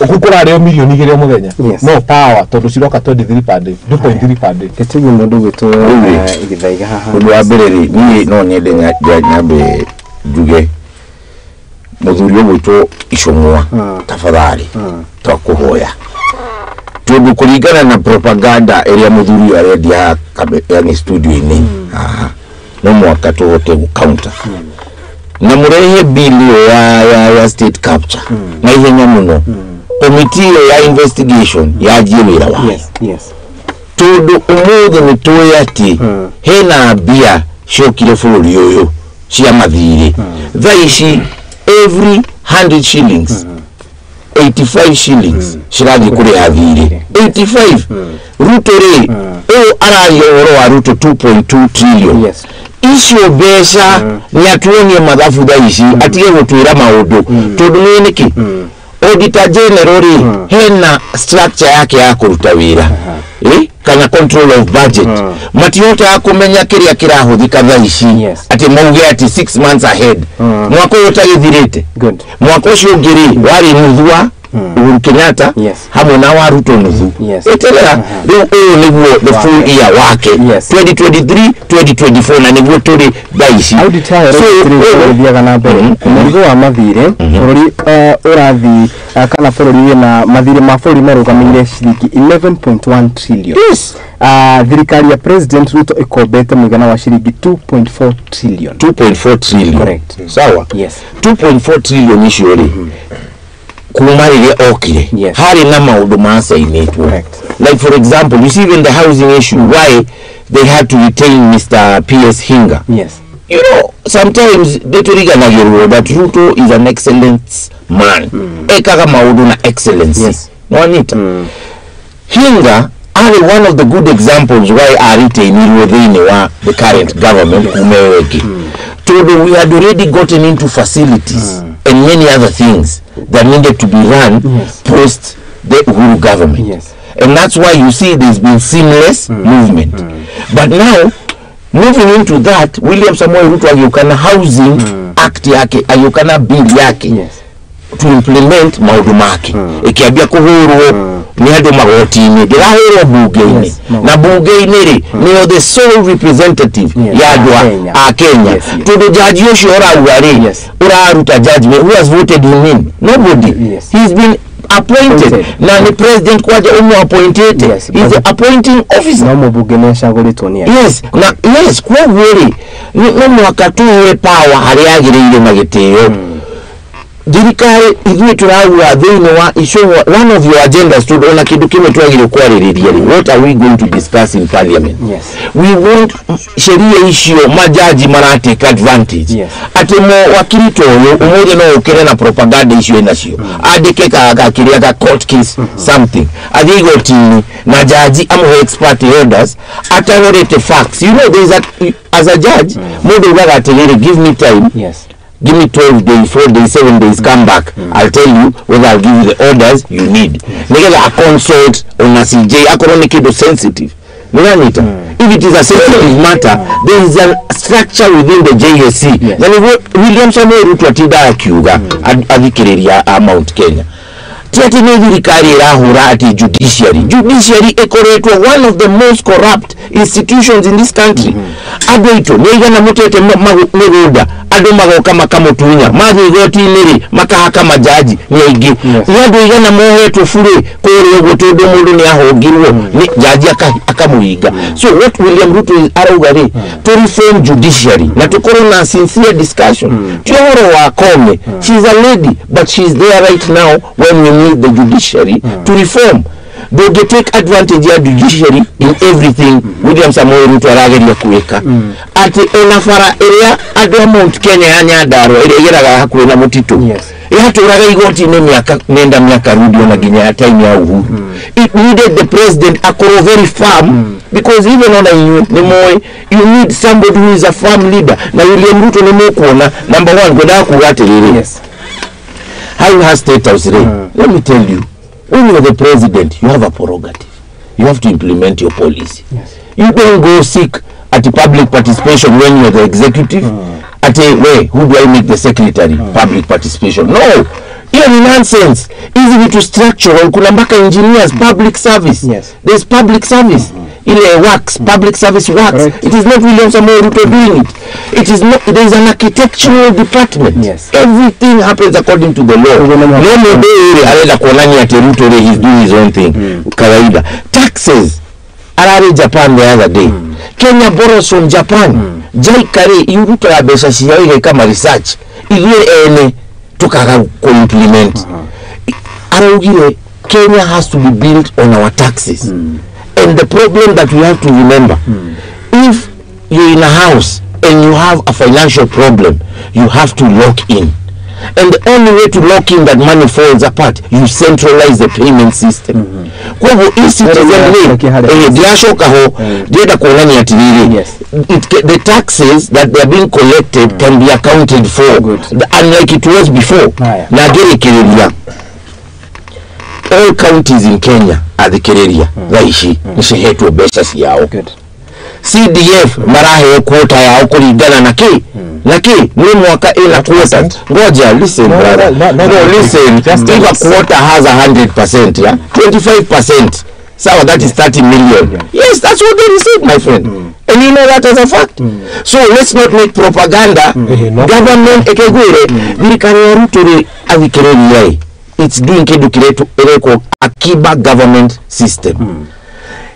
ũkũ kũrarĩo mirioni 2 o mũthenya, no power tondũ ciroka 23 per day, 2.3 per day. Gĩtugĩ mũndũ gwĩtwo Gĩthaiga haha. Ũndũ wa mbere rĩ, niĩ no nyende nyambe njuge mũthuri ũgwĩtwo Icũng'wa, tafadhali twakũhoya, tondũ kũringana na propaganda ĩrĩa mũthuri ũyũ arendia haha yani studio-inĩ haha, no mwaka tũhote gũ-counter na mũrehe bill ĩyo ya state capture na ihenya mũno, komiti ĩyo ya investigation yanjie wĩra wayo, tondũ ũmũthĩ nĩ tũĩ atĩ hena mbia ciokire bũrũri ũyũ cia mathirĩ. Thaa ici every 100 shillings, 85 shillings cirathiĩ kũrĩha thirĩ. 85. Ruto rĩ, ũyũ araria ũhoro wa Ruto 2.2 trillion. Icio mbeca nĩ atuonie mathabu thaa ici, atige gũtwĩra maũndũ, tondũ nĩ nĩkĩ Auditor General rĩ, hena structure yake ya kũruta wĩra, kana control of budget, matihotaga kũmenya kĩrĩa kĩrahũthĩka thaa ici, atĩ mauge atĩ 6 months ahead, mwaka ũyũ ũtagĩthirĩte, mwaka ũcio ũngĩ rĩ, warĩ nuthu wa Uhuru Kenyatta hamwe na wa Ruto nuthu. Eterera rĩu ũyũ nĩguo the full year wake 2023 2024 na nĩguo tũrĩ thaa ici. Ũgĩthiaga na mbere mũrigo wa mathirĩ bũrũri ũrathiĩ kana bũrũri wĩna mathirĩ ma bũrũri marũgamĩire ciringi 11.1 trillion. Thirikari ya President Ruto ĩkombete mũigana wa ciringi 2.4 trillion. 2.4 trillion. Correct. Sawa. Yes. 2.4 trillion icio rĩ kuma rĩrĩa okire harĩ na maũndũ macainĩtwo. Like for example, you see even the housing issue, why they had to retain Mr. P.S. Hinga. Yes. You know, sometimes ndĩtũriganagĩrwo that Ruto is an excellence man. Ekaga maũndũ na excellence. Yes. Nĩwanyita? Hinga arĩ one of the good examples why aretainirwo thĩinĩ wa the current government kuma ĩyo ĩngĩ. Tondũ we had already gotten into facilities and many other things that needed to be run post the Uhuru government. Yes. And that's why you see there's been seamless movement. But now, moving into that, William Samoei Ruto agĩũka na Housing Act yake, agĩũka na bill yake to implement maũndũ make. Ĩkĩambia kũhũrwo nĩ andũ magoti-inĩ, ndĩrahũrwo bunge-inĩ. Na bunge-inĩ rĩ, nĩyo the sole representative ya andũ a Kenya. Tondũ jaji ũcio ũrauga rĩ, ũraruta judgment, who has voted him in? Nobody. He's been appointed. Na ni president kwaja ũmũ appointed. He's the appointing officer. No mũbunge nĩ acagũrĩtwo nĩ andũ. Yes, na yes, koguo rĩ, no mũhaka tũhe power harĩa yagĩrĩire na gĩtĩo. Thirikari ithuĩ tũrauga thĩinĩ wa icio one of your agendas tondũ ona kĩndũ kĩmwe twagĩrĩirwo kwarĩrĩria rĩ, what are we going to discuss in parliament? Yes. We want sheria icio majaji mara take advantage. Atĩ wakiri ta ũyũ ũmũthĩ no ũkĩre na propaganda icio enacio andĩke gakĩrĩa ga court case something athiĩ igoti-inĩ na jaji amũhe expert orders atarorete facts. You know, there is a, as a judge mũndũ ugaga atĩrĩrĩ, give me time. Yes. Give me 12 days, 4 days, 7 days, come back. I'll tell you whether I'll give you the orders you need. Nĩgetha a consult ona CJ akorwo nĩ kĩndũ sensitive. Nĩwanyita? If it is a sensitive matter, there is a structure within the JSC. Na nĩguo William Samoei Ruto atindaga akiuga athikĩrĩria a Mount Kenya. Ti atĩ nĩ thirikari ĩrahũra atĩ judiciary. Judiciary ĩkoretwo one of the most corrupt institutions in this country. Andũ aitũ nĩ aigana mũtete mĩgũnda, andũ magoka makamũtunya, mathiĩ igoti-inĩ rĩ makahaka majaji nĩ aingĩ. Nĩ andũ aigana mohetwo burĩ kũrĩa ũguo tondũ mũndũ nĩ ahũngirwo nĩ jaji akamũhinga. So what William Ruto arauga rĩ, to reform judiciary na tũkorwo na sincere discussion. Ti ũhoro wa Koome, she's a lady but she's there right now when we need the judiciary to reform. They take advantage ya judiciary in everything William Samoei Ruto arageria kwĩka. Atĩ ona bara ĩrĩa andũ a Mount Kenya ya Nyandarua ĩrĩa ĩgeraga hakuhĩ na mũtitũ ĩhatũraga igoti-inĩ mĩaka nenda mĩaka rudi ona nginya ya time ya Uhuru. It needed the president akorwo very firm because even ona inyuĩ nĩ moĩ you need somebody who is a firm leader. Na William Ruto nĩ mũkuona number one ngwendaga kuga atĩrĩrĩ, how has State House rĩ, let me tell you, when you are the president, you have a prerogative. You have to implement your policy. Yes. You don't go seek at public participation when you are the executive. At a way, who do I make the secretary? Public participation. No. Hiyo ni nonsense. Hizi vitu structural, kuna mpaka engineers, public service. Yes. There's public service. Ile works, public service works. Correct. It is not William Samoei Ruto doing it. It is not, there is an architectural department. Yes. Everything happens according to the law. No mũndũ ũyũ arenda kuonania atĩ Ruto rĩ, he's doing his own thing. Kawaida. Taxes. Ararĩ Japan the other day. Kenya borrows from Japan. JICA rĩ, irutaga mbeca ciao igeka ma research. Ithuĩ ene tukaga ku-implement. Araugire Kenya has to be built on our taxes. And the problem that we have to remember, if you're in a house and you have a financial problem, you have to lock in. And the only way to lock in that money falls apart, you centralize the payment system. Koguo e-citizen rĩ, ndiacoka ho, ndienda kuonania atĩrĩrĩ, the taxes that they are being collected can be accounted for, unlike it was before. Na ngĩrĩkĩrĩria, all counties in Kenya athikĩrĩria thaa ici nĩ cihetwo mbeca ciao. CDF maraheo quota yao kũringana na kĩ na kĩ nĩ mwaka ĩna quota. Ngoja, listen, brother. No, listen. If a quota has 100%, yeah, 25%, sawa, that is 30 million. Yes, that's what they received, my friend. And you know that as a fact. So let's not make propaganda. Government ekegwire thirikari ya Ruto rĩ athikĩrĩria, it's doing kĩndũ kĩretwo ĩrekwo akiba government system.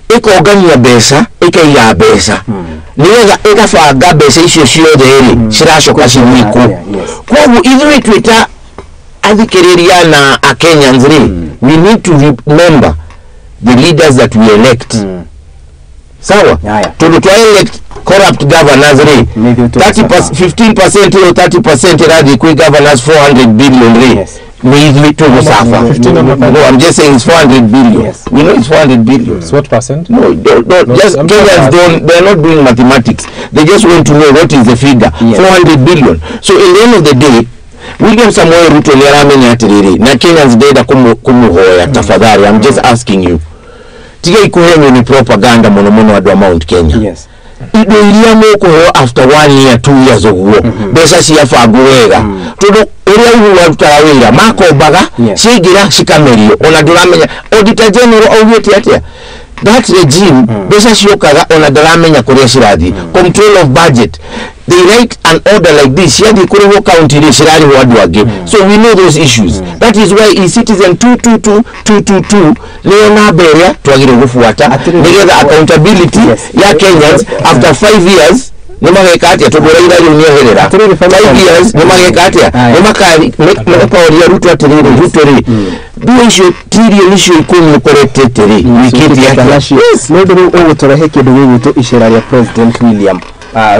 Ĩkongania mbeca, ĩkaiga mbeca nĩgetha ĩgabanga mbeca icio ciothe rĩ ciracoka cithiĩ kũ. Koguo ithuĩ twĩta athikĩrĩria na Kenyans rĩ, we need to remember the leaders that we elect. Sawa, tondũ twa elect corrupt governors rĩ, 30%, 15% or 30% ĩrathiĩ kwĩ governors, 400 billion rĩ, nĩ ithuĩ tũgũcafa. No, I'm just saying it's 400 billion. We know it's 400 billion. It's what percent? No, don't, No, just I'm just Kenyans asking. don't, they're not doing mathematics. They just want to know what is the figure. 400 billion. So in the end of the day, William Samoei Ruto nĩ aramenya atĩrĩrĩ, na Kenyans ndenda kũmũhoya tafadhali, I'm just asking you, tigai kũhenio nĩ propaganda mũno mũno andũ a Mount Kenya. Indo iria mũkũheo after one year, 2 years ũguo, mbeca ciabangwo wega, tondũ ũrĩa Uhuru arutaga wĩra makombaga, ciaingĩra cikamerio, ona ndũramenya Auditor General augĩte atĩa. That regime, mbeca ciokaga ona ndaramenya kũrĩa cirathiĩ. Control of budget, they write an order like this, ciathiĩ kũrĩhwo county rĩ, cirarĩhwo andũ angĩ. So we know those issues. That is why eCitizen 222222 nĩyo namba ĩrĩa twagĩrĩirwo gũbuata nĩgetha accountability ya Kenyans after 5 years nĩ mageka atĩa, tondũ Raila rĩu nĩeherera, 5 years nĩ mageka atĩa, nĩ makoria Ruto atĩrĩrĩ, Ruto rĩ, mbia icio tirioni icio 10 ũkoretete rĩ, wĩkĩte atĩa? Nĩ ũndũ rĩu ũgũtũrehe kĩndũ gĩgwĩtwo icera rĩa President William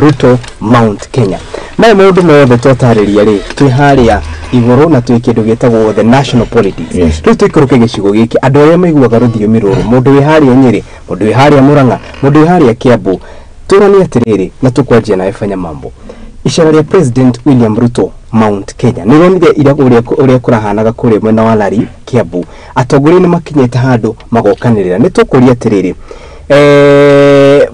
Ruto Mount Kenya. Maya maũndũ mothe twatarĩria rĩ, twĩ harĩa igũrũ na twĩ kĩndũ gĩtagwo the national politics. Rĩu tũikũrũke gĩcigo gĩkĩ, andũ arĩa maiguaga rũthiomi rũrũ, mũndũ wĩ harĩa Nyĩrĩ, mũndũ wĩ harĩa Mũrang'a, mũndũ wĩ harĩa Kiambu, tũranie atĩrĩrĩ, na tũkwanjia nawe Fanya Mambo. Icera rĩa President William Ruto Mount Kenya, nĩ ronire ira ũrĩa kũrahanaga kũrĩa mwena wa Lari Kiambu, atongoria nĩ makinyĩte handũ magokanĩrĩra. Nĩ tũkũria atĩrĩrĩ,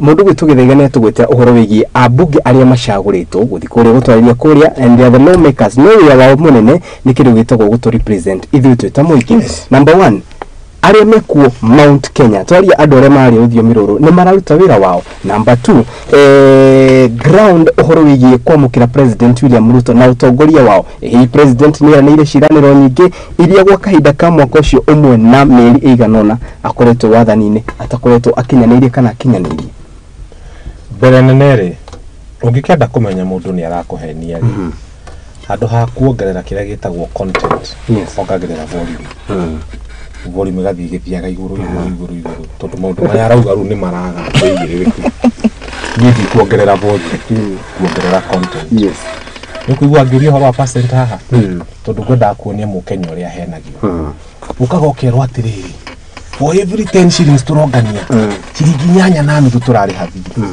mũndũ gwitũ Gĩthaiga nĩ atũgwĩtĩra ũhoro wĩgiĩ ambunge arĩa macagũrĩtwo gũthiĩ kũrĩa gũtwarĩria kũrĩa, and they are the lawmakers, no wĩra wao mũnene nĩ kĩndũ gĩtagwo gũtũ represent ithuĩ twĩ ta mũingĩ. Number one, arĩa mekuo Mount Kenya, twaria andũ arĩa maria rũthiomi rũrũ, nĩ mararuta wĩra wao? Number two, ground ũhoro wĩgiĩ kwamũkĩra President William Ruto na ũtongoria wao, hihi President nĩ eranĩire ciĩranĩro nyingĩ iria gwa kahinda ka mwaka ũcio ũmwe na mĩeri ĩigana ũna akoretwo wathani-inĩ atakoretwo akinyanĩirie kana akinyanĩirie? Mbere nene rĩ, ũngĩkenda kũmenya mũndũ nĩ arakũhenia rĩ, handũ ha kuongerera kĩrĩa gĩtagwo content, ongagĩrĩra volume. Volume ĩgathiĩ ĩgĩthiaga igũrũ igũrũ igũrũ igũrũ, tondũ maũndũ maya arauga rĩu nĩ maraga wĩigĩrĩrĩku. Niĩ ndikuongerera volume, kuongerera content. Nĩ ũkũigua ngĩũria ũhoro wa percent haha, tondũ ngwendaga kuonia mũkenya ũrĩa ahenagio. Ũkaga ũkerwo atĩrĩrĩ, for every 10 shillings tũrongania, ciringi 8.5 tũrarĩha thirĩ.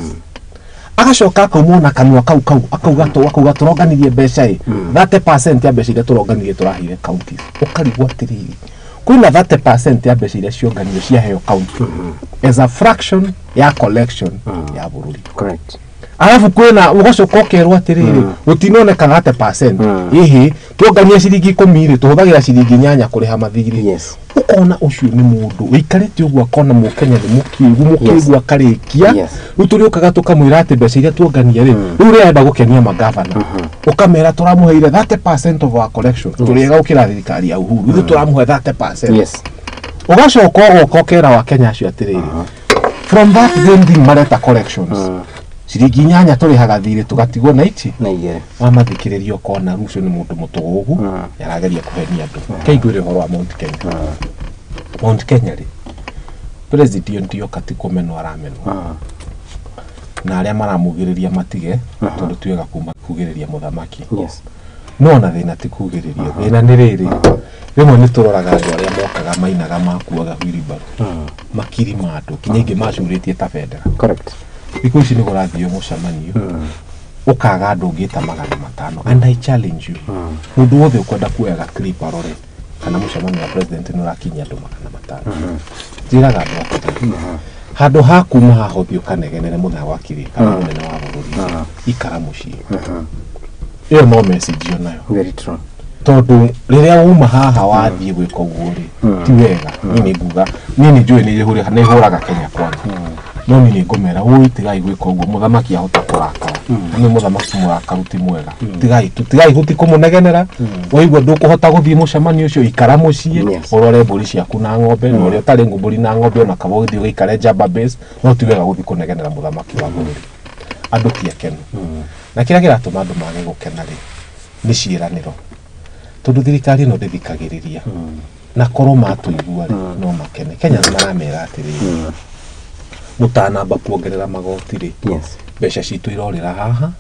Agacoka akaumwo na kanua kau kau akauga tũronganirie mbeca ĩ 30% ya mbeca iria tũronganirie tũraheire counties. Ũkarigwo atĩrĩrĩ, kwĩna 30% ya mbeca iria cionganio ciaheo county as a fraction ya collection ya bũrũri. Arabu kwĩna ũgacoka ũkerwo atĩrĩrĩ, gũtinoneka 30%, ĩhĩ tuongania ciringi 10 rĩ, tũhũthagĩra ciringi 8 kũrĩha mathirĩ. Ũkona ũcio nĩ mũndũ ũikarĩte ũguo akona mũkenya nĩ mũkĩgu mũkĩgu akarĩkia. Rĩu tũrĩũkaga tũkamwĩra atĩ mbeca iria tuongania rĩ, rĩu rĩarenda gũkenia magavana, ũkamera tũramũheire 30% of our collection, tũrĩega gũkĩra thirikari ya Uhuru, ithuĩ tũramũhe 30%. Ũgacoka ũgoka ũkera wa Kenya acio atĩrĩrĩ, from that same thing mareta collections, ciringi 8 tũrĩhaga thirĩ, tũgatigwo na ichi na 2. Wamathikĩrĩria ũkona rĩu ũcio nĩ mũndũ mũtũgũgu, arageria kũhenia andũ. Keingwĩre ũhoro wa Mount Kenya. Mount Kenya rĩ, president yoka ti kũmenwo aramenwo, na arĩa maramugĩrĩria matige, tondũ ti wega kuma kugĩrĩria mũthamaki. No ona thĩna ti kugĩrĩria, thĩna nĩ rĩrĩ, rĩmwe nĩ tũroraga andũ arĩa mokaga mainaga makuaga wheelbarrow, makiri ma andũ, kinya ingĩ macurĩtie ta bendera. Thikũ ici nĩ kũrathiĩ mũcemanio ũkaga andũ ũngĩta 500, and I challenge you, mũndũ wothe ũkwenda kuoya clip arore kana mũcemanio wa president nĩ ũrakinyia andũ 500. Njĩraga andũ atĩrĩrĩ, Handũ ha kuma haha ũthiĩ ũkanegenere mũthamaki rĩ kana mũnene wa bũrũri, ikara mũciĩ. Ĩyo no message yo nayo. Very true. Tondũ rĩrĩa uma haha wathiĩ gwĩka ũguo rĩ, ti wega. Niĩ nĩ nguga, niĩ nĩ njũĩ nĩ hũraga Kenya Kwanza, no niĩ nĩ ngũmera ũi, tigai gwĩka ũguo. Mũthamaki ahota kũrakara, na nĩ mũthamaki mũrakaru ti mwega. Tigai tu, tigai gũti kũmũnegenera. Waigua ndũkũhota gũthiĩ mũcemanio ũcio, ikara mũciĩ ũrore mbũri ciaku na ng'ombe, na ũrĩa ũtarĩ mbũri na ng'ombe ona kaba ũgĩthiĩ ũgaikare Jamba Base, no ti wega gũthiĩ kũnegenera mũthamaki wa bũrũri. Andũ ti akenu, na kĩrĩa kĩratũma andũ mage gũkena rĩ, nĩ ciĩranĩro, tondũ thirikari ĩno ndĩthikagĩrĩria, na korwo matũigua rĩ, no makene. Kenya nĩ maramera atĩrĩrĩ, mũtanamba kuongerera magoti rĩ, mbeca citũ irorĩra haha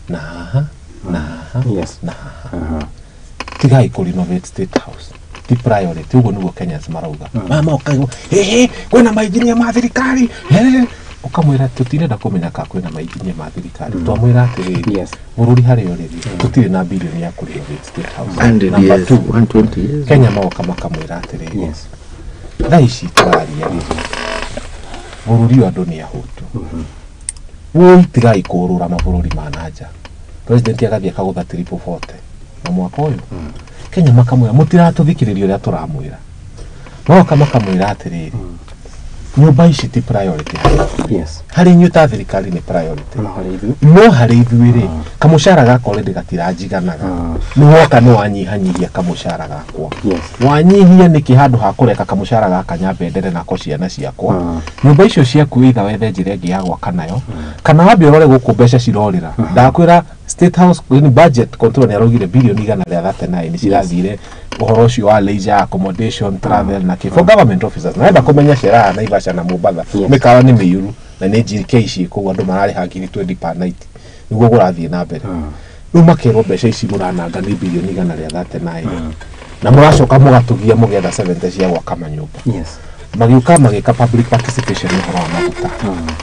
na haha na haha na haha. Tigai kũ renovate State House, ti priority. Ũguo nĩguo Kenyans marauga. Mama ũkaigua ĩhĩ kwĩna mainjinia ma thirikari, ũkamwĩra tũtirenda kũmenya ka kwĩna mainjinia ma thirikari. Twamwĩra atĩrĩrĩ, bũrũri harĩa ũrĩ rĩ, tũtirĩ na bilioni ya kũ renovate State House. 100 Number years, two, 120 years. Kenya magoka makamwĩra atĩrĩrĩ, thaa ici tũraria rĩ, bũrũri ũyũ andũ nĩ ahũtu. Wũi, tigai kũũrũra mabũrũri ma na nja. President agathiĩ akagũtha 444 na mwaka ũyũ Kenya makamwĩra mũtiratũthikĩrĩria ũrĩa tũramwĩra. Magoka makamwĩra atĩrĩrĩ, nyũmba ici ti priority harĩ inyuĩ ta thirikari, nĩ priority, no harĩ ithuĩ rĩ, kamũcara gaka already gatiranjiganaga. Nĩ woka nĩ wanyihanyihia kamũcara gakwa, wanyihia nĩkĩ? Handũ ha kũreka kamũcara gaka nyambe ndere nako ciana ciakwa, nyũmba icio ciaku either wethe njĩra ĩngĩ ya gwaka nayo, kana wambe ũrore gũkũ mbeca cirorĩra. Ndakwĩra State House ni budget control nĩ araugire bilioni 139 nĩ cirathire ũhoro ũcio wa leisure accommodation, travel na kĩ for government officers. Naenda kũmenya ceraha Naivasha na Mombatha mĩkawa nĩ mĩiyũru na nĩ GK ciĩ kũu, andũ mararĩha 20,000 per night nĩguo kũrathiĩ na mbere. Rĩu makerwo mbeca ici mũrananga nĩ bilioni 139, na mũracoka mũgatũgia mũgetha 70 cia gwaka manyũmba. Magĩũka magĩka public participation ũhoro wa maguta.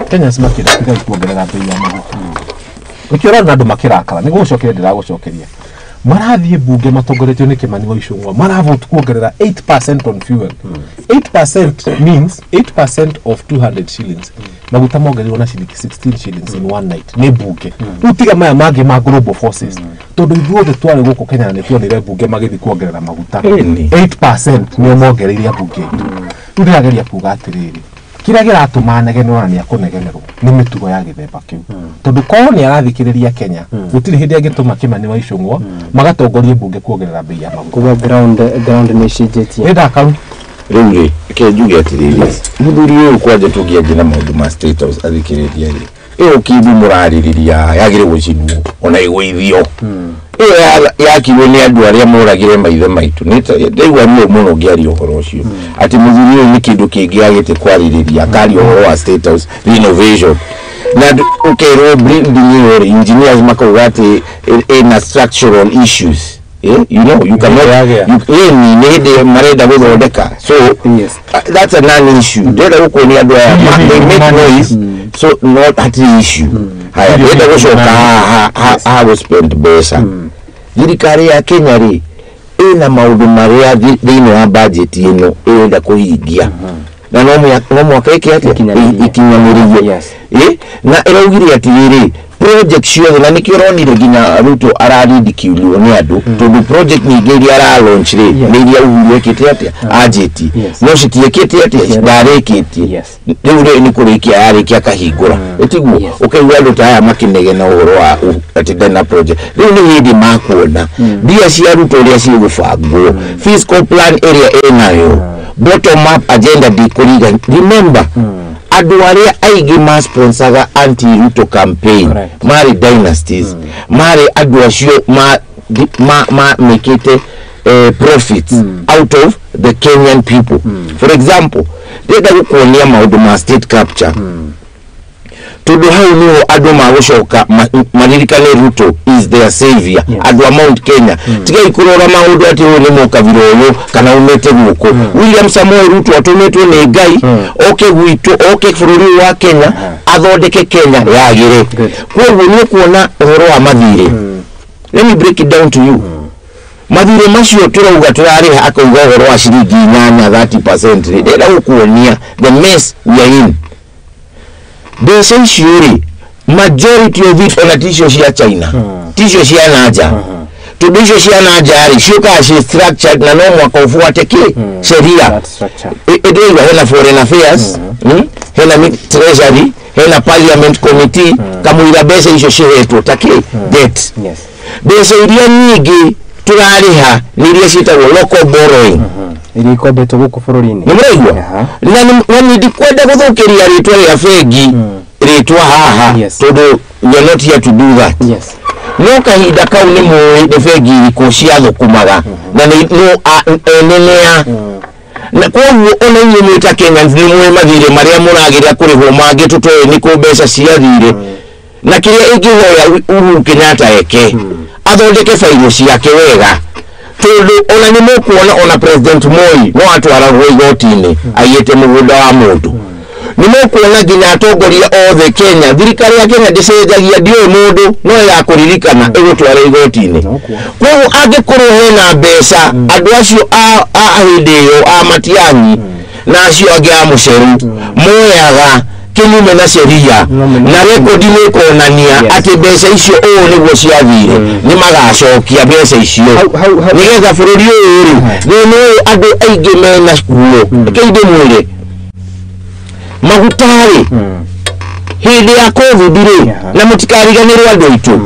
Kenyans makĩra tigai kuongerera bei ya maguta. Nĩkĩo ũrona andũ makĩrakara. Nĩ gũgũcokeria, ndĩragũcokeria, marathiĩ mbunge matongoretio nĩ Kimani wa Ichung'wa, maravote kuongerera 8% on fuel. 8% means 8% of 200 shillings. Maguta mongereirwo na ciringi 16 shillings in one night nĩ mbunge. Rĩu tiga maya mangĩ ma global forces, tondũ ithuothe twarĩ gũkũ Kenya na nĩ tuonire mbunge magĩthiĩ kuongerera maguta 8%, nĩo mongereire ambunge aitũ. Rĩu ndĩrageria kuga atĩrĩrĩ, kĩrĩa kĩratũma anegenwo na nĩ akũnegenerwo nĩ mĩtugo ya gĩthemba kĩu, tondũ korwo nĩ arathikĩrĩria Kenya, gũtirĩ hĩndĩ angĩtũma Kimani wa Ichung'wa magatongorie mbunge kuongerera bei ya maguta. Kuga ground nĩ ĩcenjetie. Nĩ ndakaru. Rĩu rĩ, reke njuge atĩrĩrĩ, mũthuri ũyũ kwanja tũngĩanjia na maũndũ ma State House, athikĩrĩria rĩ, ĩyo kĩndũ mũrarĩrĩria yagĩrĩirwo gũcinwo ona ĩgũithio. Ĩyo yakirwo nĩ andũ arĩa moragire maithe maitũ. Ndaigua ruo mũno ngĩaria ũhoro ũcio, atĩ mũthuri ũyũ nĩ kĩndũ kĩngĩ agĩte kwarĩrĩria, akaria ũhoro wa State House renovation, na ũkerwo building ĩyo rĩ, engineers makauga atĩ ĩna structural issues. You know, you cannot you, nĩ hĩndĩ marenda gũthondeka, so that's a non issue. Ndĩrenda gũkuonia andũ aya they make noise, so not hatirĩ issue. Haya, ndĩrenda gũcoka haha ha gũ spend mbeca. Thirikari ya Kenya rĩ, ĩna maũndũ marĩa thĩinĩ wa budget ĩno ĩrenda kũhingia, na no mwaka ĩke atĩa ikinyanĩrie. Na ĩraugire atĩrĩrĩ, project ciothe, na nĩkĩo ũronire nginya Ruto araridiculwo nĩ andũ, tondũ project nyingĩ iria ara launch rĩ, nĩ iria Uhuru ekĩte atĩa anjĩtie, no citiĩkĩte atĩa, ndarĩkĩtie. Rĩu rĩ, nĩ kũrĩkia yarĩkia akahingũra, ĩtiguo ũkaigua andũ ta aya makĩnegena ũhoro wa atĩ ndarĩ na project. Rĩu nĩ hĩndĩ makuona mbia cia Ruto ũrĩa cigũbangwo, fiscal plan ĩrĩa ĩnayo, bottom up agenda ndikũriga. Remember, andũ arĩa aingĩ ma sponsoraga anti Ruto campaign marĩ dynasties, marĩ andũ acio ma mekĩte profits out of the Kenyan people. For example, ndĩrenda gũkuonia maũndũ ma state capture, tondũ hau niho andũ magũcoka maririkane Ruto is their savior. Andũ a Mount Kenya, tigai kũrora maũndũ atĩ ũyũ nĩ mũkabira ũyũ kana umĩte gũkũ. William Samoei Ruto atũmĩtwo nĩ Ngai oke gwitũ, oke bũrũri ũyũ wa Kenya, athondeke Kenya yagĩre. Koguo nĩ ũkuona ũhoro wa mathirĩ. Let me break it down to you. Mathirĩ macio tũrauga tũrarĩha, akauga ũhoro wa ciringi 8 30% rĩ, ndĩrenda gũkuonia the mess we are in. Mbeca icio rĩ, majority of it ona ticio cia China, ticio cia nanja, tondũ icio cia nanja rĩ ciũkaga ciĩ structured na no mwaka ũbuate kĩ sheria. Ĩndĩraigua hena foreign affairs, hena treasury, hena parliament committee, kamũira mbeca icio cihetwo ta kĩ debt. Mbeca iria nyingĩ tũrarĩha nĩ iria ciĩtagwo local borrowing, iria ikombetwo gũkũ bũrũri-inĩ. Nĩ mũraigua? Na nĩ ndikwenda gũthũkĩria rĩtwa rĩa bengi rĩtwa haha, tondũ we are not here to do that. No kahinda kau nĩ mũĩ nĩ bengi irĩkũ ciathũkũmaga na nĩ no enenea, na koguo ona inyuĩ mwĩ ta Kenyans nĩ mũĩ mathirĩ marĩa mũragĩria kũrĩhwo mangĩ tũtoĩ nĩ kũ mbeca ciathire. Na kĩrĩa ingĩhoya Uhuru Kenyatta eke, athondeke bairũ ciake wega, tondũ ona nĩ mũkuona ona President Moi no atwaragwo igoti-inĩ aiyĩte mũgũnda wa mũndũ. Nĩ mũkuona nginya atongoria othe Kenya, thirikari ya Kenya ndĩcenjagia, ndiũĩ mũndũ no ĩgakũririkana ĩgũtwara igoti-inĩ. Koguo angĩkorwo hena mbeca andũ acio a hĩndĩ ĩyo a Matiang'i na acio angĩ a Mũceru moyaga kinyume na sheria, na rekodi nĩ ĩkonania atĩ mbeca icio ũũ nĩguo ciathire, nĩ magacokia mbeca icio nĩgetha bũrũri ũyũ rĩ, thĩna ũyũ andũ aingĩ mena kuo. Reke ndĩmwĩre, maguta rĩ, hĩndĩ ya COVID rĩ, na mũtikariganĩrwo andũ aitũ,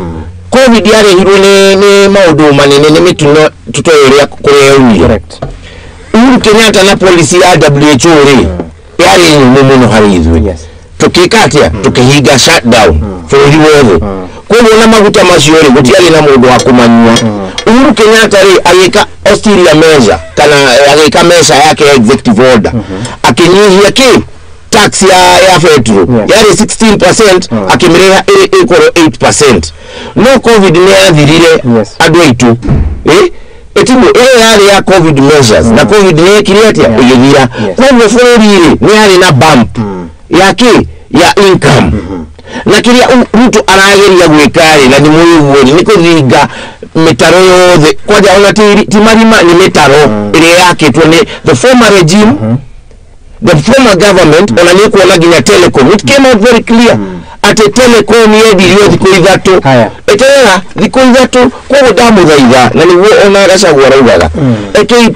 COVID yarehirwo nĩ maũndũ manene, nĩ mĩtino tũtoĩ ũrĩa kũrĩa yaumire. Uhuru Kenyatta na policy ya WHO rĩ yarĩ nyũmũ mũno harĩ ithuĩ. Tũkĩka atĩa? Tũkĩhinga shutdown bũrũri wothe. Koguo na maguta macio rĩ, gũtiarĩ na mũndũ wa kũmanyua. Uhuru Kenyatta rĩ agĩka austerity measure, kana agĩka measure yake ya executive order, akĩnyihia kĩ tax ya petrol yarĩ 16%, akĩmĩrĩha ĩkorwo 8%. No COVID nĩ yathirire andũ aitũ, ĩtiguo ĩyo yarĩ ya COVID measures, na COVID nĩ yekire atĩa? Ĩgĩthira. Koguo bũrũri rĩ nĩ yarĩ na bump ya kĩ ya income. Na kĩrĩa Ruto arageria gwĩka rĩ, na nĩ mũĩ ũguo, nĩ kũthinga mĩtaro yothe, kwanja ona ti marima, nĩ mĩtaro ĩrĩa yakĩtwo nĩ the former regime, the former government. Ona nĩ kuona nginya telecom, it came out very clear atĩ telecom yendirio thikũ 3, eterera thikũ 3. Koguo ndamũthaitha, na nĩguo ona Gachagua araugaga, rekei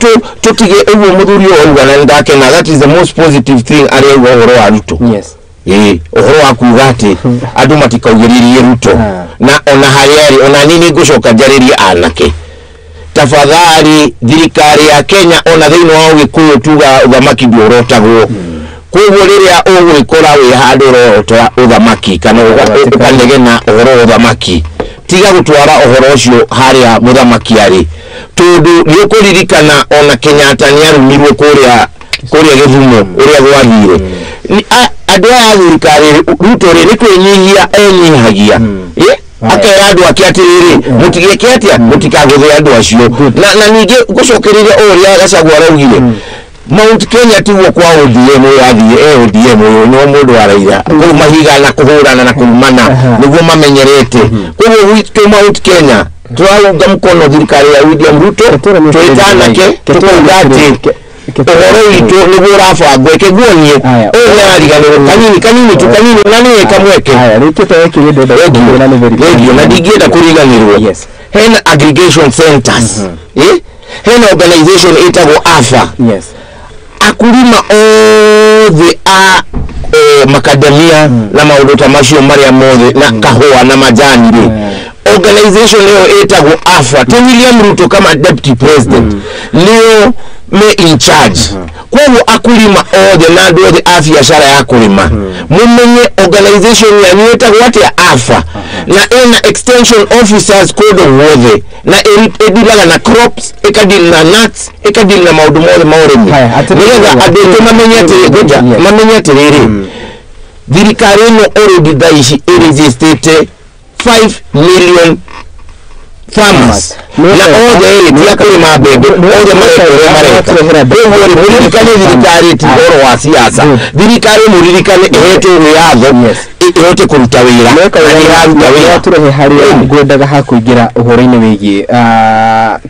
tũtige ũguo mũthuri ũyũ auga, na nĩndakena. That is the most positive thing arĩa auga ũhoro wa Ruto. Ũhoro wa kuga atĩ andũ matikaugĩrĩrie Ruto, na ona harĩa arĩ, ona niĩ nĩngũcoka njarĩrie anake, tafadhali thirikari ya Kenya, ona thĩinĩ wa Ũgĩkũyũ tuga ũthamaki ndũrotagwo. Koguo rĩrĩa ũgwĩkora wĩ handũ ũrorota ũthamaki kana ũkanegena ũhoro wa ũthamaki, tiga gũtwara ũhoro ũcio harĩa mũthamaki arĩ, tondũ nĩ ũkũririkana ona Kenyatta nĩ arumirwo kũrĩa Gĩthumo ũrĩa gwathire. Andũ aya a thirikari, Ruto rĩ nĩ kwĩnyihia enyihagia, akera andũ ake atĩrĩrĩ, mũtigĩke atĩa, mũtikagũthe andũ acio. Na ningĩ ngũcokereria ũrĩa Gachagua araugire, Mount Kenya tiguo kwa ODM ũyũ athiĩ, ODM ũyũ no mũndũ wa Raila kũu mahiga na kũhũrana na kũrumana nĩguo mamenyerete. Koguo gwitũ Mount Kenya tũraunga mkono thirikari ya William Ruto, twĩ ta anake tũkauga atĩ ũhoro witũ nĩguo ũrabangwo. Eke nguonie ũyũ nĩarariganĩrwo kanini kanini tu kanini, na nĩwe kamweke rĩngĩ, na ndingĩenda kũriganĩrwo hena aggregation centers, hena organization ĩtagwo AFA. Akulima othe a makadamia na maũndũ ta macio marĩa mothe na kahũa na majani rĩ, organization ĩyo ĩtagwo AFA, ti William Ruto kama deputy president nĩo me in charge. Koguo akulima othe na andũ othe a biacara ya kũrĩma, mũmenye organization yanyu ĩtagwo atĩa, AFA, na ĩna extension officers kũndũ guothe, na ĩdiraga na crops, ĩkadeal na nuts, ĩkadeal na maũndũ mothe ma ũrĩmi, nĩgetha andũ aitũ mamenye atĩrĩ, ngoja mamenye atĩrĩrĩ, thirikari ĩno already thaa ici ĩrĩgistĩte 5 million farmers, na othe ĩrĩ ti a kũrĩma mbembe, othe mareka ũrĩa mareka. Koguo rĩ, mũririkane thirikari ti ũhoro wa siasa, thirikari mũririkane ĩhetwo wĩyatho. Ĩhote kũruta wĩra na nĩ ĩraruta wĩra. Tũrehe harĩa ngwendaga hakũingĩra ũhoro-inĩ wĩgiĩ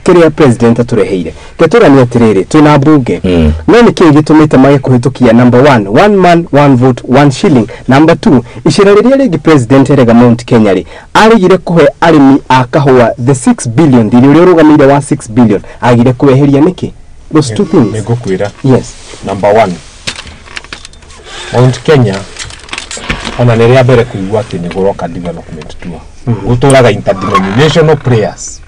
kĩrĩa president atũreheire. Ketũranie atĩrĩrĩ, twĩna mbunge, no nĩ kĩĩ gĩtũmĩte mage kũhĩtũkia number one, one man one vote one shilling? Number two, icera rĩrĩa rĩngĩ president erega Mount Kenya rĩ, aregire kũhe arĩmi a kahũa the 6 billion, thirĩ ũrĩa ũrũgamĩire wa 6 billion agire kweheria nĩkĩ? Those two things. Nĩngũkwĩra. Yes. Number one, Mount Kenya ona nĩ rĩa mbere kũigua atĩ nĩ gũroka development tour. Gũtũraga interdenominational prayers,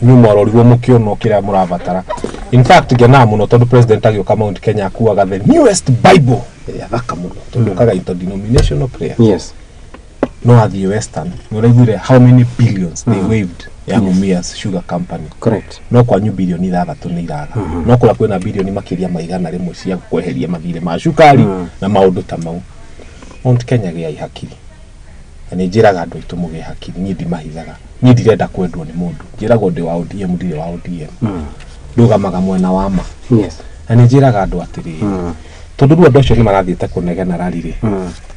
inyuĩ mwarorirwo mũkĩonwo kĩrĩa mũrabatara. In fact, ngenaga mũno tondũ president agĩũka Mount Kenya akuaga the newest Bible ĩrĩa thaka mũno, tondũ ũkaga interdenominational prayers. No athiĩ Western, nĩ ũraiguire how many billions they waived ya Mumias Sugar Company. Correct. No kwanyu bilioni 6 nĩ iraga, no kũrĩa kwĩna bilioni makĩria ma 100 cia kweheria mathirĩ ma cukari na maũndũ ta mau. Mount Kenya, gĩai hakiri, na nĩ njĩraga andũ aitũ mũgĩe hakiri. Niĩ ndimahithaga, niĩ ndirenda kwendwo nĩ mũndũ. Njĩragwo ndĩ wa ODM, ndirĩ wa ODM, ndũgamaga mwena wa ma. Na nĩ njĩraga andũ atĩrĩrĩ, tondũ rĩu andũ acio nĩ marathiĩte kũnegena rari-rĩ,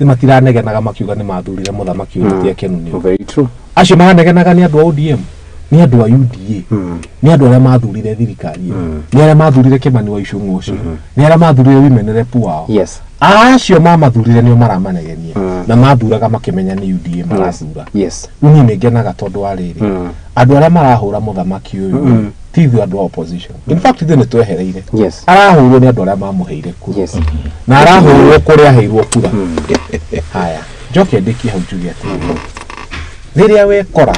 nĩ matiranegenaga makiuga nĩ mathurire mũthamaki ũyũ ti akenu nĩ Very true. Acio maranegenaga nĩ andũ a ODM, nĩ andũ a UDA, nĩ andũ arĩa mathurire thirikari ĩyo, nĩ arĩa mathurire Kĩmani wa Ichung'wa ũcio, nĩ arĩa mathurire women rep wao. Acio mamathurire nĩo maramanegenia, na mathuraga makĩmenya nĩ UDA marathura. Rĩu niĩ nĩ ngenaga tondũ wa rĩrĩ, andũ arĩa marahũra mũthamaki ũyũ ti ithuĩ andũ a opposition. In fact, ithuĩ nĩ twehereire. Arahũrwo nĩ andũ arĩa mamũheire kura, na arahũrwo kũrĩa aheirwo kura. Haya, njoke ndĩkie hau njuge atĩrĩrĩ, rĩrĩa wekora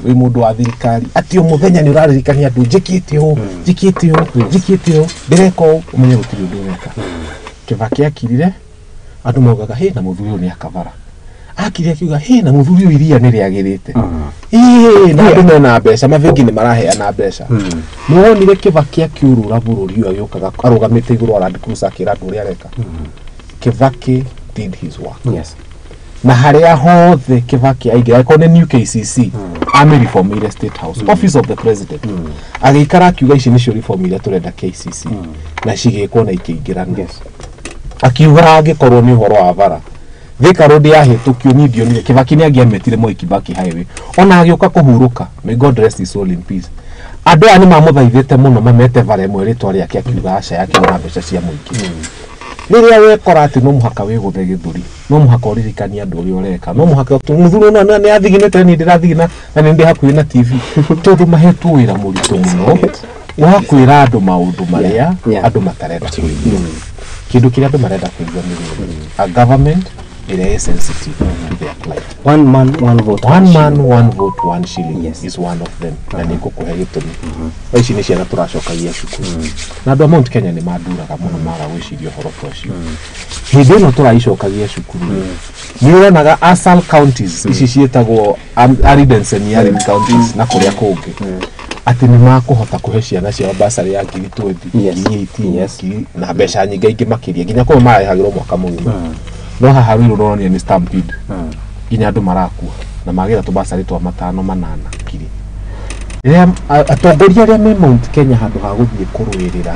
wĩ mũndũ wa thirikari atĩ o mũthenya nĩ ũraririkania andũ, njĩkĩte ũũ, njĩkĩte ũũ, njĩkĩte ũũ, ndĩreka ũũ, ũmenye gũtirĩ ũndũ ũreka. Kĩbaki akirire, andũ maugaga hĩ na mũthuri ũyũ nĩ akabara. Akire akiuga hĩ na mũthuri ũyũ iria nĩ rĩagĩrĩte, ĩĩ na andũ mena mbeca, mabengi nĩ maraheana mbeca. Nĩwonire Kĩbaki akiũrũra bũrũri ũyũ, agĩũkaga arũgamĩte igũrũ wa Land Cruiser akĩra andũ ũrĩa areka. Kĩbaki did his work. Na harĩa hothe Kĩbaki aingĩra, angĩkorwo nĩ New KCC, amĩreformire State House, Office of the President, agĩikara akiuga ici nĩcio reform iria tũrenda KCC, na cigĩkwo na ikĩingĩrana. Akiuga angĩkorwo nĩ ũhoro wa bara, Thika Road yahĩtũkio, niĩ ndionire Kĩbaki nĩ angĩamĩtire Moi Kibaki Highway. Ona agĩũka kũhurũka, may God rest his soul in peace, andũ aya nĩ mamũthaithĩte mũno mamete bara ĩmwe rĩtwa rĩake, akiuga aca, yakĩona mbeca cia mũingĩ. Rĩrĩa wekora atĩ no mũhaka wĩgũthe gĩthũri, no mũhaka ũririkanie andũ ũrĩa ũreka, no mũhaka mũthuri ũyũ nĩ athiginĩte, niĩ ndĩrathigina na nĩ ndĩ hakuhĩ na TV, tondũ mahetwo wĩra mũritũ mũno wa kwĩra andũ maũndũ marĩa andũ matarenda kũigua. Kĩndũ kĩrĩa andũ marenda kũigua nĩ rĩrĩ, a government ĩrĩa ĩ sensitive to their plight. One man one vote. One man one vote one shilling is one of them, na nĩ ngũkũhe gĩtũmi. Thaa ici nĩ ciana tũracokagia cukuru, na andũ a Mount Kenya nĩ manduraga mũno maga gwĩciria ũhoro ta ũcio. Hĩndĩ ĩno tũraicokagia cukuru, nĩ ũronaga ASAL counties ici ciĩtagwo arid and semi-arid counties na kũrĩa kũngĩ, atĩ nĩ makũhota kũhe ciana ciao basarĩ ya ngiri 20, ngiri 18, ngiri na mbeca nyingĩ ingĩ makĩria, nginya kũu mararĩhagĩrwo mwaka mũgima. No haha Ruiru ũronania nĩ stampede, nginya andũ marakua na magĩra tũbacarĩ twa matano manana ngiri. Rĩrĩa atongoria arĩa me Mount Kenya, handũ ha gũthiĩ kũrũĩrĩra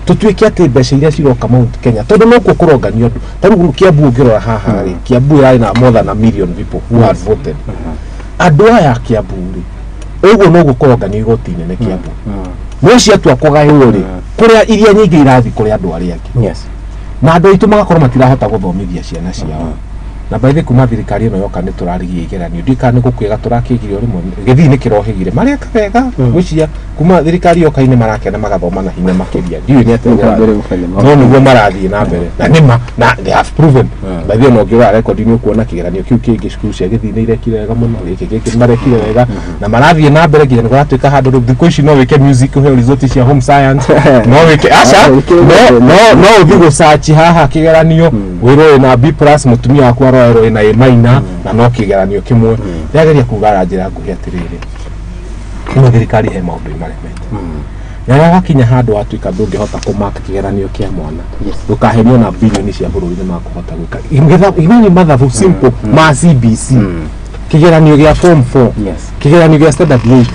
tũtuĩke atĩ mbeca iria ciroka Mount Kenya, tondũ nokuo kũronganio andũ, ta rĩu Kiambu ũngĩrora haha rĩ, Kiambu yarĩ na more than a million people who had voted. Andũ aya a Kiambu rĩ, ũguo noguo kũronganio igoti inene Kiambu, no ciatua kũgaywo rĩ, kũrĩa iria nyingĩ irathiĩ kũrĩ andũ arĩa angĩ, na andũ aitũ magakorwo matirahota gũthomithia ciana ciao. Na by the way, kuma thirikari ĩno yoka nĩ tũrarigia igeranio, ndiũĩ kana nĩ gũkwĩga tũrakĩgirio rĩmwe, gĩthii nĩ kĩrohĩgire, mareka wega. Gwĩciria kuma thirikari yoka inĩ marakena, magathoma na hinya makĩria, ndiũĩ nĩ atĩa Mbere gũbanya no nĩguo marathiĩ na mbere, na nĩma na they have proven. By the way, no ũngĩrora record nĩ ũkuona kĩgeranio kĩu kĩngĩ, cukuru cia gĩthii nĩ irekire wega mũno, gĩkĩ gĩkĩ marekire wega na marathiĩ na mbere, nginya nĩ kũratuĩka handũ rĩu thikũ ici no wĩke music ũheo result cia home science, no wĩke aca, no ũthiĩ gũsearch haha kĩgeranio wĩrwo wĩna B+, mũtumia waku aroerwo wĩna A- na no kĩgeranio kĩmwe. Ndĩrageria kuga na njĩra nguhĩ atĩrĩrĩ, ĩno thirikari he maũndũ ĩmaremete, na rĩrĩa wakinya handũ watuĩka ndũngĩhota kũmaka kĩgeranio kĩa mwana, ndũkahenio na bilioni cia bũrũri nĩ makũhota gwĩka. Imagine mathabu simple ma CBC, kĩgeranio gĩa form 4, kĩgeranio gĩa standard 8,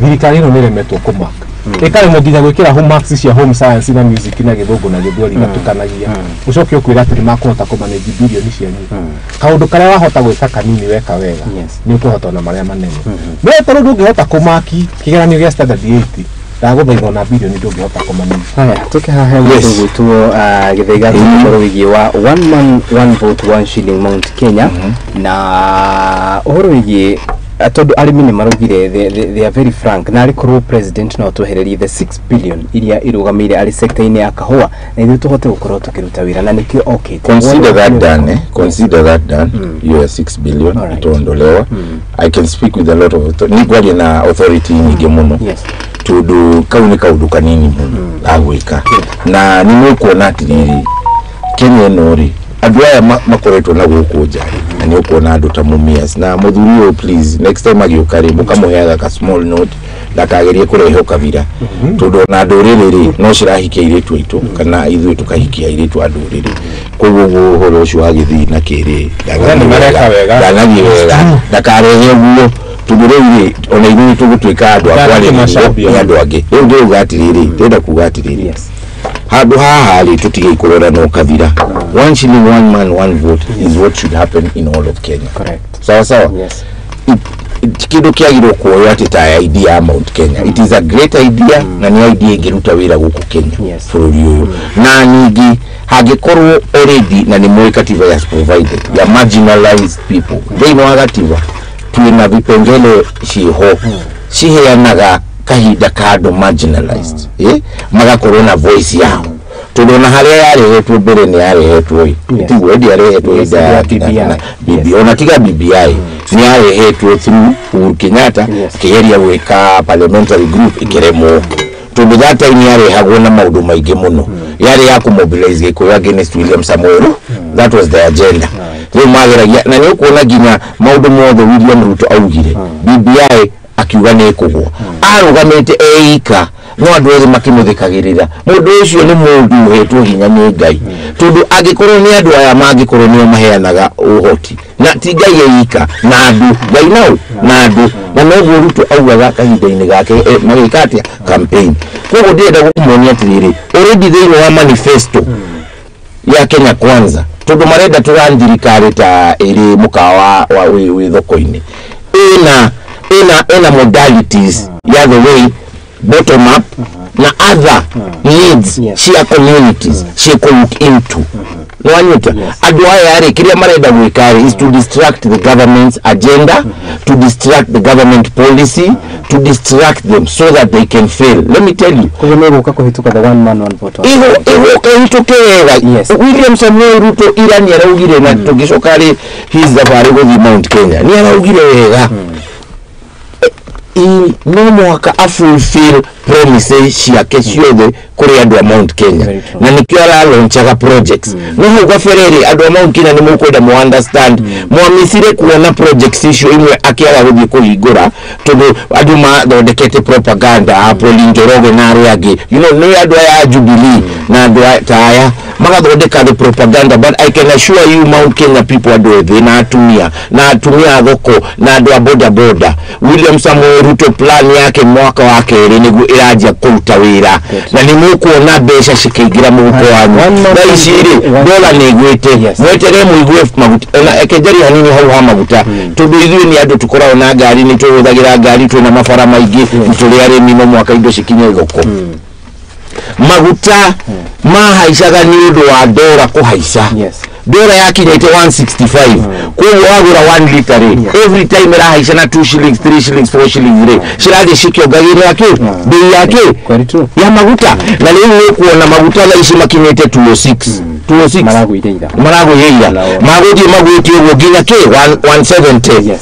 thirikari ĩno nĩ ĩremetwo kũmaka. Ĩkaremwo nginya gwĩkĩra homeworks cia home science na music na gĩthũngũ na gĩthweri gatukanagia, ũcoke ũkwĩra atĩ nĩ makũhota kũmanage bilioni cianyu. Kaũndũ karĩa wahota gwĩka kanini weka wega, nĩ ũkũhota ona marĩa manene. No tondũ ndũngĩhota kũmaki kĩgeranio gĩa standard 8, ndagũthaitha, ona bilioni ndũngĩhota kũmanage. Haya, tuke haha he gwĩtwo Gĩthaiga, ũhoro wĩgiĩ wa one man one vote one shilling Mount Kenya, na ũhoro wĩgiĩ tondũ arĩmi nĩ maraugire they are very frank, na arĩ korwo president no twehererie the 6 billion iria irũgamĩire arĩ sector-inĩ ya kahũa, na ithuĩ tũhote gũkorwo tũkĩruta wĩra, na nĩkĩo okĩte. Consider that done, eh? Consider that done. Hiyo ya 6 billion itaondolewa. I can speak with a lot of authority, nĩ na authority nyingĩ mũno, tondũ kau nĩ kaũndũ kanini mũno ga gwĩka, na nĩ mũkuona atĩrĩrĩ, Kenya ĩno rĩ, andũ aya makoretwo na gũkũ nja rĩ, na nĩ ũkuona andũ ta Mumias na mũthuri ũyũ, please, next time agĩũka rĩ, mũkamũheaga ka small note, ndakagerie kũrehe ũkabira, tondũ ona ndũrĩrĩ rĩ, no cirahikia airĩtu aitũ, kana ithuĩ tũkahikia airĩtu a ndũrĩrĩ. Koguo ũguo ũhoro ũcio wa gĩthii na kĩrĩ We nĩ mareka wega. Ndanathiĩ wega, ndakarehe ũguo, tondũ rĩu rĩ, ona ithuĩ tũgũtuĩka andũ a Ndakĩmacambia. kwarĩrĩrio nĩ andũ angĩ. Rĩu ndĩrauga atĩrĩrĩ, ndĩrenda kuga atĩrĩrĩ, handũ haha rĩ, tũtige kũrora na ũkabira. One shilling, one man one vote is what should happen in all of Kenya. Correct. Sawa sawa. Yes. Kĩndũ kĩagĩrĩirwo kuoywo atĩ ta idea ya Mount Kenya, it is a great idea, na nĩ idea ĩngĩruta wĩra gũkũ Kenya, bũrũri ũyũ. Na ningĩ hangĩkorwo already na nĩ mũĩ katiba has provided ya marginalized people, thĩinĩ wa gatiba twĩna vipengele ciho ciheanaga kahinda ka andũ marginalized, magakorwo na voice yao, tondũ ona harĩa yarehetwo mbere nĩ yarehetwo ĩ tiguo ndĩarehetwo hĩndĩ ya BBI. BBI, ona tiga BBI, nĩ yarehetwo through Uhuru Kenyatta kĩgeria gwĩka parliamentary group, ĩkĩremwo, tondũ that time yarehagwo na maũndũ maingĩ mũno, yarĩ ya kũmobilize Gĩkũyũ against William Samoei Ruto. That was the agenda. Rĩu mageragia, na nĩ ũkuona nginya maũndũ mothe William Ruto augire, BBI akiuga nĩ ĩkũgwa, arũgamĩte eika, no andũ othe makĩmũthikagĩrĩra. Mũndũ ũcio nĩ mũndũ ũhetwo hinya nĩ Ngai, tondũ angĩkorwo nĩ andũ aya mangĩkorwo nĩo maheanaga ũhoti, na ti Ngai eika, na andũ, Ngai nao na andũ, na noguo Ruto augaga kahinda-inĩ gake, magĩka atĩa campaign. Koguo ndĩrenda gũkũmonia atĩrĩrĩ, already thĩinĩ wa manifesto ya Kenya Kwanza, tondũ marenda tũran thirikari ta ĩrĩ mũkawa wa wĩ thoko-inĩ, ĩna modalities ya the way bottom up na other needs cia communities cia look into. Nĩwanyita? Andũ aya rĩ, kĩrĩa marenda gwĩka rĩ, is to distract the government's agenda, to distract the government policy, to distract them so that they can fail. Let me tell you, Koguo nĩ gũka kũhĩtũka the one man one vote one igo ĩhĩtũke wega. William Samoei Ruto ira nĩ araugire, na tũgĩcoka rĩ his thabarĩ gũthiĩ Mount Kenya, nĩ araugire wega no mũhaka a fulfill promises ciake ciothe kũrĩ andũ a Mount Kenya, na nĩkĩo aralaunchaga projects. No hau kabere rĩ, andũ a Mount Kenya nĩ mũkwenda mu understand, mwamicire kuona projects icio imwe akĩaga gũthiĩ kũhingũra, tondũ andũ mathondekete propaganda a Pauline Njoroge na arĩa angĩ, nĩ andũ aya a Jubilee na andũ ta aya magathondeka the propaganda. But I can assure you, Mount Kenya people, andũ ethĩ na atumia a thoko na andũ a boda boda, William Samoei Ruto plan yake mwaka wa kerĩ nĩguo ĩranjia kũruta wĩra, na nĩ mũkuona mbeca cikĩingĩra mũhuko wanyu. Thaa ici rĩ, dola nĩ ĩgwĩte, mweterere mũigue maguta. Ona ekenjeria hanini hau ha maguta, tondũ ithuĩ nĩ andũ tũkoragwo na ngari, nĩ tũhũthagĩra ngari, twĩna mabara maingĩ, tũrĩ arĩmi, no mwaka indo cikinye thoko. Maguta mahaicaga nĩ ũndũ wa ndora kũhaica. Ndora yakinyĩte 165, koguo wagũra 1 liter rĩ, every time ĩrahaica na 2 shillings, 3 shillings, 4 shillings rĩ, cirathiĩ cikĩongagĩrĩra kĩ bei ya kĩ ya maguta. Na rĩu nĩ ũkuona maguta thaa ici makinyĩte 206, 206, maragũithia, magũthiĩ magwĩtie ũguo nginya kĩ 170.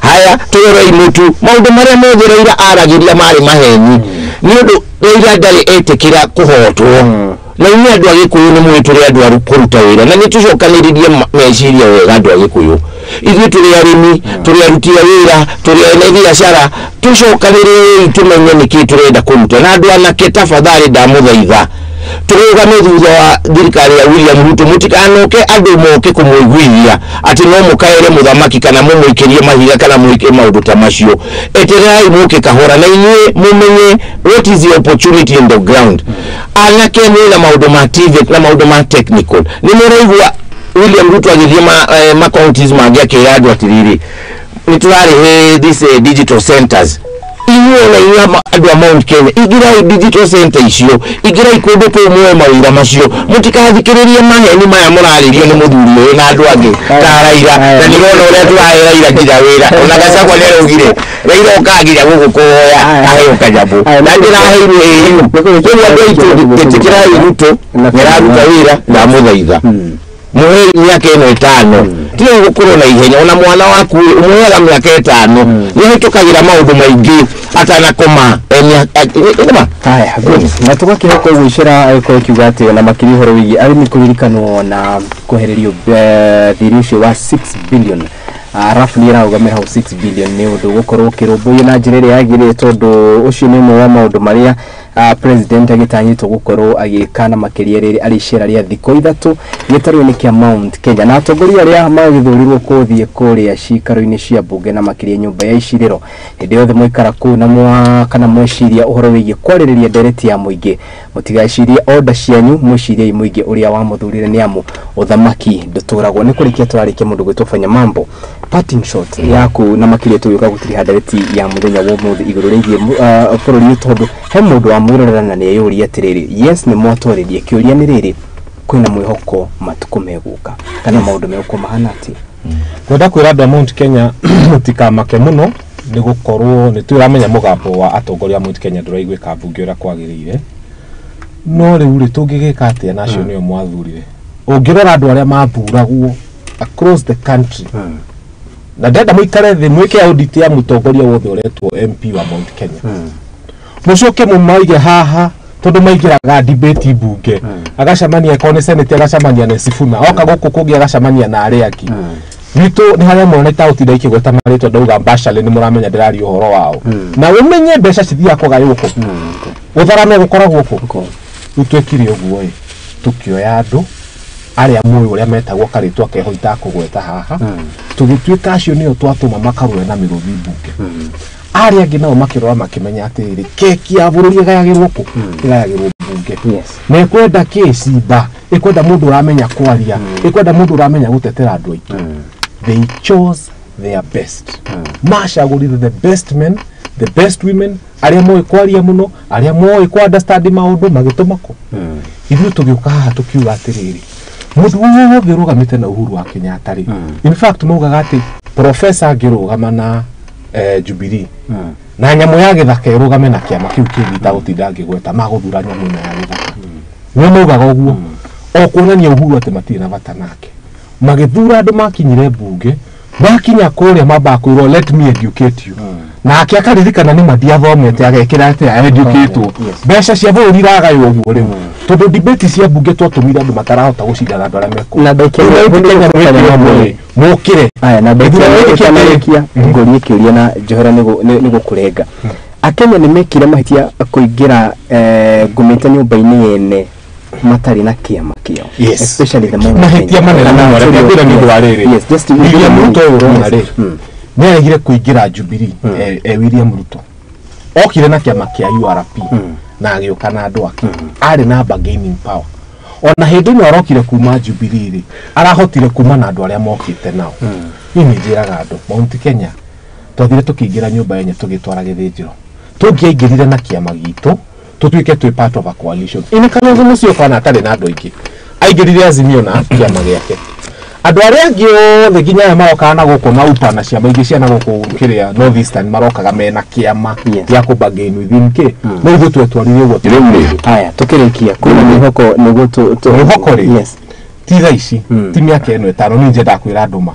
Haya, tũrorei mũtu, maũndũ marĩa mothe Raila aragĩria marĩ maheni, nĩ ũndũ Raila ndarĩ etĩkĩra kũhotwo. Na inyuĩ andũ a Gĩkũyũ nĩ mũĩ tũrĩ andũ a kũruta wĩra, na nĩ tũcokanĩrĩrie meciria wega. Andũ a Gĩkũyũ, ithuĩ tũrĩ arĩmi, tũrĩ aruti a wĩra, tũrĩ ene biacara, tũcokanĩrĩrei tũmenye nĩkĩ tũrenda kũruta. Na andũ anake, tafadhali, ndamũthaitha. Tũrũgame thutha wa thirikari ya William Ruto, mũtikanoke andũ moke kũmũiguithia atĩ no mũkaere mũthamaki kana mũmũikĩrie mahiga kana mwĩke maũndũ ta macio. Etererai mũke kahora na inyuĩ mũmenye what is the opportunity in the ground. Anake mwĩna maũndũ ma TVET na maũndũ ma technical, nĩ mũraigua William Ruto agĩthiĩ ma counties mangĩ akĩra andũ atĩrĩrĩ, nĩ tũrarĩhe these digital centers. Inyuĩ na inyuĩ andũ a Mount Kenya, ingĩrai digital center icio, ingĩrai kũndũ kũu muoe mawĩra macio, mũtikathikĩrĩrie maheni maya mũrarĩrio nĩ mũthuri ũyũ na andũ angĩ ta Raila. Na nĩrona ũrĩa tũrahe Raila nginya wĩra, ona Gachagua nĩaraugire Raila okaga nginya gũkũ kũhoya aheo kanyamũ, na ndĩraheirwo AU. Koguo andũ aitũ, ĩtĩkĩrai Ruto nĩararuta wĩra, ndamũthaitha muhe miaka ĩno 5, tiga gũkorwo na ihenya. Ona mwana waku umuheaga mĩaka 5, nĩahĩtũkagĩra maũndũ maingĩ atanakoma. Haya, na tũgakĩhoka ũguo icera agĩkorwo kiuga atĩ ona makĩria ũhoro wĩgiĩ arĩmi kũririkanwo na kwehererio thirĩ ũcio wa 6 billion. Arabu nĩ ĩrarũgamĩra hau 6 billion nĩ ũndũ gũkorwo ũkĩrũmbũiyo na njĩra ĩrĩa yagĩrĩire, tondũ ũcio nĩ ũmwe wa maũndũ marĩa president agĩtanyĩtwo gũkorwo agĩka na makĩria rĩrĩ arĩ icera rĩa thikũ 3 gĩtarũ-inĩ kĩa Mount Kenya. Na atongoria arĩa magĩthurirwo kũthiĩ kũrĩa cikaro-inĩ cia mbunge na makĩria nyũmba ya icirĩro, hĩndĩ yothe mwaikara kũu na mwa kana mweciria ũhoro wĩgiĩ kwarĩrĩria ndereti ya mũingĩ, mũtigacirie order cianyu, mwĩciriei mũingĩ ũrĩa wamũthurire, nĩ amu ũthamaki ndũtũragwo. Nĩ kũrĩkia tũrarĩkia mũndũ gwĩtwo Fanya Mambo, parting shot yaku na makĩria tũgĩũka gũtiriha ndereti ya mũthenya wa ũmũthĩ igũrũ rĩgiĩ bũrũri, tondũ he mũndũ wa mwĩrorera na nĩeyũria atĩrĩrĩ, yes nĩ mwatwarĩrie, kĩũria nĩ rĩrĩ, kwĩna mwĩhoko matukũ megũka kana maũndũ megũkorwo mahana atĩa? Ngwenda kwĩra andũ a Mount Kenya mũtikamake mũno, nĩ gũkorwo nĩ tũramenya mũgambo wa atongoria a Mount Kenya ndũraiguĩka mbunge ũrĩa kwagĩrĩire. No rĩu rĩ, tũngĩgĩka atĩa na acio nĩo mwathurire? Ũngĩrora andũ arĩa mathuragwo across the country, na ndenda mũikare thĩ mwĩke audit ya mũtongoria wothe ũretwo MP wa Mount Kenya, mũcoke mũmaige haha, tondũ maingĩraga debate mbunge, agacemania akorwo nĩ senate agacemania na Sifuna, oka gũkũ kũngĩ agacemania na arĩa angĩ. Gwitũ nĩ harĩa mwana itaũtinda ikĩgweta marĩtwa, ndauga Mbacale nĩ mũramenya ndĩraria ũhoro wao. Na ũmenye mbeca cithiaga kũgaywo kũ, gũtharana gũkoragwo kũ. Rĩu twekire ũguo ĩ, tũkĩoya andũ arĩa mũĩ ũrĩa metagwo karĩtwa keho itakũgweta haha, tũgĩtuĩka acio nĩo twatũma makarũe na mĩrũthi mbunge. Arĩa angĩ nao makĩrora makĩmenya atĩrĩrĩ, keki ya bũrũri ĩgayagĩrwo kũ? Ĩgayagĩrwo mbunge. Na ĩkwenda kĩ? Cimba ĩkwenda mũndũ ũramenya kwaria, ĩkwenda mũndũ ũramenya gũtetera andũ aitũ. They chose their best. Macagũrire the best men, the best women, arĩa moĩ kwaria mũno, arĩa moĩ kũ understand maũndũ, magĩtũma kũ. Ithuĩ tũgĩũka haha tũkiuga atĩrĩrĩ, mũndũ wothe ũrũgamĩte na Uhuru wa Kenyatta rĩ, in fact maugaga atĩ professor angĩrũgama na Jubilee na nyamũ ya gĩthaka ĩrũgame na kĩama kĩu kĩngĩ itagũtinda ngĩgweta, magũthura nyamũ ĩno ya gĩthaka. Nĩo maugaga ũguo, o kuonania Uhuru atĩ matirĩ na bata nake. Magĩthura andũ makinyire mbunge, makinya kũrĩa mambaga kwĩrwo let me educate you, nake akaririkana nĩ ma ndiathomete, agekĩra atĩ educatwo. Mbeca cia bũrũri iragaywo ũguo rĩu, tondũ debate cia mbunge twatũmire andũ matarahota gũcindana andũ arĩa mekũu. Na mũkĩre. Aya, na ndĩkarĩkia ngũrie kĩũria na njohera nĩ gũkũrenga. Akenya nĩ mekire mahĩtia kũingĩra ngũmĩte nyũmba-inĩ yene matarĩ na kĩama kĩao, especially the Mount mahĩtia Kenya. manene mũno. Reke ngwĩre nĩ ũndũ wa rĩrĩ, Yes, just to William Ruto ũyũ ũrona rĩ, nĩ aregire kũingĩra Jubilee. William Ruto okire na kĩama kĩa URP na agĩũka na andũ ake, arĩ na bargaining power. Ona hĩndĩ ĩno arokire kuma Jubilee rĩ, arahotire kuma na andũ arĩa mokĩte nao. Niĩ nĩ njĩraga andũ Mount Kenya, twathire tũkĩingĩra nyũmba yenye tũgĩtwara gĩthĩnjĩro, tũngĩaingĩrire na kĩama gitũ tũtuĩke twĩ part of a coalition ina Kalonzo Musyoka ona atarĩ na andũ aingĩ, aingĩrire Azimio na kĩama gĩake. Andũ arĩa angĩ othe nginya aya marokaga na gũkũ na UPA na ciama ingĩ cia na gũkũ kĩrĩa North Eastern marokaga mena kĩama gĩa kũ bargain within kĩ, no ithuĩ twetwarire ũguo. Haya, tũkĩrĩkia, kwĩna mwĩhoko nĩguo Mwĩhoko rĩ, Yes. ti thaa ici, ti mĩaka ĩno 5. Niĩ njendaga kwĩra andũ ma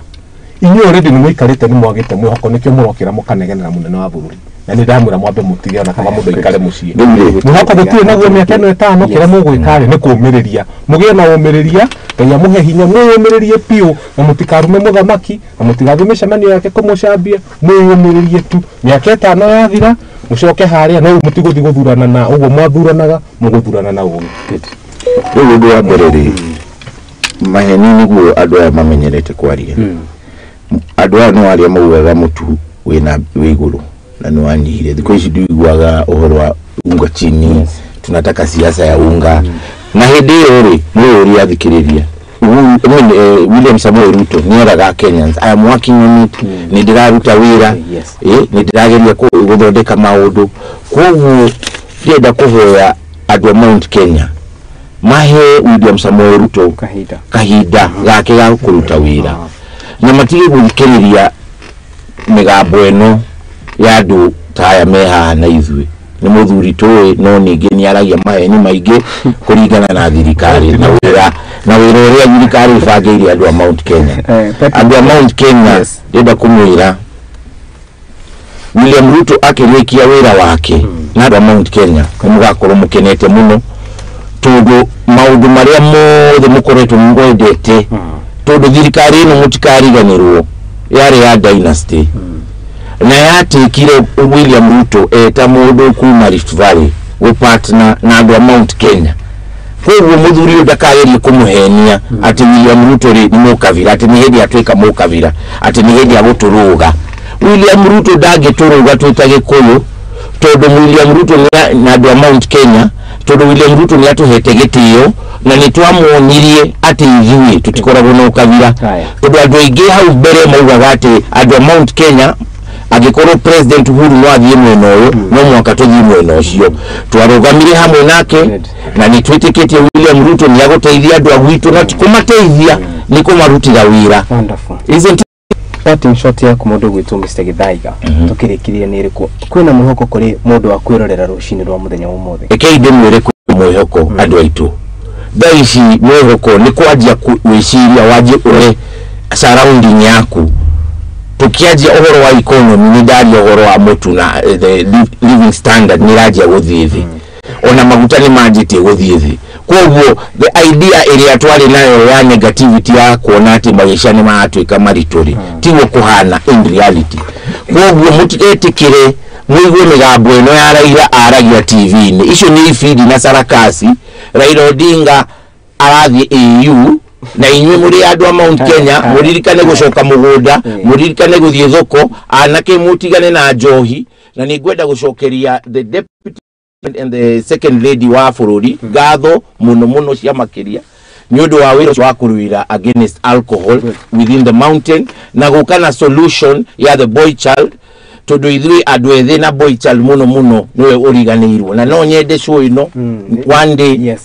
inyuĩ already nĩ mũikarĩte, nĩ mwagĩte mwĩhoko, nĩkĩo mũrokĩra mũkanegenera mũnene wa bũrũri. Na nĩ ndamwĩra mwambe mũtige, ona kaba mũndũ aikare mũciĩ. Mwĩhoko gũtirĩ naguo mĩaka ĩno 5. Kĩrĩa mũgwĩka rĩ, nĩ kũũmĩrĩria, mũgĩe na ũmĩrĩria, Ngai amũhe hinya, mwĩyũmĩrĩrie biũ, na mũtikarume mũthamaki, na mũtigathiĩ mĩcemanio yake kũmũcambia. Mwĩyũmĩrĩrie tu, mĩaka 5 yathira Mucoke haria no mutigũthiĩ gũthurana na ũguo mwathuranaga mũgũthurana na ũgĩ. Rĩu ũndũ wa mbere rĩ, maheni nĩguo andũ aya mamenyerete kwaria. Andũ aya no arĩa maugaga mũtu wĩna wĩ igũrũ na nĩ wanyihire. Thikũ ici ndiguaga ũhoro wa unga chini, tunataka siasa ya unga. Na hĩndĩ ĩyo rĩ, nĩ ũrĩa athikĩrĩria William Samoei Ruto nĩ eraga Kenyans, I am working on it, nĩ ndĩraruta wĩra, nĩ ndĩrageria gũthondeka maũndũ. Koguo ndĩrenda kũhoya andũ a Mount Kenya mahe William Samoei Ruto kahinda gake ga kũruta wĩra, na matige gũthikĩrĩria mĩgambo ĩno ya andũ ta aya me haha na ithuĩ. Nĩ mũthuri tũĩ, no ningĩ nĩ aragia maheni maingĩ kũringana na thirikari na wĩra ũrĩa thirikari ĩbangĩire andũ a Mount Kenya. Andũ a Mount Kenya, ndĩrenda kũmwĩra William Ruto akĩrĩkia wĩra wake na andũ a Mount Kenya nĩ mũgakorwo mũkenete mũno, tondũ maũndũ marĩa mothe mũkoretwo mwendete, tondũ thirikari ĩno mũtikariganĩrwo yarĩ ya dynasty na yatikire William Ruto eta mũndũ kuma Rift Valley gũpartner na andũ a Mount Kenya. Koguo mũthuri ũyũ ndakagerie kũmũhenia atĩ William Ruto rĩ nĩ mũkabira, atĩ nĩ hĩndĩ atuĩka mũkabira, atĩ nĩ hĩndĩ agũtũrũga. William Ruto ndangĩtũrũga twĩ ta Gĩkũyũ, tondũ William Ruto na andũ a Mount Kenya, tondũ William Ruto nĩ atũhete gĩtĩo na nĩ twamuonirie atĩ ithuĩ tũtikoragwo na ũkabira, tondũ andũ aingĩ hau mbere maugaga atĩ andũ a Mount Kenya angĩkorwo President Uhuru no athiĩ mwena ũyũ, no mũhaka tũthiĩ mwena ũcio. Twarũgamire hamwe nake na nĩ twĩtĩkĩtie William Ruto nĩ agũteithia andũ a gwitũ, na ti kũmateithia, nĩ kũmarutĩra wĩra. Isn't it? Parting shot yaku mũndũ gwĩtwo Mr. Githaiga, tũkĩrĩkĩria nĩ ĩrĩkũ? Kwĩna mwĩhoko kũrĩ mũndũ wa kwĩrorera rũcinĩ rwa mũthenya wa ũmũthĩ? Rekei ndĩmwĩre kwĩ mwĩhoko andũ aitũ. Thaa ici mwĩhoko nĩ kwanjia gwĩciria, wanjie ũre surrounding yaku. Tukianjia ũhoro wa economy, nĩ ndaria ũhoro wa mũtu na the living standard nĩ ĩranjia gũthiĩ thĩ, ona maguta nĩ manjĩtie gũthiĩ thĩ. Koguo the idea ĩrĩa twarĩ nayo ya negativity ya kuona atĩ maica nĩ maratuĩka maritũ rĩ, tiguo kũhana in reality. Koguo mũtigetĩkĩre mũigue mĩgambo ĩno ya Raila aragia TV-inĩ, icio nĩ ibindi na sarakasi. Raila Odinga arathiĩ AU na inyuĩ mũrĩ andũ a Mount Kenya mũririkane gũcoka mũgũnda, mũririkane gũthiĩ thoko, anake mũtigane na njohi. Na nĩ ngwenda gũcokeria the deputy and the second lady wa bũrũri ngatho mũno mũno cia makĩria nĩ ũndũ wa wĩra ũcio wa kũrũĩra against alcohol within the mountain na gũka na solution ya the boy child, tondũ ithuĩ andũ ethĩ na boy child mũno mũno nĩwe ũriganĩirwo. Na no nyende show ĩno one day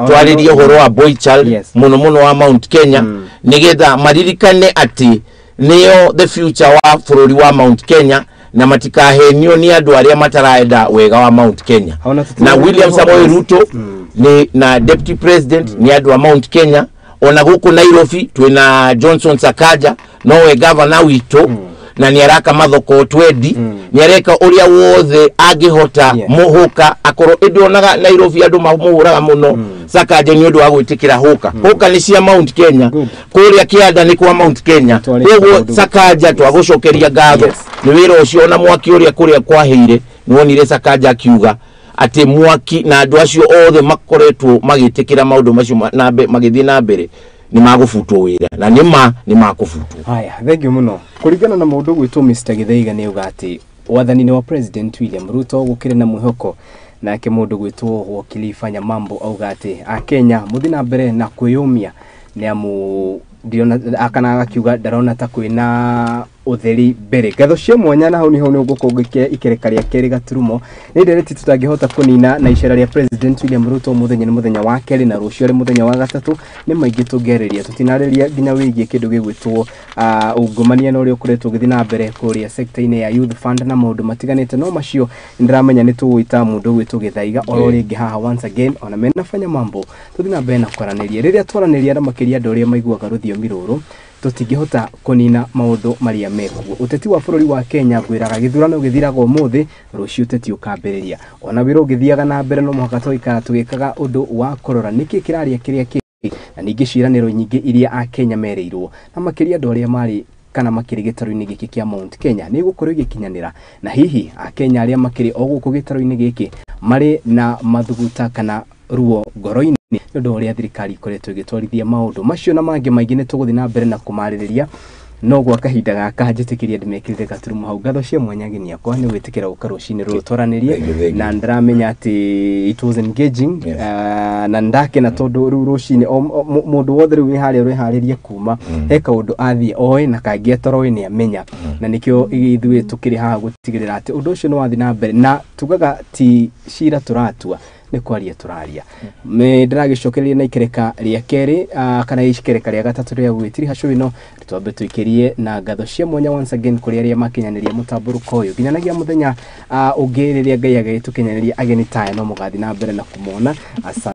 twarĩrie ũhoro wa boy child mũno mũno wa Mount Kenya, nĩgetha maririkane atĩ nĩo the future wa bũrũri wa Mount Kenya, na matikahenio nĩ andũ arĩa mataraenda wega wa Mount Kenya. Na William Samoei Ruto ni na deputy president nĩ andũ a Mount Kenya. Ona gũkũ Nairobi twĩna Johnson Sakaja, nowe governor witũ, na nĩ araka mathoko twendi, nĩ areka ũrĩa wothe angĩhota mũhũka akorwo ĩndĩ onaga Nairobi andũ mamũhũraga mũno Sakaja nĩ ũndũ wa gwĩtĩkĩra hũka. Hũka nĩ cia Mount Kenya, kũrĩa kĩanda nĩ kwa Mount Kenya. Koguo Sakaja twagũcokeria ngatho nĩ wĩra ũcio, ona mwaki ũrĩa kũrĩa kwahĩire nĩwonire Sakaja akiuga atĩ mwaki na andũ acio othe makoretwo magĩtĩkĩra maũndũ macio magĩthiĩ na mbere nĩ magũbutwo wĩra, na nĩ ma nĩ makũbutwo. Haya, thank you mũno. Kũringana na mũndũ gwĩtwo Mr. Githaiga nĩ auga atĩ wathani-inĩ wa President William Ruto gũkĩrĩ na mwĩhoko. Nake mũndũ gwĩtwo Wakili Fanya Mambo auga atĩ Akenya mũthiĩ na mbere na kwĩyũmia, nĩ amu ndiona akana agakiuga ndarona ta kwĩna ũtheri mbere. Ngatho cia mwanya na hau niho nĩ ũgũkorwo ikereka rĩa kerĩ gaturumo. Nĩ ndereti tũtangĩhota kũnina na icera rĩa President William Ruto mũthenya nĩ mũthenya wa kerĩ na rũciũ arĩ mũthenya wa gatatũ. Nĩ maingĩ tũngĩarĩria, tũtinarĩria nginya wĩgiĩ kĩndũ gĩgwĩtwo ungumania na ũrĩa ũkoretwo ũgĩthiĩ na mbere kũrĩa sector-inĩ ya Youth Fund na maũndũ matiganĩte, no macio nĩndĩramenya nĩ tũgũĩta mũndũ ũgwĩtwo Githaiga oro rĩngĩ haha once again, ona mena Fanya Mambo tũthiĩ na mbere na kwaranĩria. Rĩrĩa twaranĩria na makĩria andũ arĩa maiguaga rũthiomi rũrũ, tũtingĩhota kũnina maũndũ marĩa mekuo. Ũteti wa bũrũri wa Kenya ngwĩraga gĩthurano gĩthiraga ũmũthĩ, rũciũ ũteti ũkambĩrĩria. Ona wĩra ũgĩthiaga na mbere no mũhaka tũgaikara tũgĩkaga ũndũ wa kũrora nĩkĩ kĩraria kĩrĩa kĩngĩ, na ningĩ ciĩranĩro nyingĩ iria Akenya merĩirwo, na makĩria andũ arĩa marĩ Kana makĩrĩ gĩtarũ-inĩ gĩkĩ kĩa Mount Kenya nĩ gũkorwo igĩkinyanĩra, na hihi akenya arĩa makĩrĩ o gũkũ gĩtarũ-inĩ gĩkĩ marĩ na mathuguta kana ruo ngoro-inĩ nĩ ũndũ wa ũrĩa thirikari ĩkoretwo ĩgĩtwarithia maũndũ macio na mangĩ maingĩ. Nĩ tũgũthiĩ na mbere na kũmarĩrĩria, no gwa kahinda gaka njĩtĩkĩria ndĩmekĩrĩre gaturumo hau. Ngatho cia mwanya ageni akwa nĩ gwĩtĩkĩra gũka rũcinĩ rũrũ twaranĩrie, na ndĩramenya atĩ it was engaging. Na ndakena tondũ rĩu rũcinĩ mũndũ wothe rĩu wĩ harĩa ũreharĩria kuma he kaũndũ athiĩ oĩ na kangĩ atoroĩ nĩ amenya, na nĩkĩo ithuĩ tũkĩrĩ haha gũtigĩrĩra atĩ ũndũ ũcio nĩ wathiĩ na mbere, na tugaga ti cira tũratua, nĩ kwaria tũraria. Nĩ ndĩragĩcokereria na ikereka rĩa kerĩ kana ikereka rĩa gatatũ rĩa gwĩtiriha show ĩno. Twambe tũikĩrie na ngatho cia mwanya once again kũrĩ arĩa makinyanĩria mũtambũrũko ũyũ nginyanagia mũthenya ũngĩ rĩrĩa Ngai agagĩtũkinyanĩria ageni taya, no mũgathiĩ na mbere na kũmona. Asante.